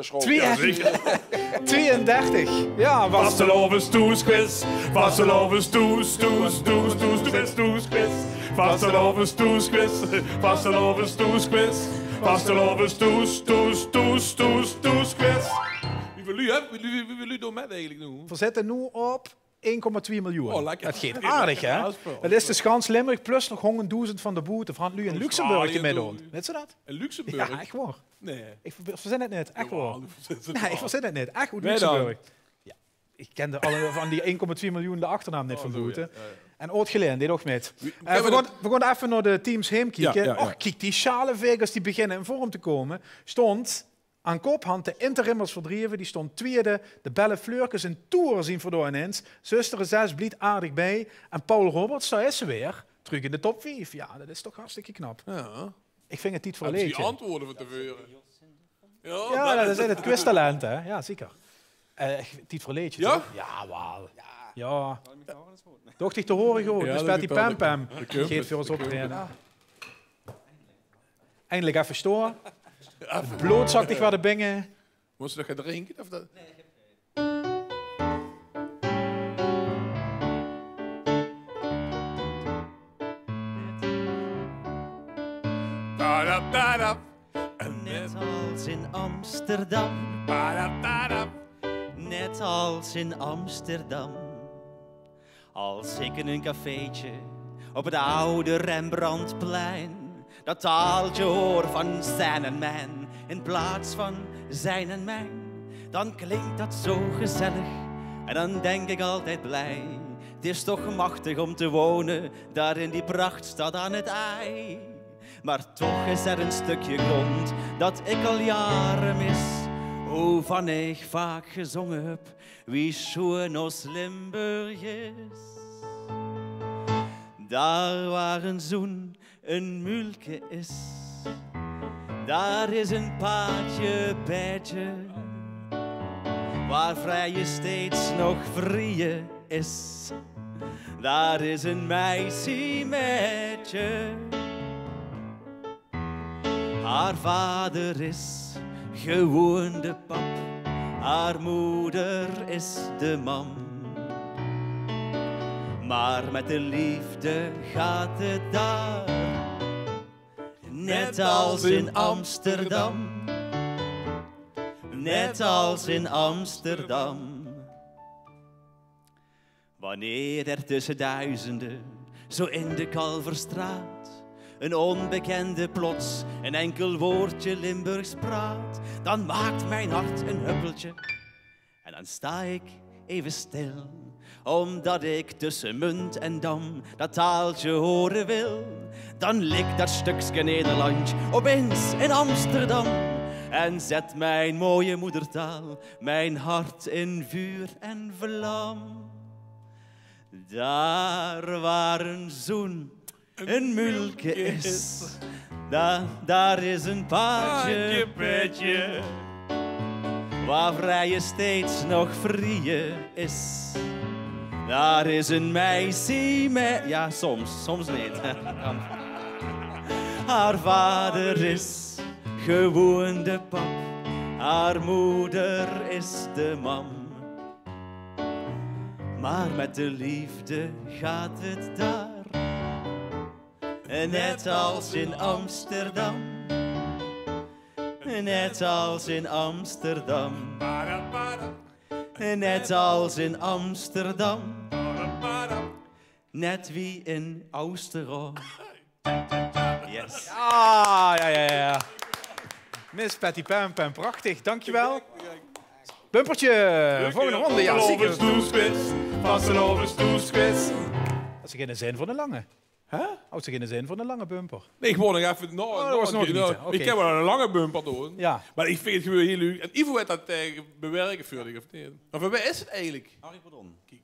zo'n schroom. Twee-, ja, zeker. Tweeëndertig. Ja, vastelaovendstoesquiz. Vastelaovendstoes, toes, toes, toes, toes, quiz, toes, quiz. Vastelaovendstoesquiz. Vastelaovendstoesquiz. Vastelaovendstoes, toes, toes, toes, toes, quiz. Wieväöl luuj, hè? Wieväöl luuj, wieväöl luuj doon mèt eigelik noe? Veer zitte noe op ein komma twee miljoen. Oh, lekker. Det geit aardig, hè? Ja, det is väöl. Det is dus gans Limburg plus nog hóngerddoezend van de boete, van luuj in Luxemburg die mètdoon. Wèts se det? In Luxemburg? Ja, ech waor. Nae. Ich ver-, verzin 't neet, ech waor. Jawel, det verzins se waal. Nae, ich verzin 't neet. Ech good, Luxemburg. Ja, ich ken de, alle van die ein komma twee miljoen de achternaam neet van boete. Oh, zo, ja, ja, ja. En Oud-Gelaen deeg ouch mèt. Eh, veer gaon, veer gaon effe nao de teams heem kieke. Ja, ja, ja. Och, kiek, die Sjaalevegers die beginne in vorm te kómme. Stóng aan kop, hant de Interimmers verdreve, die stóng twiede. De Belle Fleurkes in Toer zien v'r dao inins. Zöstere zès blief aardig bie. En Paul Roberts, dao is ze weer. Trök in de top vief. Ja, det is toch hartstikke knap. Ja. Ich vinj 't tied veur e leedje. Höbbe ze die antwoorde van te veure? Ja, det is 't quiztalent, hè? Ja, zeker. Eh, tied veur e leedje, toch? Ja? Jawaal. Ja. Doch dich te hure good. Ja, dus det Betty Pam Pam. Geet veur ós optraeje. Eindelik effe sjtoa. Effe. Blood zak dich weer de binge. Mós se nog get drinke, of det? Net als in Amsterdam. Net als in Amsterdam. Al zit ik in een cafeetje op het oude Rembrandtplein. Dat taaltje hoor van zijn en mijn in plaats van zijn en mijn. Dan klinkt dat zo gezellig. En dan denk ik altijd blij, 't is toch machtig om te wonen daar in die prachtstad aan het IJ. Maar toch is er een stukje grond dat ik al jaren mis, hoe van ik vaak gezongen heb, wie schoon ons Limburg is. Daar waar een zoen een muulke is, daar is een paadje, paadje, waar vrije steeds nog vrije is. Daar is een meisje, meidje. Haar vader is gewoon de pap, haar moeder is de mam. Maar met de liefde gaat het daar, net als in Amsterdam. Net als in Amsterdam. Wanneer er tussen duizenden, zo in de Kalverstraat, een onbekende plots een enkel woordje Limburgs praat, dan maakt mijn hart een huppeltje. En dan sta ik even stil, omdat ik tussen Munt en Dam dat taaltje horen wil. Dan ligt dat stukske Nederland opeens in Amsterdam en zet mijn mooie moedertaal mijn hart in vuur en vlam. Daar waar een zoen een muulke is, daar, daar is een paadje, paadje, paadje, waar vrije steeds nog vrije is. Daar is een meisje, me, ja, soms, soms niet. Haar vader is gewoon de pap, haar moeder is de mam. Maar met de liefde gaat het daar, net als in Amsterdam. Net als in Amsterdam. Net als in Amsterdam. Net wie in Amsterdam. Yes. Ja, ja, ja, ja. Miss Patty Pam Pam, prachtig, dankjewel. Bumpertje, volgende ronde. Ja, zeker. Vastelaovendstoesquiz, vastelaovendstoesquiz. Had ze geen zin voor de lange? Hè? Had ze geen zin voor de lange bumper? Nee, ik wou nog even, nou, oh, dat was nog niet, oké. Ik heb wel een lange bumper doen. Ja. Maar ik vind het gewoon heel leuk. En Ivo werd dat, eh, bewerken, vind ik, of niet? Maar voor wie is het eigenlijk? Harry Pardon. Kijk.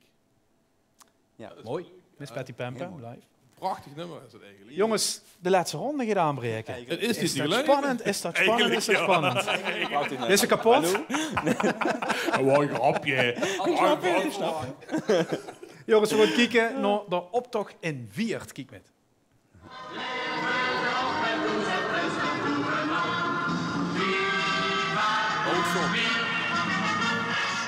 Ja. Mooi. Miss Patty Pam Pam, live. Prachtig nummer is het eigenlijk. Jongens, de laatste ronde gaat aanbreken. Het is niet leuk. Is dat spannend? Is dat spannend? Is dat spannend? Is ze kapot? Hallo? Dat was een grapje. Jongens, we gaan kijken naar de optocht in Wieërt. Kijk met.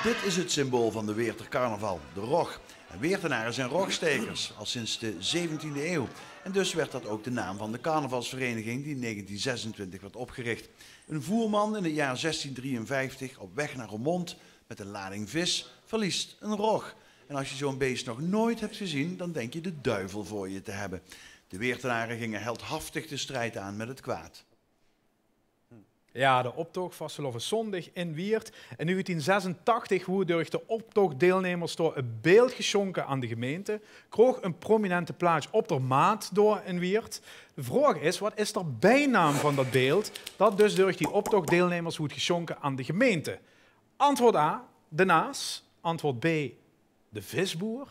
Dit is het symbool van de Wieërter carnaval, de rog. En Wieërtenaren zijn rogstekers, al sinds de zeventiende eeuw. En dus werd dat ook de naam van de carnavalsvereniging die in negentien zesentwintig werd opgericht. Een voerman in het jaar zestien drieënvijftig op weg naar Roermond met een lading vis verliest een rog. En als je zo'n beest nog nooit hebt gezien, dan denk je de duivel voor je te hebben. De Wieërtenaren gingen heldhaftig de strijd aan met het kwaad. Ja, de optocht vastelaovendszóndig in Wieërt. In negentien zesentachtig woort door de optochtdeelnemers door een beeld geschonken aan de gemeente. Kroog een prominente plaats op der maat door in Wieërt. De vraag is, wat is de bijnaam van dat beeld dat dus door die optochtdeelnemers woort geschonken aan de gemeente? Antwoord A, de Naas. Antwoord B, de Visboer.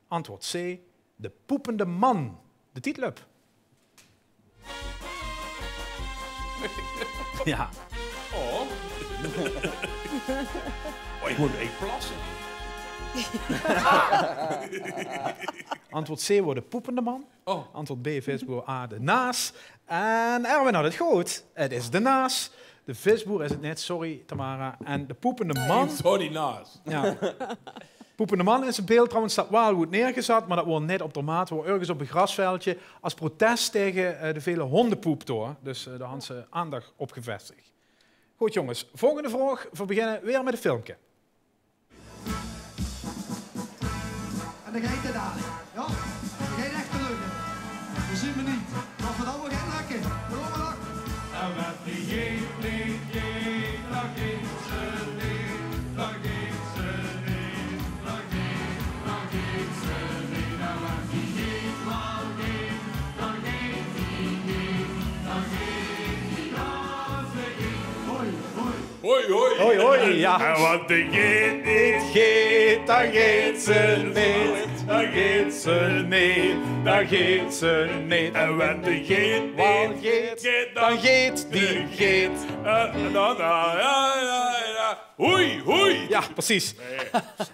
Antwoord C, de Poepende Man. De Tietlup. Ja. Oh. Oh, ik moet echt plassen. Antwoord C woort de Poepende Man. Oh. Antwoord B, Visboer. A, de Naas. En Erwin had het goed. Het is de Naas. De Visboer is het niet, sorry Tamara. En de Poepende Man. Sorry, Naas. Ja. Poepende Man is het beeld trouwens dat waal woort neergezat, maar dat woort niet op der maat, woort ergens op een grasveldje als protest tegen, eh, de vele hondenpoep door. Dus, eh, daar hadden ze aandacht op gevestigd. Goed jongens, volgende vraag. We beginnen weer met een filmpje. En dan geit het dadelijk. Ja, dan geit het echt lukken. We zien benieuwd. Wat we dan weer gaan drukken. Dan gaan we nog. En wat die jeet, jeet, jeet, dan geet ze neet, dan geet ze neet, dan Hoi, hoi. Hoi, hoi, ja. En wat de geet neet geet, dan geet ze neet. Dan geet ze neet, dan geet ze neet. En wat de geet neet geet, dan geet die geet. Eh, dan, dan, ja, ja, ja. Hoei, hoei. Ja, precies.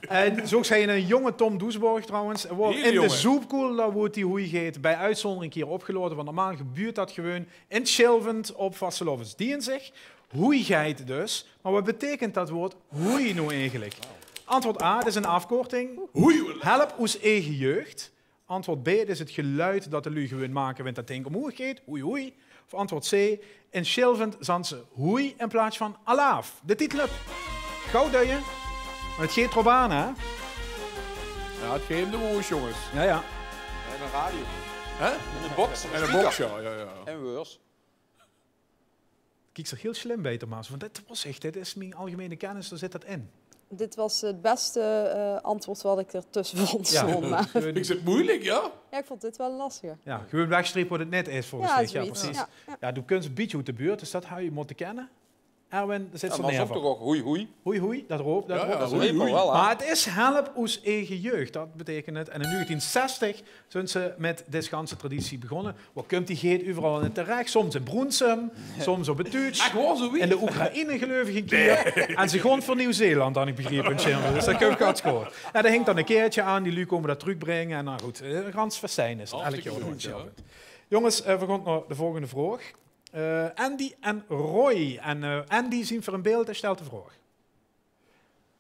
En zo zei een jonge Tom Doesborg trouwens. Woort in de zoepkoel, daar woort die hoei geet bij uitzondering een keer opgelaote. Want normaal gebuurt dat gewoon in Sjilvend op vastelaovesdinsdig. Hoei geet dus. Maar wat betekent dat woord hoei nou eigenlijk? Antwoord A, het is een afkorting. Hoei. Help oes eige jeugd. Antwoord B, het is het geluid dat de lui gewoon maken, wint dat ding omhoeg geet. Hoei, hoei. Of antwoord C, in Sjilvend zand ze hoei in plaats van alaaf. De titel op. Gauw duien. Maar het geet erop aan, hè? Ja, het geet de woes, jongens. Ja, ja. En een radio. Hè? En een box. En een box, ja, ja, ja. En weurs. Kiek, ze heel slim bij, Thomas, want dit was echt, dit is mijn algemene kennis, daar zit dat in. Dit was het beste eh, antwoord wat ik ertussen vond. Ja. Stond, maar... Ik zeg moeilijk, ja? Ja, ik vond dit wel een lastige. Ja, gewoon wegstreep wat het net is, volgens ja, mij. Ja, precies. Ja, ja. Ja, doe kunt een beetje uit de buurt, dus dat had je moeten kennen. Erwin, daar zit ze neer. Toch ook hoei, hoei. Hoei, hoei, dat roop, dat ja, roop, ja, dat roep. Wel, hè? Maar het is help oes eige jeugd, dat betekent het. En in negentien zestig zijn ze met deze ganse traditie begonnen. Waar komt die geet overal in terecht? Soms in Broensum, soms op het Tuuts. In de Oekraïne, geloof ik, een keer. En ze gaan voor Nieuw-Zeeland, dan ik begreep, in Sjilvend. Dus dat komt gaat schoon. Ja, daar hangt dan een keertje aan, die lui komen dat terugbrengen. En nou goed, eh, een gans festijn is het elk jaar. Jongens, eh, we gaan naar de volgende vraag. Eh, Andy en Roy. En eh, Andy zien voor een beeld en stelt de vraag.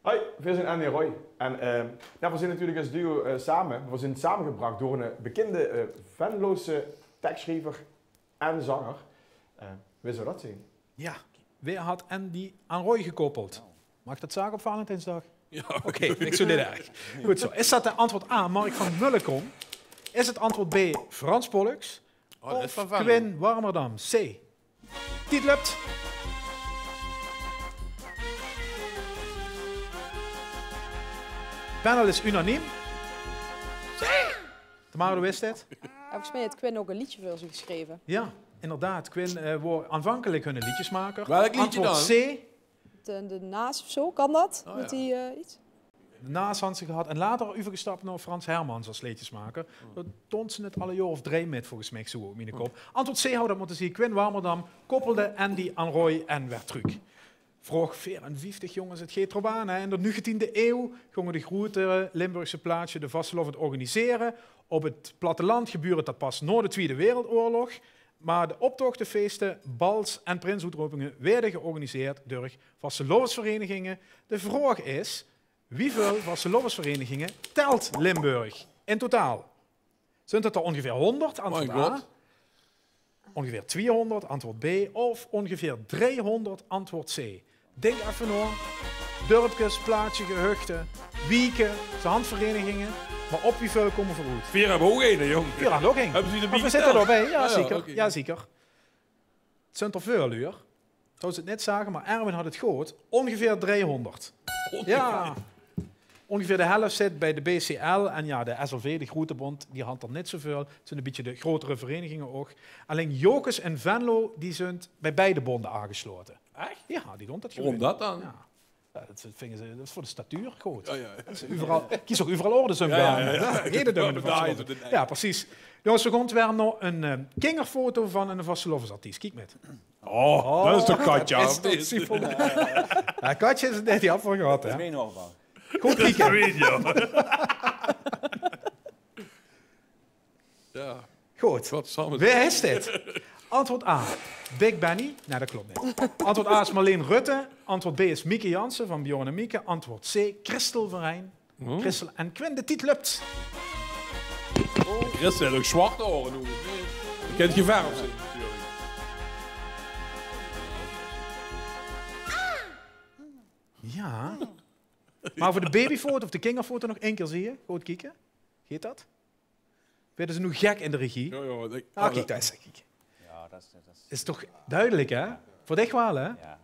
Hoi, veer zien Andy en Roy. En eh, nou, veer zien natuurlijk als duo eh, samen, veer zien samengebracht door een eh, bekende eh, Venlose tekstschrijver en zanger. Eh, wie zou dat zijn? Ja, wie had Andy aan Roy gekoppeld? Mag ik dat zeggen op Valentijnsdag? Ja. Oké, ik zou dit erg. Goed zo. Is dat de antwoord A, Mark van Mullekom? Is het antwoord B, Frans Pollux? Oh, dat is van Venlo. Quinn Warmerdam, C. Tied löp. Panel is unaniem. C. Tamara, wist het? Volgens mij heeft Quinn ook een liedje voor ze geschreven. Ja, inderdaad. Quinn eh woor aanvankelijk hun liedjesmaker. Welk liedje dan? Antwoord C. De, de Naas of zo, kan dat? Oh, ja. Met die eh, iets? Naas han ze gehad en later euvergestap nao Frans Hermans als leedjesmaker. Dao doon ze het al e jaor of drei mit, volgens mich, zoe oet miene kop. Antwoord C hou dat mótte zien. Quinn Warmerdam koppelde Andy aan Roy en weer trök. Vraog veerenvieftig, jonges, het geet d'rop aan, hè. In de negentiende eeuw gónge de groete Limburgse plaatsje de vastelaovend organisere. Op het platteland gebeurde dat pas nao de Twiede Wereldoorlog. Maar de optochte, feeste, bals en prinsoetropinge weerde georganiseerd door vastelaovesvereniginge. De vraog is, wieväöl vastelaovesvereniginge telt Limburg in totaal? Zunt het er ongeveer hónderd, antwoord A? Ongeveer twiehónderd, antwoord B? Of ongeveer driehónderd, antwoord C? Dink effe nao. Dörpkes, plaatsje, gehuchte, wieke, ze han vereniginge. Maar op wieväöl kómme veer oet? Veer höbbe ouch ein, jóng. Veer han ouch ein. Höbbe ze die d'rbie geteld? Maar veer zitte d'rbie, ja, zeker. Ja, zeker. Het zunt er väöl, huur. Zouw ze het net zage, maar Erwin had het good. Ongeveer driehónderd. Ja. Ongeveer de helf zit bij de B C L. En ja, de S L V, de Groetebond, die han er net zoväöl. Het zunt e bietje de grotere vereniginge ouch. Allein Jocus en Venlo, die zunt bij beide bonde aangeslote. Echt? Ja, die doon dat gewoon. Waorum dat dan? Ja. Ja, dat vinge ze, dat is veur de statuur good. Ja, ja. Dat is euveral, kies ouch euveral orde, zo'n ja, ja, ja. Ja, precies. Jonges, veer gaon weer nao ein eh, kingerfoto van ein vastelaovesartiest. Kiek mit. Oh, dat is toch Katja? Is toch Sifon? Ja, Katja is het net die afval gehad, hè? Good kieke. Ja. Good. Wae is dit? Antwoord A, Big Benny. Nee, dat klop neet. Antwoord A is Marleen Rutte. Antwoord B is Mieke Jansen van Bjorn en Mieke. Antwoord C, Christel Verheyen. Christel en Quinn, de tied löp. Christel haet ouch zwarte haore noe. Die kint geverf zeen, natuurlik. Ja. Maar veur de babyfoto of de kingerfoto nog ein kier zeen. Good kieke. Geet dat? Weerde ze noe gek in de regie? Ja, ja, ah, kiek, dao is ze, kiek. Ja, dat is, dat is... Is toch duidelijk, hè? Veur dich waal, hè? Ja.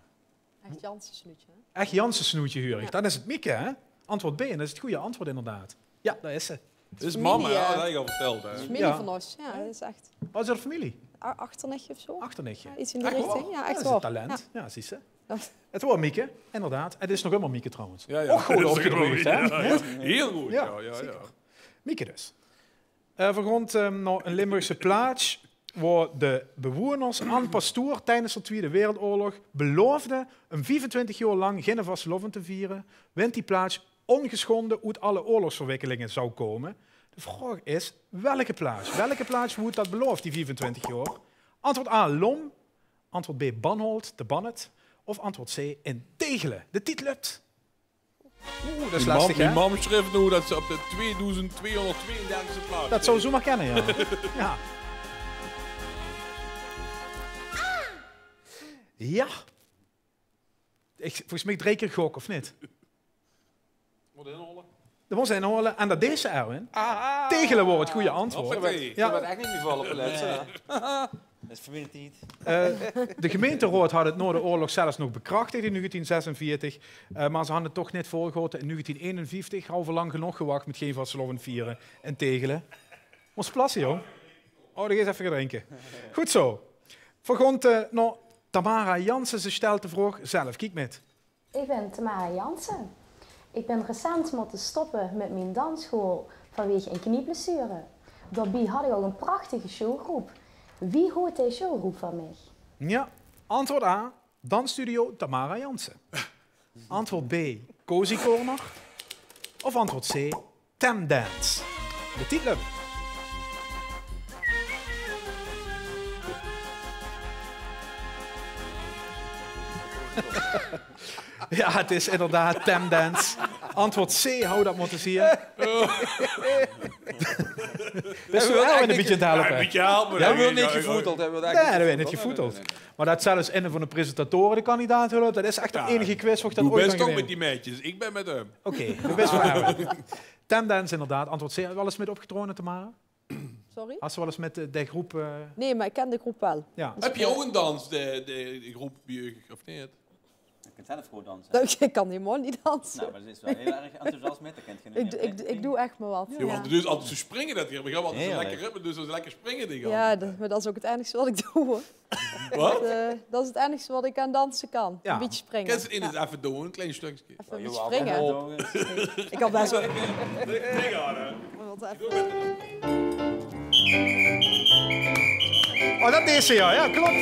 Echt Janssen-snoetje, hè? Echt Janssen-snoetje, huur ik. Ja. Dan is het Mieke, hè? Antwoord B, en dat is het goeie antwoord inderdaad. Ja, dao is ze. Dit is mama, ja, dat had ik al verteld, hè? Familie van ós, ja, dat is echt... Oh, is dat familie? Achternichtje of zo? Achternichtje. Ja, iets in die richting. Ja, echt waor. Dat is een talent. Ja, zies se. Het woor Mieke, inderdaad. Het is nog ummer Mieke trouwens. Jao, jao. Och good opgedreujd, hè? Jao, jao. Hiel good, jao, jao, zeker. Mieke dus. Eh, veer goon, eh, nao 'n Limburgse plaats, woor de bewoeners Ann Pastoor tijdens de Twiede Wereldoorlog beloofde um viefentwintig jaor lang genne vastelaovend te viere, wint die plaats ongesjonde oet alle oorlogsverwikkelinge zou kome. De vraog is, welke plaats? Welke plaats woort dat beloofd, die viefentwintig jaor? Antwoord A, Lom. Antwoord B, Banholt, de Bannet. Of antwoord C, in Tegele, de Tietlup. Oeh, dat is lastig, hè? Mien mam sjreef noe dat ze op de tweedoezend tweehonderdtweeëndertigste plaats... Dat zou zomaar kenne, jao. Jao. Jao. Ich, volges mich drei kier gok, of neet? Mót inhaole. Dat mós inhaole. En dat dees se, Erwin. Ah. Tegele woor 't gooj antwoord. Hoppatee. Jao. Dat woor ech neet mievalle op de lètste, hè? Dat is familietied. Eh, de gemeinteraod had 't nao de oorlog zelfs nog bekrachtig in negentien zesenveertig. Eh, mer ze hadde 't toch neet volgehaoje. In negentien eenenvieftig hadde v'r lang genóg gewach mit gein vastelaovend viere in Tegele. Mós plasse, jóng. Oh, dan geis effe get drinke. Good zo. V'r goon, eh, nao Tamara Jansen. Ze stèlt de vraog zelf. Kiek mit. Ich bön Tamara Jansen. Ich bön recent mótte stoppe mit mien danssjool vanwege ein knieblessure. Daobie had ich ouch ein prachtige showgroep. Wie hoot dae showgroep van mich? Jao, antwoord A, dansstudio Tamara Jansen. Antwoord B, Cozy Corner. Of antwoord C, Temdance. De Tietlup. Jao, 't is inderdaad Temdance. Antwoord C, hou dat mótte zeen. Bis doe Erwin ein bietje aan 't helpe? Jao, ein bietje helpe. Hae wilt neet gevoeteld, hae wilt eigelik... Nae, hae wilt neet gevoeteld. Mer dat zelfs eine van de presentatore de kandidaat hulp, dat is ech de einige quiz wo ich dat ooit van gewaes. Doe bis toch mit die meidjes, ich bön mit häöm. Oké, doe bis veur Erwin. Temdance inderdaad, antwoord C. Höbs se waal ins mit opgetraoje, Tamara? Sorry? Höbs se waal ins mit, eh, de groep, eh... Nae, mer ich ken de groep waal. Jao. Höbs se ouch ein dans, de, de, de groep bie uch, of neet? Ich kin zelf good danse. Ich kan hielemaol neet danse. Noe, mer ze is waal hiel erg enthousiast mit, dat kint geer neet. Ich, ich, ich doon ech mer waat. Jao, want dus altied zo springe, dat geer, geer höb altied zo'n lekker ritme, dus dat is lekker springe, dink ich. Jao, dat, mer dat is ouch 't einigste waat ich doon, huur. Waat? Dat, eh, dat is 't einigste waat ich aan danse kan. Jao. Ein bietje springe. Kins se 't ins effe doon, ein klein stökske? Effe ein bietje springe. Ich kan bès waal. Oh, dat is 'r, jao. Jao, klop.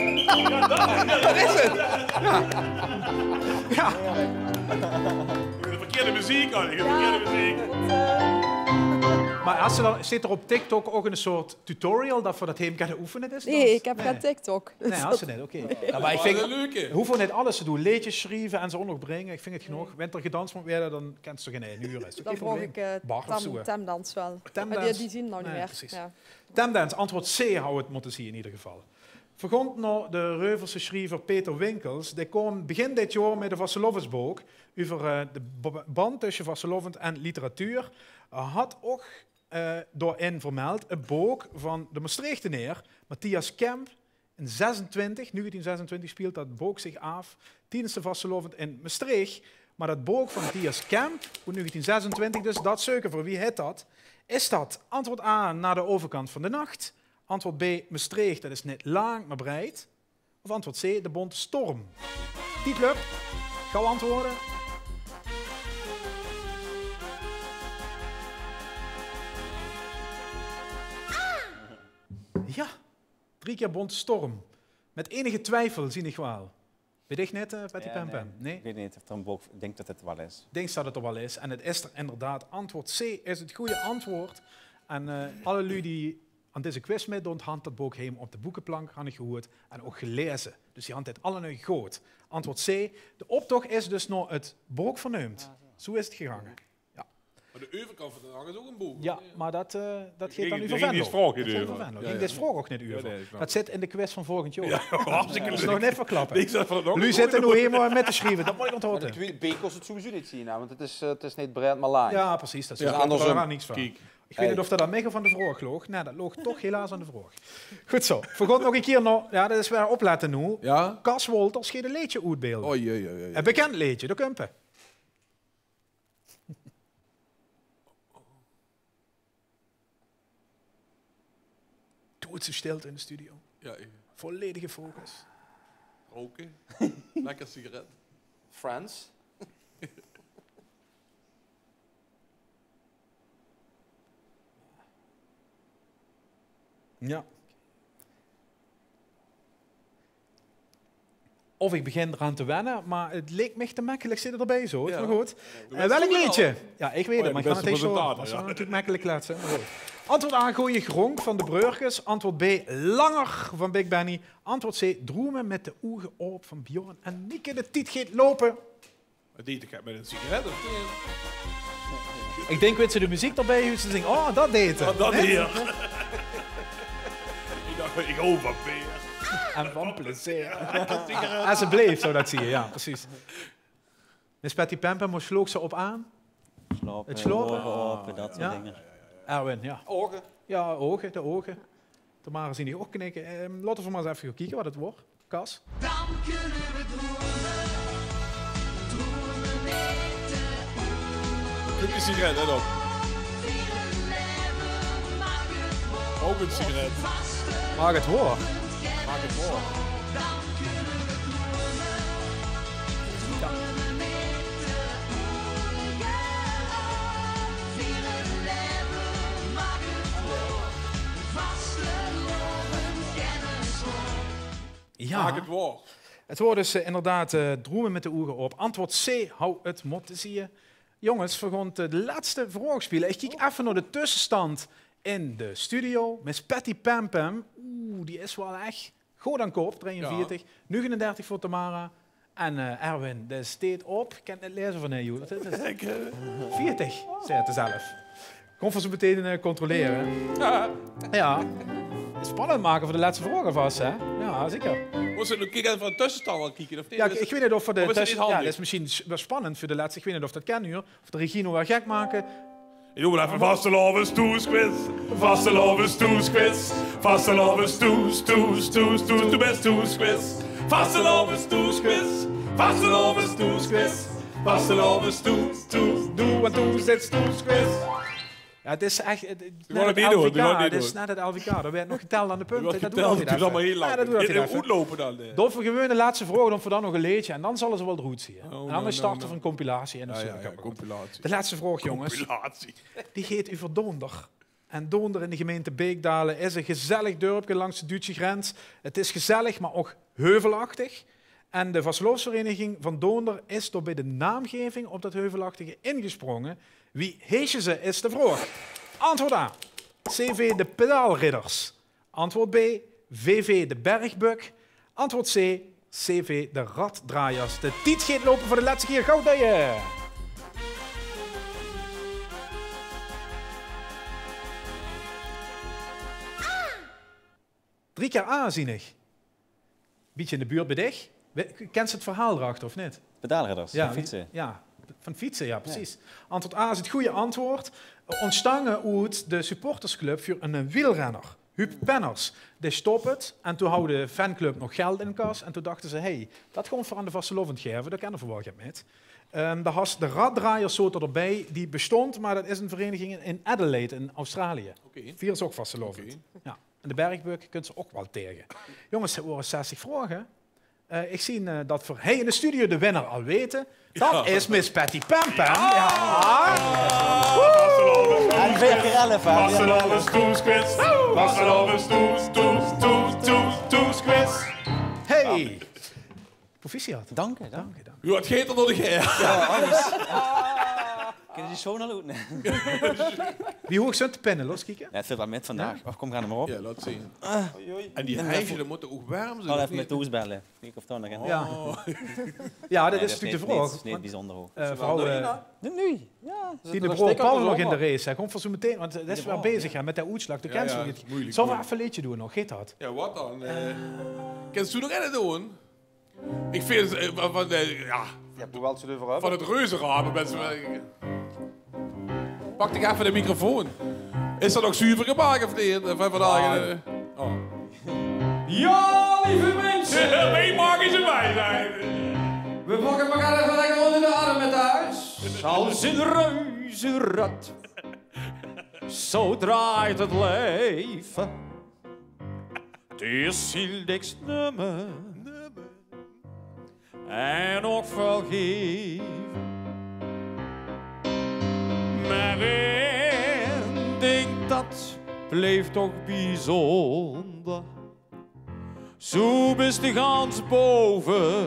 Dat is 't. Jao. Jao. De verkeerde meziek, oh, de verkeerde meziek. Mer höbs se dan, zit d'r op TikTok ouch ein soort tutorial dat v'r dat heem kinne oefene, dus? Nae, ich höb gein TikTok. Nae, höbs se neet, oké. Jao, mer ich vin, hoofs neet alles te doon. Leedjes sjrieve en ze óngerbringe. Ich vin 't genóg. Wen d'r gedans mót waere, dan kins se toch in ein oer. Is toch gein probleem. Dan vraog ich, eh, Bart of zoe, hè? Temdans waal. Temdans? Mer die, die zien 't nog neet mieë. Nae, precies. Jao. Temdans, antwoord C hou 't mótte zeen in eder geval. V'r goon nao de Reuverse sjriever Peter Winkels. Dae kaom begin dit jaor mit ein vastelaovesbook euver, eh, de b-, band tösse vastelaovend en literatuur. Hae had ouch eh, daorin vermeld 't book van de Mestreechteneer Matthias Kemp. In zesentwintig, negentien zesentwintig speelt dat book zich aaf tiedes de vastelaovend in Mestreech. Mer dat book van Matthias Kemp, oet negentien zesentwintig dus, dat zeuke v'r. Wie hèt dat? Is dat antwoord A, Naar de overkant van de nacht? Antwoord B, Mestreech, dat is neet laank, mer breid? Of antwoord C, De Bonte Storm? Tietlup, gauw antwoorde. Jao, drie kier Bonte Storm. Mit einige twiefel, zeen ich waal. Weit ich neet, eh, Patty Pam Pam? Nae? Ich weit neet of d'r ein book, ich dink dat 't waal is. Dinks dat 't d'r waal is. En 't is d'r inderdaad. Antwoord C is 't gooje antwoord. En, eh, alle luuj die aan deze quiz mitdoon, hant dat book heem op de boekeplank, han ich gehuurd, en ouch gelaeze. Dus die hant 't allebei good. Antwoord C. De optoch is dus nao 't book verneump. Zoe is 't gegange. Jao. Mer de euverkant van de nacht is ouch ein book. Jao, mer dat, eh, dat geit dan euver Venlo. Ging dees vraog neet euver. Ging dees vraog ouch neet euver. Nae, nae, dat snap ich. Dat zit in de quiz van volgend jaor. Jao, hartstikke leuk. Mós nog neet verklappe. Luuj zitte noe hielemaol mit te sjrieve. Dat mót ich ónthaoje. Mer de twie B kós 't sowieso neet zeen, hè, want 't is, eh, 't is neet breid, mer laank. Jao, precies. Dat is... Kiek. Ich weit neet of dat aan mich of aan de vraog loog. Nae, dat loog toch helaas aan de vraog. Good zo. V'r goon nog ein kier nao, jao, dat is weer oplette noe. Jao? Cas Wolters geit ein leedje oetbeelde. Oei, oei, oei, oei. Ein bekènd leedje, dao kump 'r. Doodse stilte in de studio. Jao, ich... Volledige focus. Roke. Lekker sigaret. Friends. Jao. Of ich begin d'raan te wenne, mer 't leek mich te mekkelik, zit 't d'rbie zo. Jao. Mer good. Jao. Eh, welk leedje? Jao, ich weit 't, mer ich gaon 't effe zo. Jao, de bèste presentator, jao. Antwoord A, Gooje Gronk van de Breurkes. Antwoord B, Langer van Big Benny. Antwoord C, Droeme mit de oge op van Bjorn en Mieke. De tied geit loupe. Wat deet ich mit ein sigaret of neet? Ich dink, wits se, de meziek d'rbie, wits se, dink, oh, dat deet 'r. Oh, dat hie. Ich dach, ich haw van beer. En van plezeer. Sigaret. Esjeblif, zo dat zie se, jao, precies. Miss Patty Pempem, wo sloog ze op aan? Slaope, 't slaope? Oge ope, dat soort dinger. Erwin, jao. Oge. Jao, oge, de oge. Tamara zeen ich ouch knikke. Ehm, laote v'r mer ins effe gaon kieke wat 't woor. Kas. Dan kunne we dromen. Dromen met de ogen. Doe 'n sigaret, let op. Vele leven, maak het woord. Ouch 'n sigaret. Maak het woord. Maak het woord. Dan kunnen we dromen. Dromen met de ogen. Vele leven, maak het woord. Vastelaovend kennis. Jao. Maak 't waor. 't Woor dus, eh, inderdaad, eh, Droeme mit de oge op. Antwoord C hou 't mótte zieë. Jónges, veer gaon de lètste vraog speule. Ich kiek effe nao de tössestand in de studio. Miss Patty Pam Pam, oeh, die is waal ech good aan kop. Drieënveertig, negenendertig veur Tamara. En, eh, Erwin, dae steet op. Ich kin 't neet laeze van, hè, joh. Wat is 't? Veertig, zaet 'r zelf. Gaon v'r zo meteen, eh, controlere. Jao. Spannend make veur de lètste vraog alvas, hè? Jao, zeker. Mós se nog kieke, effe de tössestand al kieke, of neet? Jao, ich weit neet of v'r de tösse-, jao, dat is mesjien s-, waal spannend veur de lètste. Ich weit neet of dat kin, huur. Of de regie nog waal gek make. Ich doon waal effe vastelaovendstoesquiz. Vastelaovendstoesquiz. Vastelaovendstoes, toes, toes, toes, doe bès toesquiz. Vastelaovendstoesquiz. Vastelaovendstoesquiz. Vastelaovendstoes, toes, doe en toe zits toesquiz. Jao, 't is ech, 't, 't is net 't L V K, 't is net 't L V K. D'r weurt nog getèld aan de punte. Dat doon v'r neet effe. Jao, dat doon v'r neet effe. Doon v'r gewoon de lètste vraog, doon v'r dan nog e leedje en dan zalle ze waal d'roet zieë. En dan starte v'r 'n compilatie in de studio. De lètste vraog, jónges. Die geit euver Doonder. En Doonder in de gemeinte Beekdaelen is e gezellig dörpke langs de Duutse grens. 't Is gezellig, mer ouch heuvelachtig. En de vastelaovesvereiniging van Doonder is door bie de naamgaeving op dat heuvelachtige ingesprónge. Wie heesje ze, is de vraog. Antwoord A, C V de Pedaalridders. Antwoord B, V V de Bergbök. Antwoord C, C V de Raddraaiers. De tied geit loupe veur de lètste kier. Gauw, Dijen! Drie kier A, zeen ich. Bietje in de buurt bie dich. Kins se 't verhaol d'rachter, of neet? Pedaalridders, jao, van fietse. Jao, van fietse, jao, precies. Antwoord A is 't gooj antwoord. Óntstange oet de supportersclub veur 'ne wielrenner, Huub Penners. Dae stop 't en toen hou de fanclub nog geld in kas. En toen dachte ze, hey, dat gaon v'r aan de vastelaovend gaeve, dao kinne v'r waal get mit. Ehm, dao has de Raddraaiers zote d'rbie, die bestónd, mer dat is 'n vereiniging in, in Adelaide in Australië. Oké. Viere ze ouch vastelaovend. Oké. Jao. En de Bergbök kins se ouch waal taege. Jónges, 't wore zestig vraoge. Eh, ich zeen, eh, dat v'r hie in de studio de winnaar al weite. Dat is Miss Patty Pam Pam. Jao. En veer kier elf, hè? Vastelaovendstoesquiz. Vastelaovendstoes, toes, toes, toes, toesquiz. Hey! Proficiat. Dank uch, dank uch. Jao, 't geit d'r door de geer. Jao, alles. Kinne die sjoon al oet, nae? Wie hoeg zunt de pinne? Laot ins kieke. Jao, 't vilt waal mit vandaag. Och, kóm, gaon mer op. Jao, laot zeen. En die heisje, die mótte ouch werm zeen, of neet? Effe mit Toes belle. Kieke of dao nog ein... Jao. Jao, dat is natuurlik de vraog. Nae, dat is neet, neet biezunjer hoeg. Eh, vrouwe, nae, nae. Jao. Die de broor Paul nog in de race, hè. Kóm veur zo meteen, want, eh, dat is waal bezig, hè, mit de oetslaag. De kins se neet. Zölle v'r effe e leedje doon nog? Geit dat? Jao, wat dan? Eh, kins doe nog eine doon? Ich vinj, eh, van, van, eh, jao. Jao, doe wils 't euver höbbe. Van 't reuzerape, minse. Pak dich effe de microfoon. Is dat nog zuver gemaak of neet? Van vandaag, eh, oh. Jao, leef minse. Wie maag ich ze bij zeen? Veer pakke 't mer effe lekker ónger de aarm mit thoes. Als een reuzenrad. Zo draait het leven. 't Is hiel dèks numme. en nog väöl geve. Mer ein dink dat bleef toch biezónder. Zoe bis te gans bove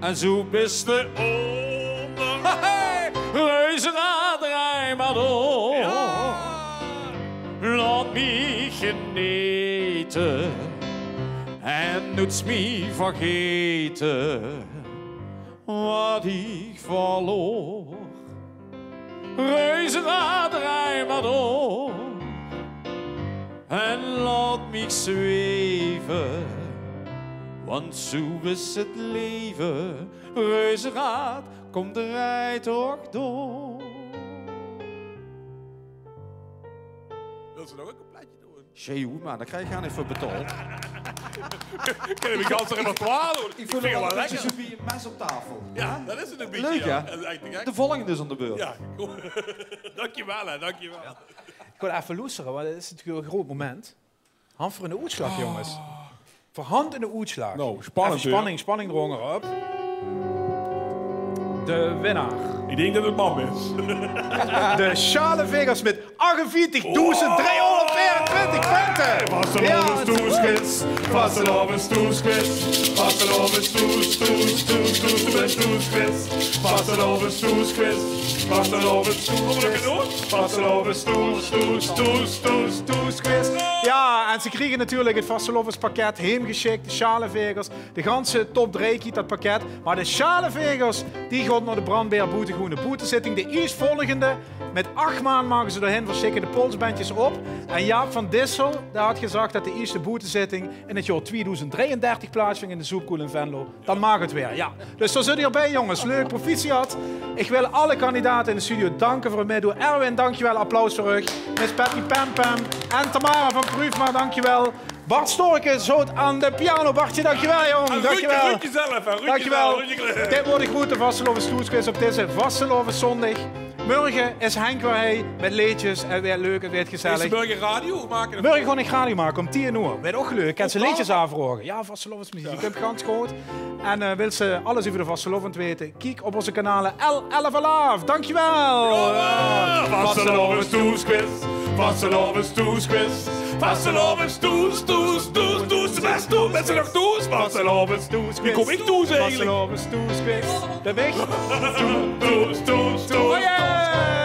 en zoe bis te ónder. Hey, Reuzeraad, drej mer door. Jao. Laot miech genete en noets miech vergete wat iech verloor. Reuzeraad, drej mer door en laot miech zweve, want zoe is 't leve. Reuzeraad, kom, drej toch door. Wils te nog e coupletje doon? Sjeeuw, mer dao krijg iech gaar neet veur betaold. Kinne v'r gans repertoire doon? Iech voel 't wel e bitteke zoe wie e mes op taofel. Jao, dat is 't e bitteke, leuk, jao. Dat is ech te gek. De volgende is aon de beurt. Jao, good. Dankjewel, hè, dankjewel. Iech wèl eve loestere, want dit is natuurlek e groet moment. Hand veur 'nen oetslaag, jónges. Veur hand in de oetslaag. Noe, spannend, hè? Eve spanning, spanning d'r ónger op. De winnaar. Iech dink tot 't mam is. De Sjaalevegers mèt achtenveertigdoezend driehóngerdveerentwintig punte. Vastelaovendstoesquiz, vastelaovendstoesquiz, vastelaovendstoes, stoes, stoes, stoes, stoes, stoes, stoesquiz. Vastelaovendstoesquiz, vastelaovendstoesquiz, vastelaovendstoes, stoes, stoes, stoes, stoesquiz. Jao, en ze kriege natuurlek 't vastelaovespakket heemgesjik, de Sjaalevegers. De ganse top drie krieg dat pakket. Mer de Sjaalevegers, die gaon nao de Brandbeer Boetegoon, de boetezitting, de ieësjtvolgende. Mèt ach maan mage ze dao hin, veer sjikke de polsbendjes op. En Jaap van Dissel, dee had gezag tot de ieësjte boetezitting in 't jaor tweedoezend drieëndertig plaatsvónj in de Zoepkoel in Venlo. Dan maag 't weer, jao. Dus dao zit geer bij, jónges. Leuk, proficiat. Iech wèl alle kandidate in de studio danke veur 't mètdoon. Erwin, dankjewel, applaus veur uuch. Miss Patty, Pam Pam en Tamara van Pruufma, dankjewel. Bart Storke zoot aon de piano. Bartje, dankjewel, jóng. Dankjewel. Dankjewel. Dit weurt 'ne groete vastelaovesstoesquiz op dezen vastelaoveszóndig. Mörge is Henk weer hei mèt leedsjes en weer leuk en weer gezellig. Mörge goon iech radio make um tieën oer. Weurt ouch leuk. Kins te leedsjes aanvraoge. Jao, vastelaovesmeziek. Kump gans good. En, eh, wils te alles euver de vastelaovend weite? Kiek op oonze kanale L elf Alaaf. Dankjewel. Jao, vastelaovesstoesquiz. Vastelaovesstoesquiz. Vastelaovesstoes, stoes, stoes, stoes. De bèste, bèste nog stoes. Vastelaovesstoesquiz. Wie kom iech stoes eigelek? Vastelaovesstoesquiz. De weg. Stoes, stoes, stoes, stoes. Oh jee.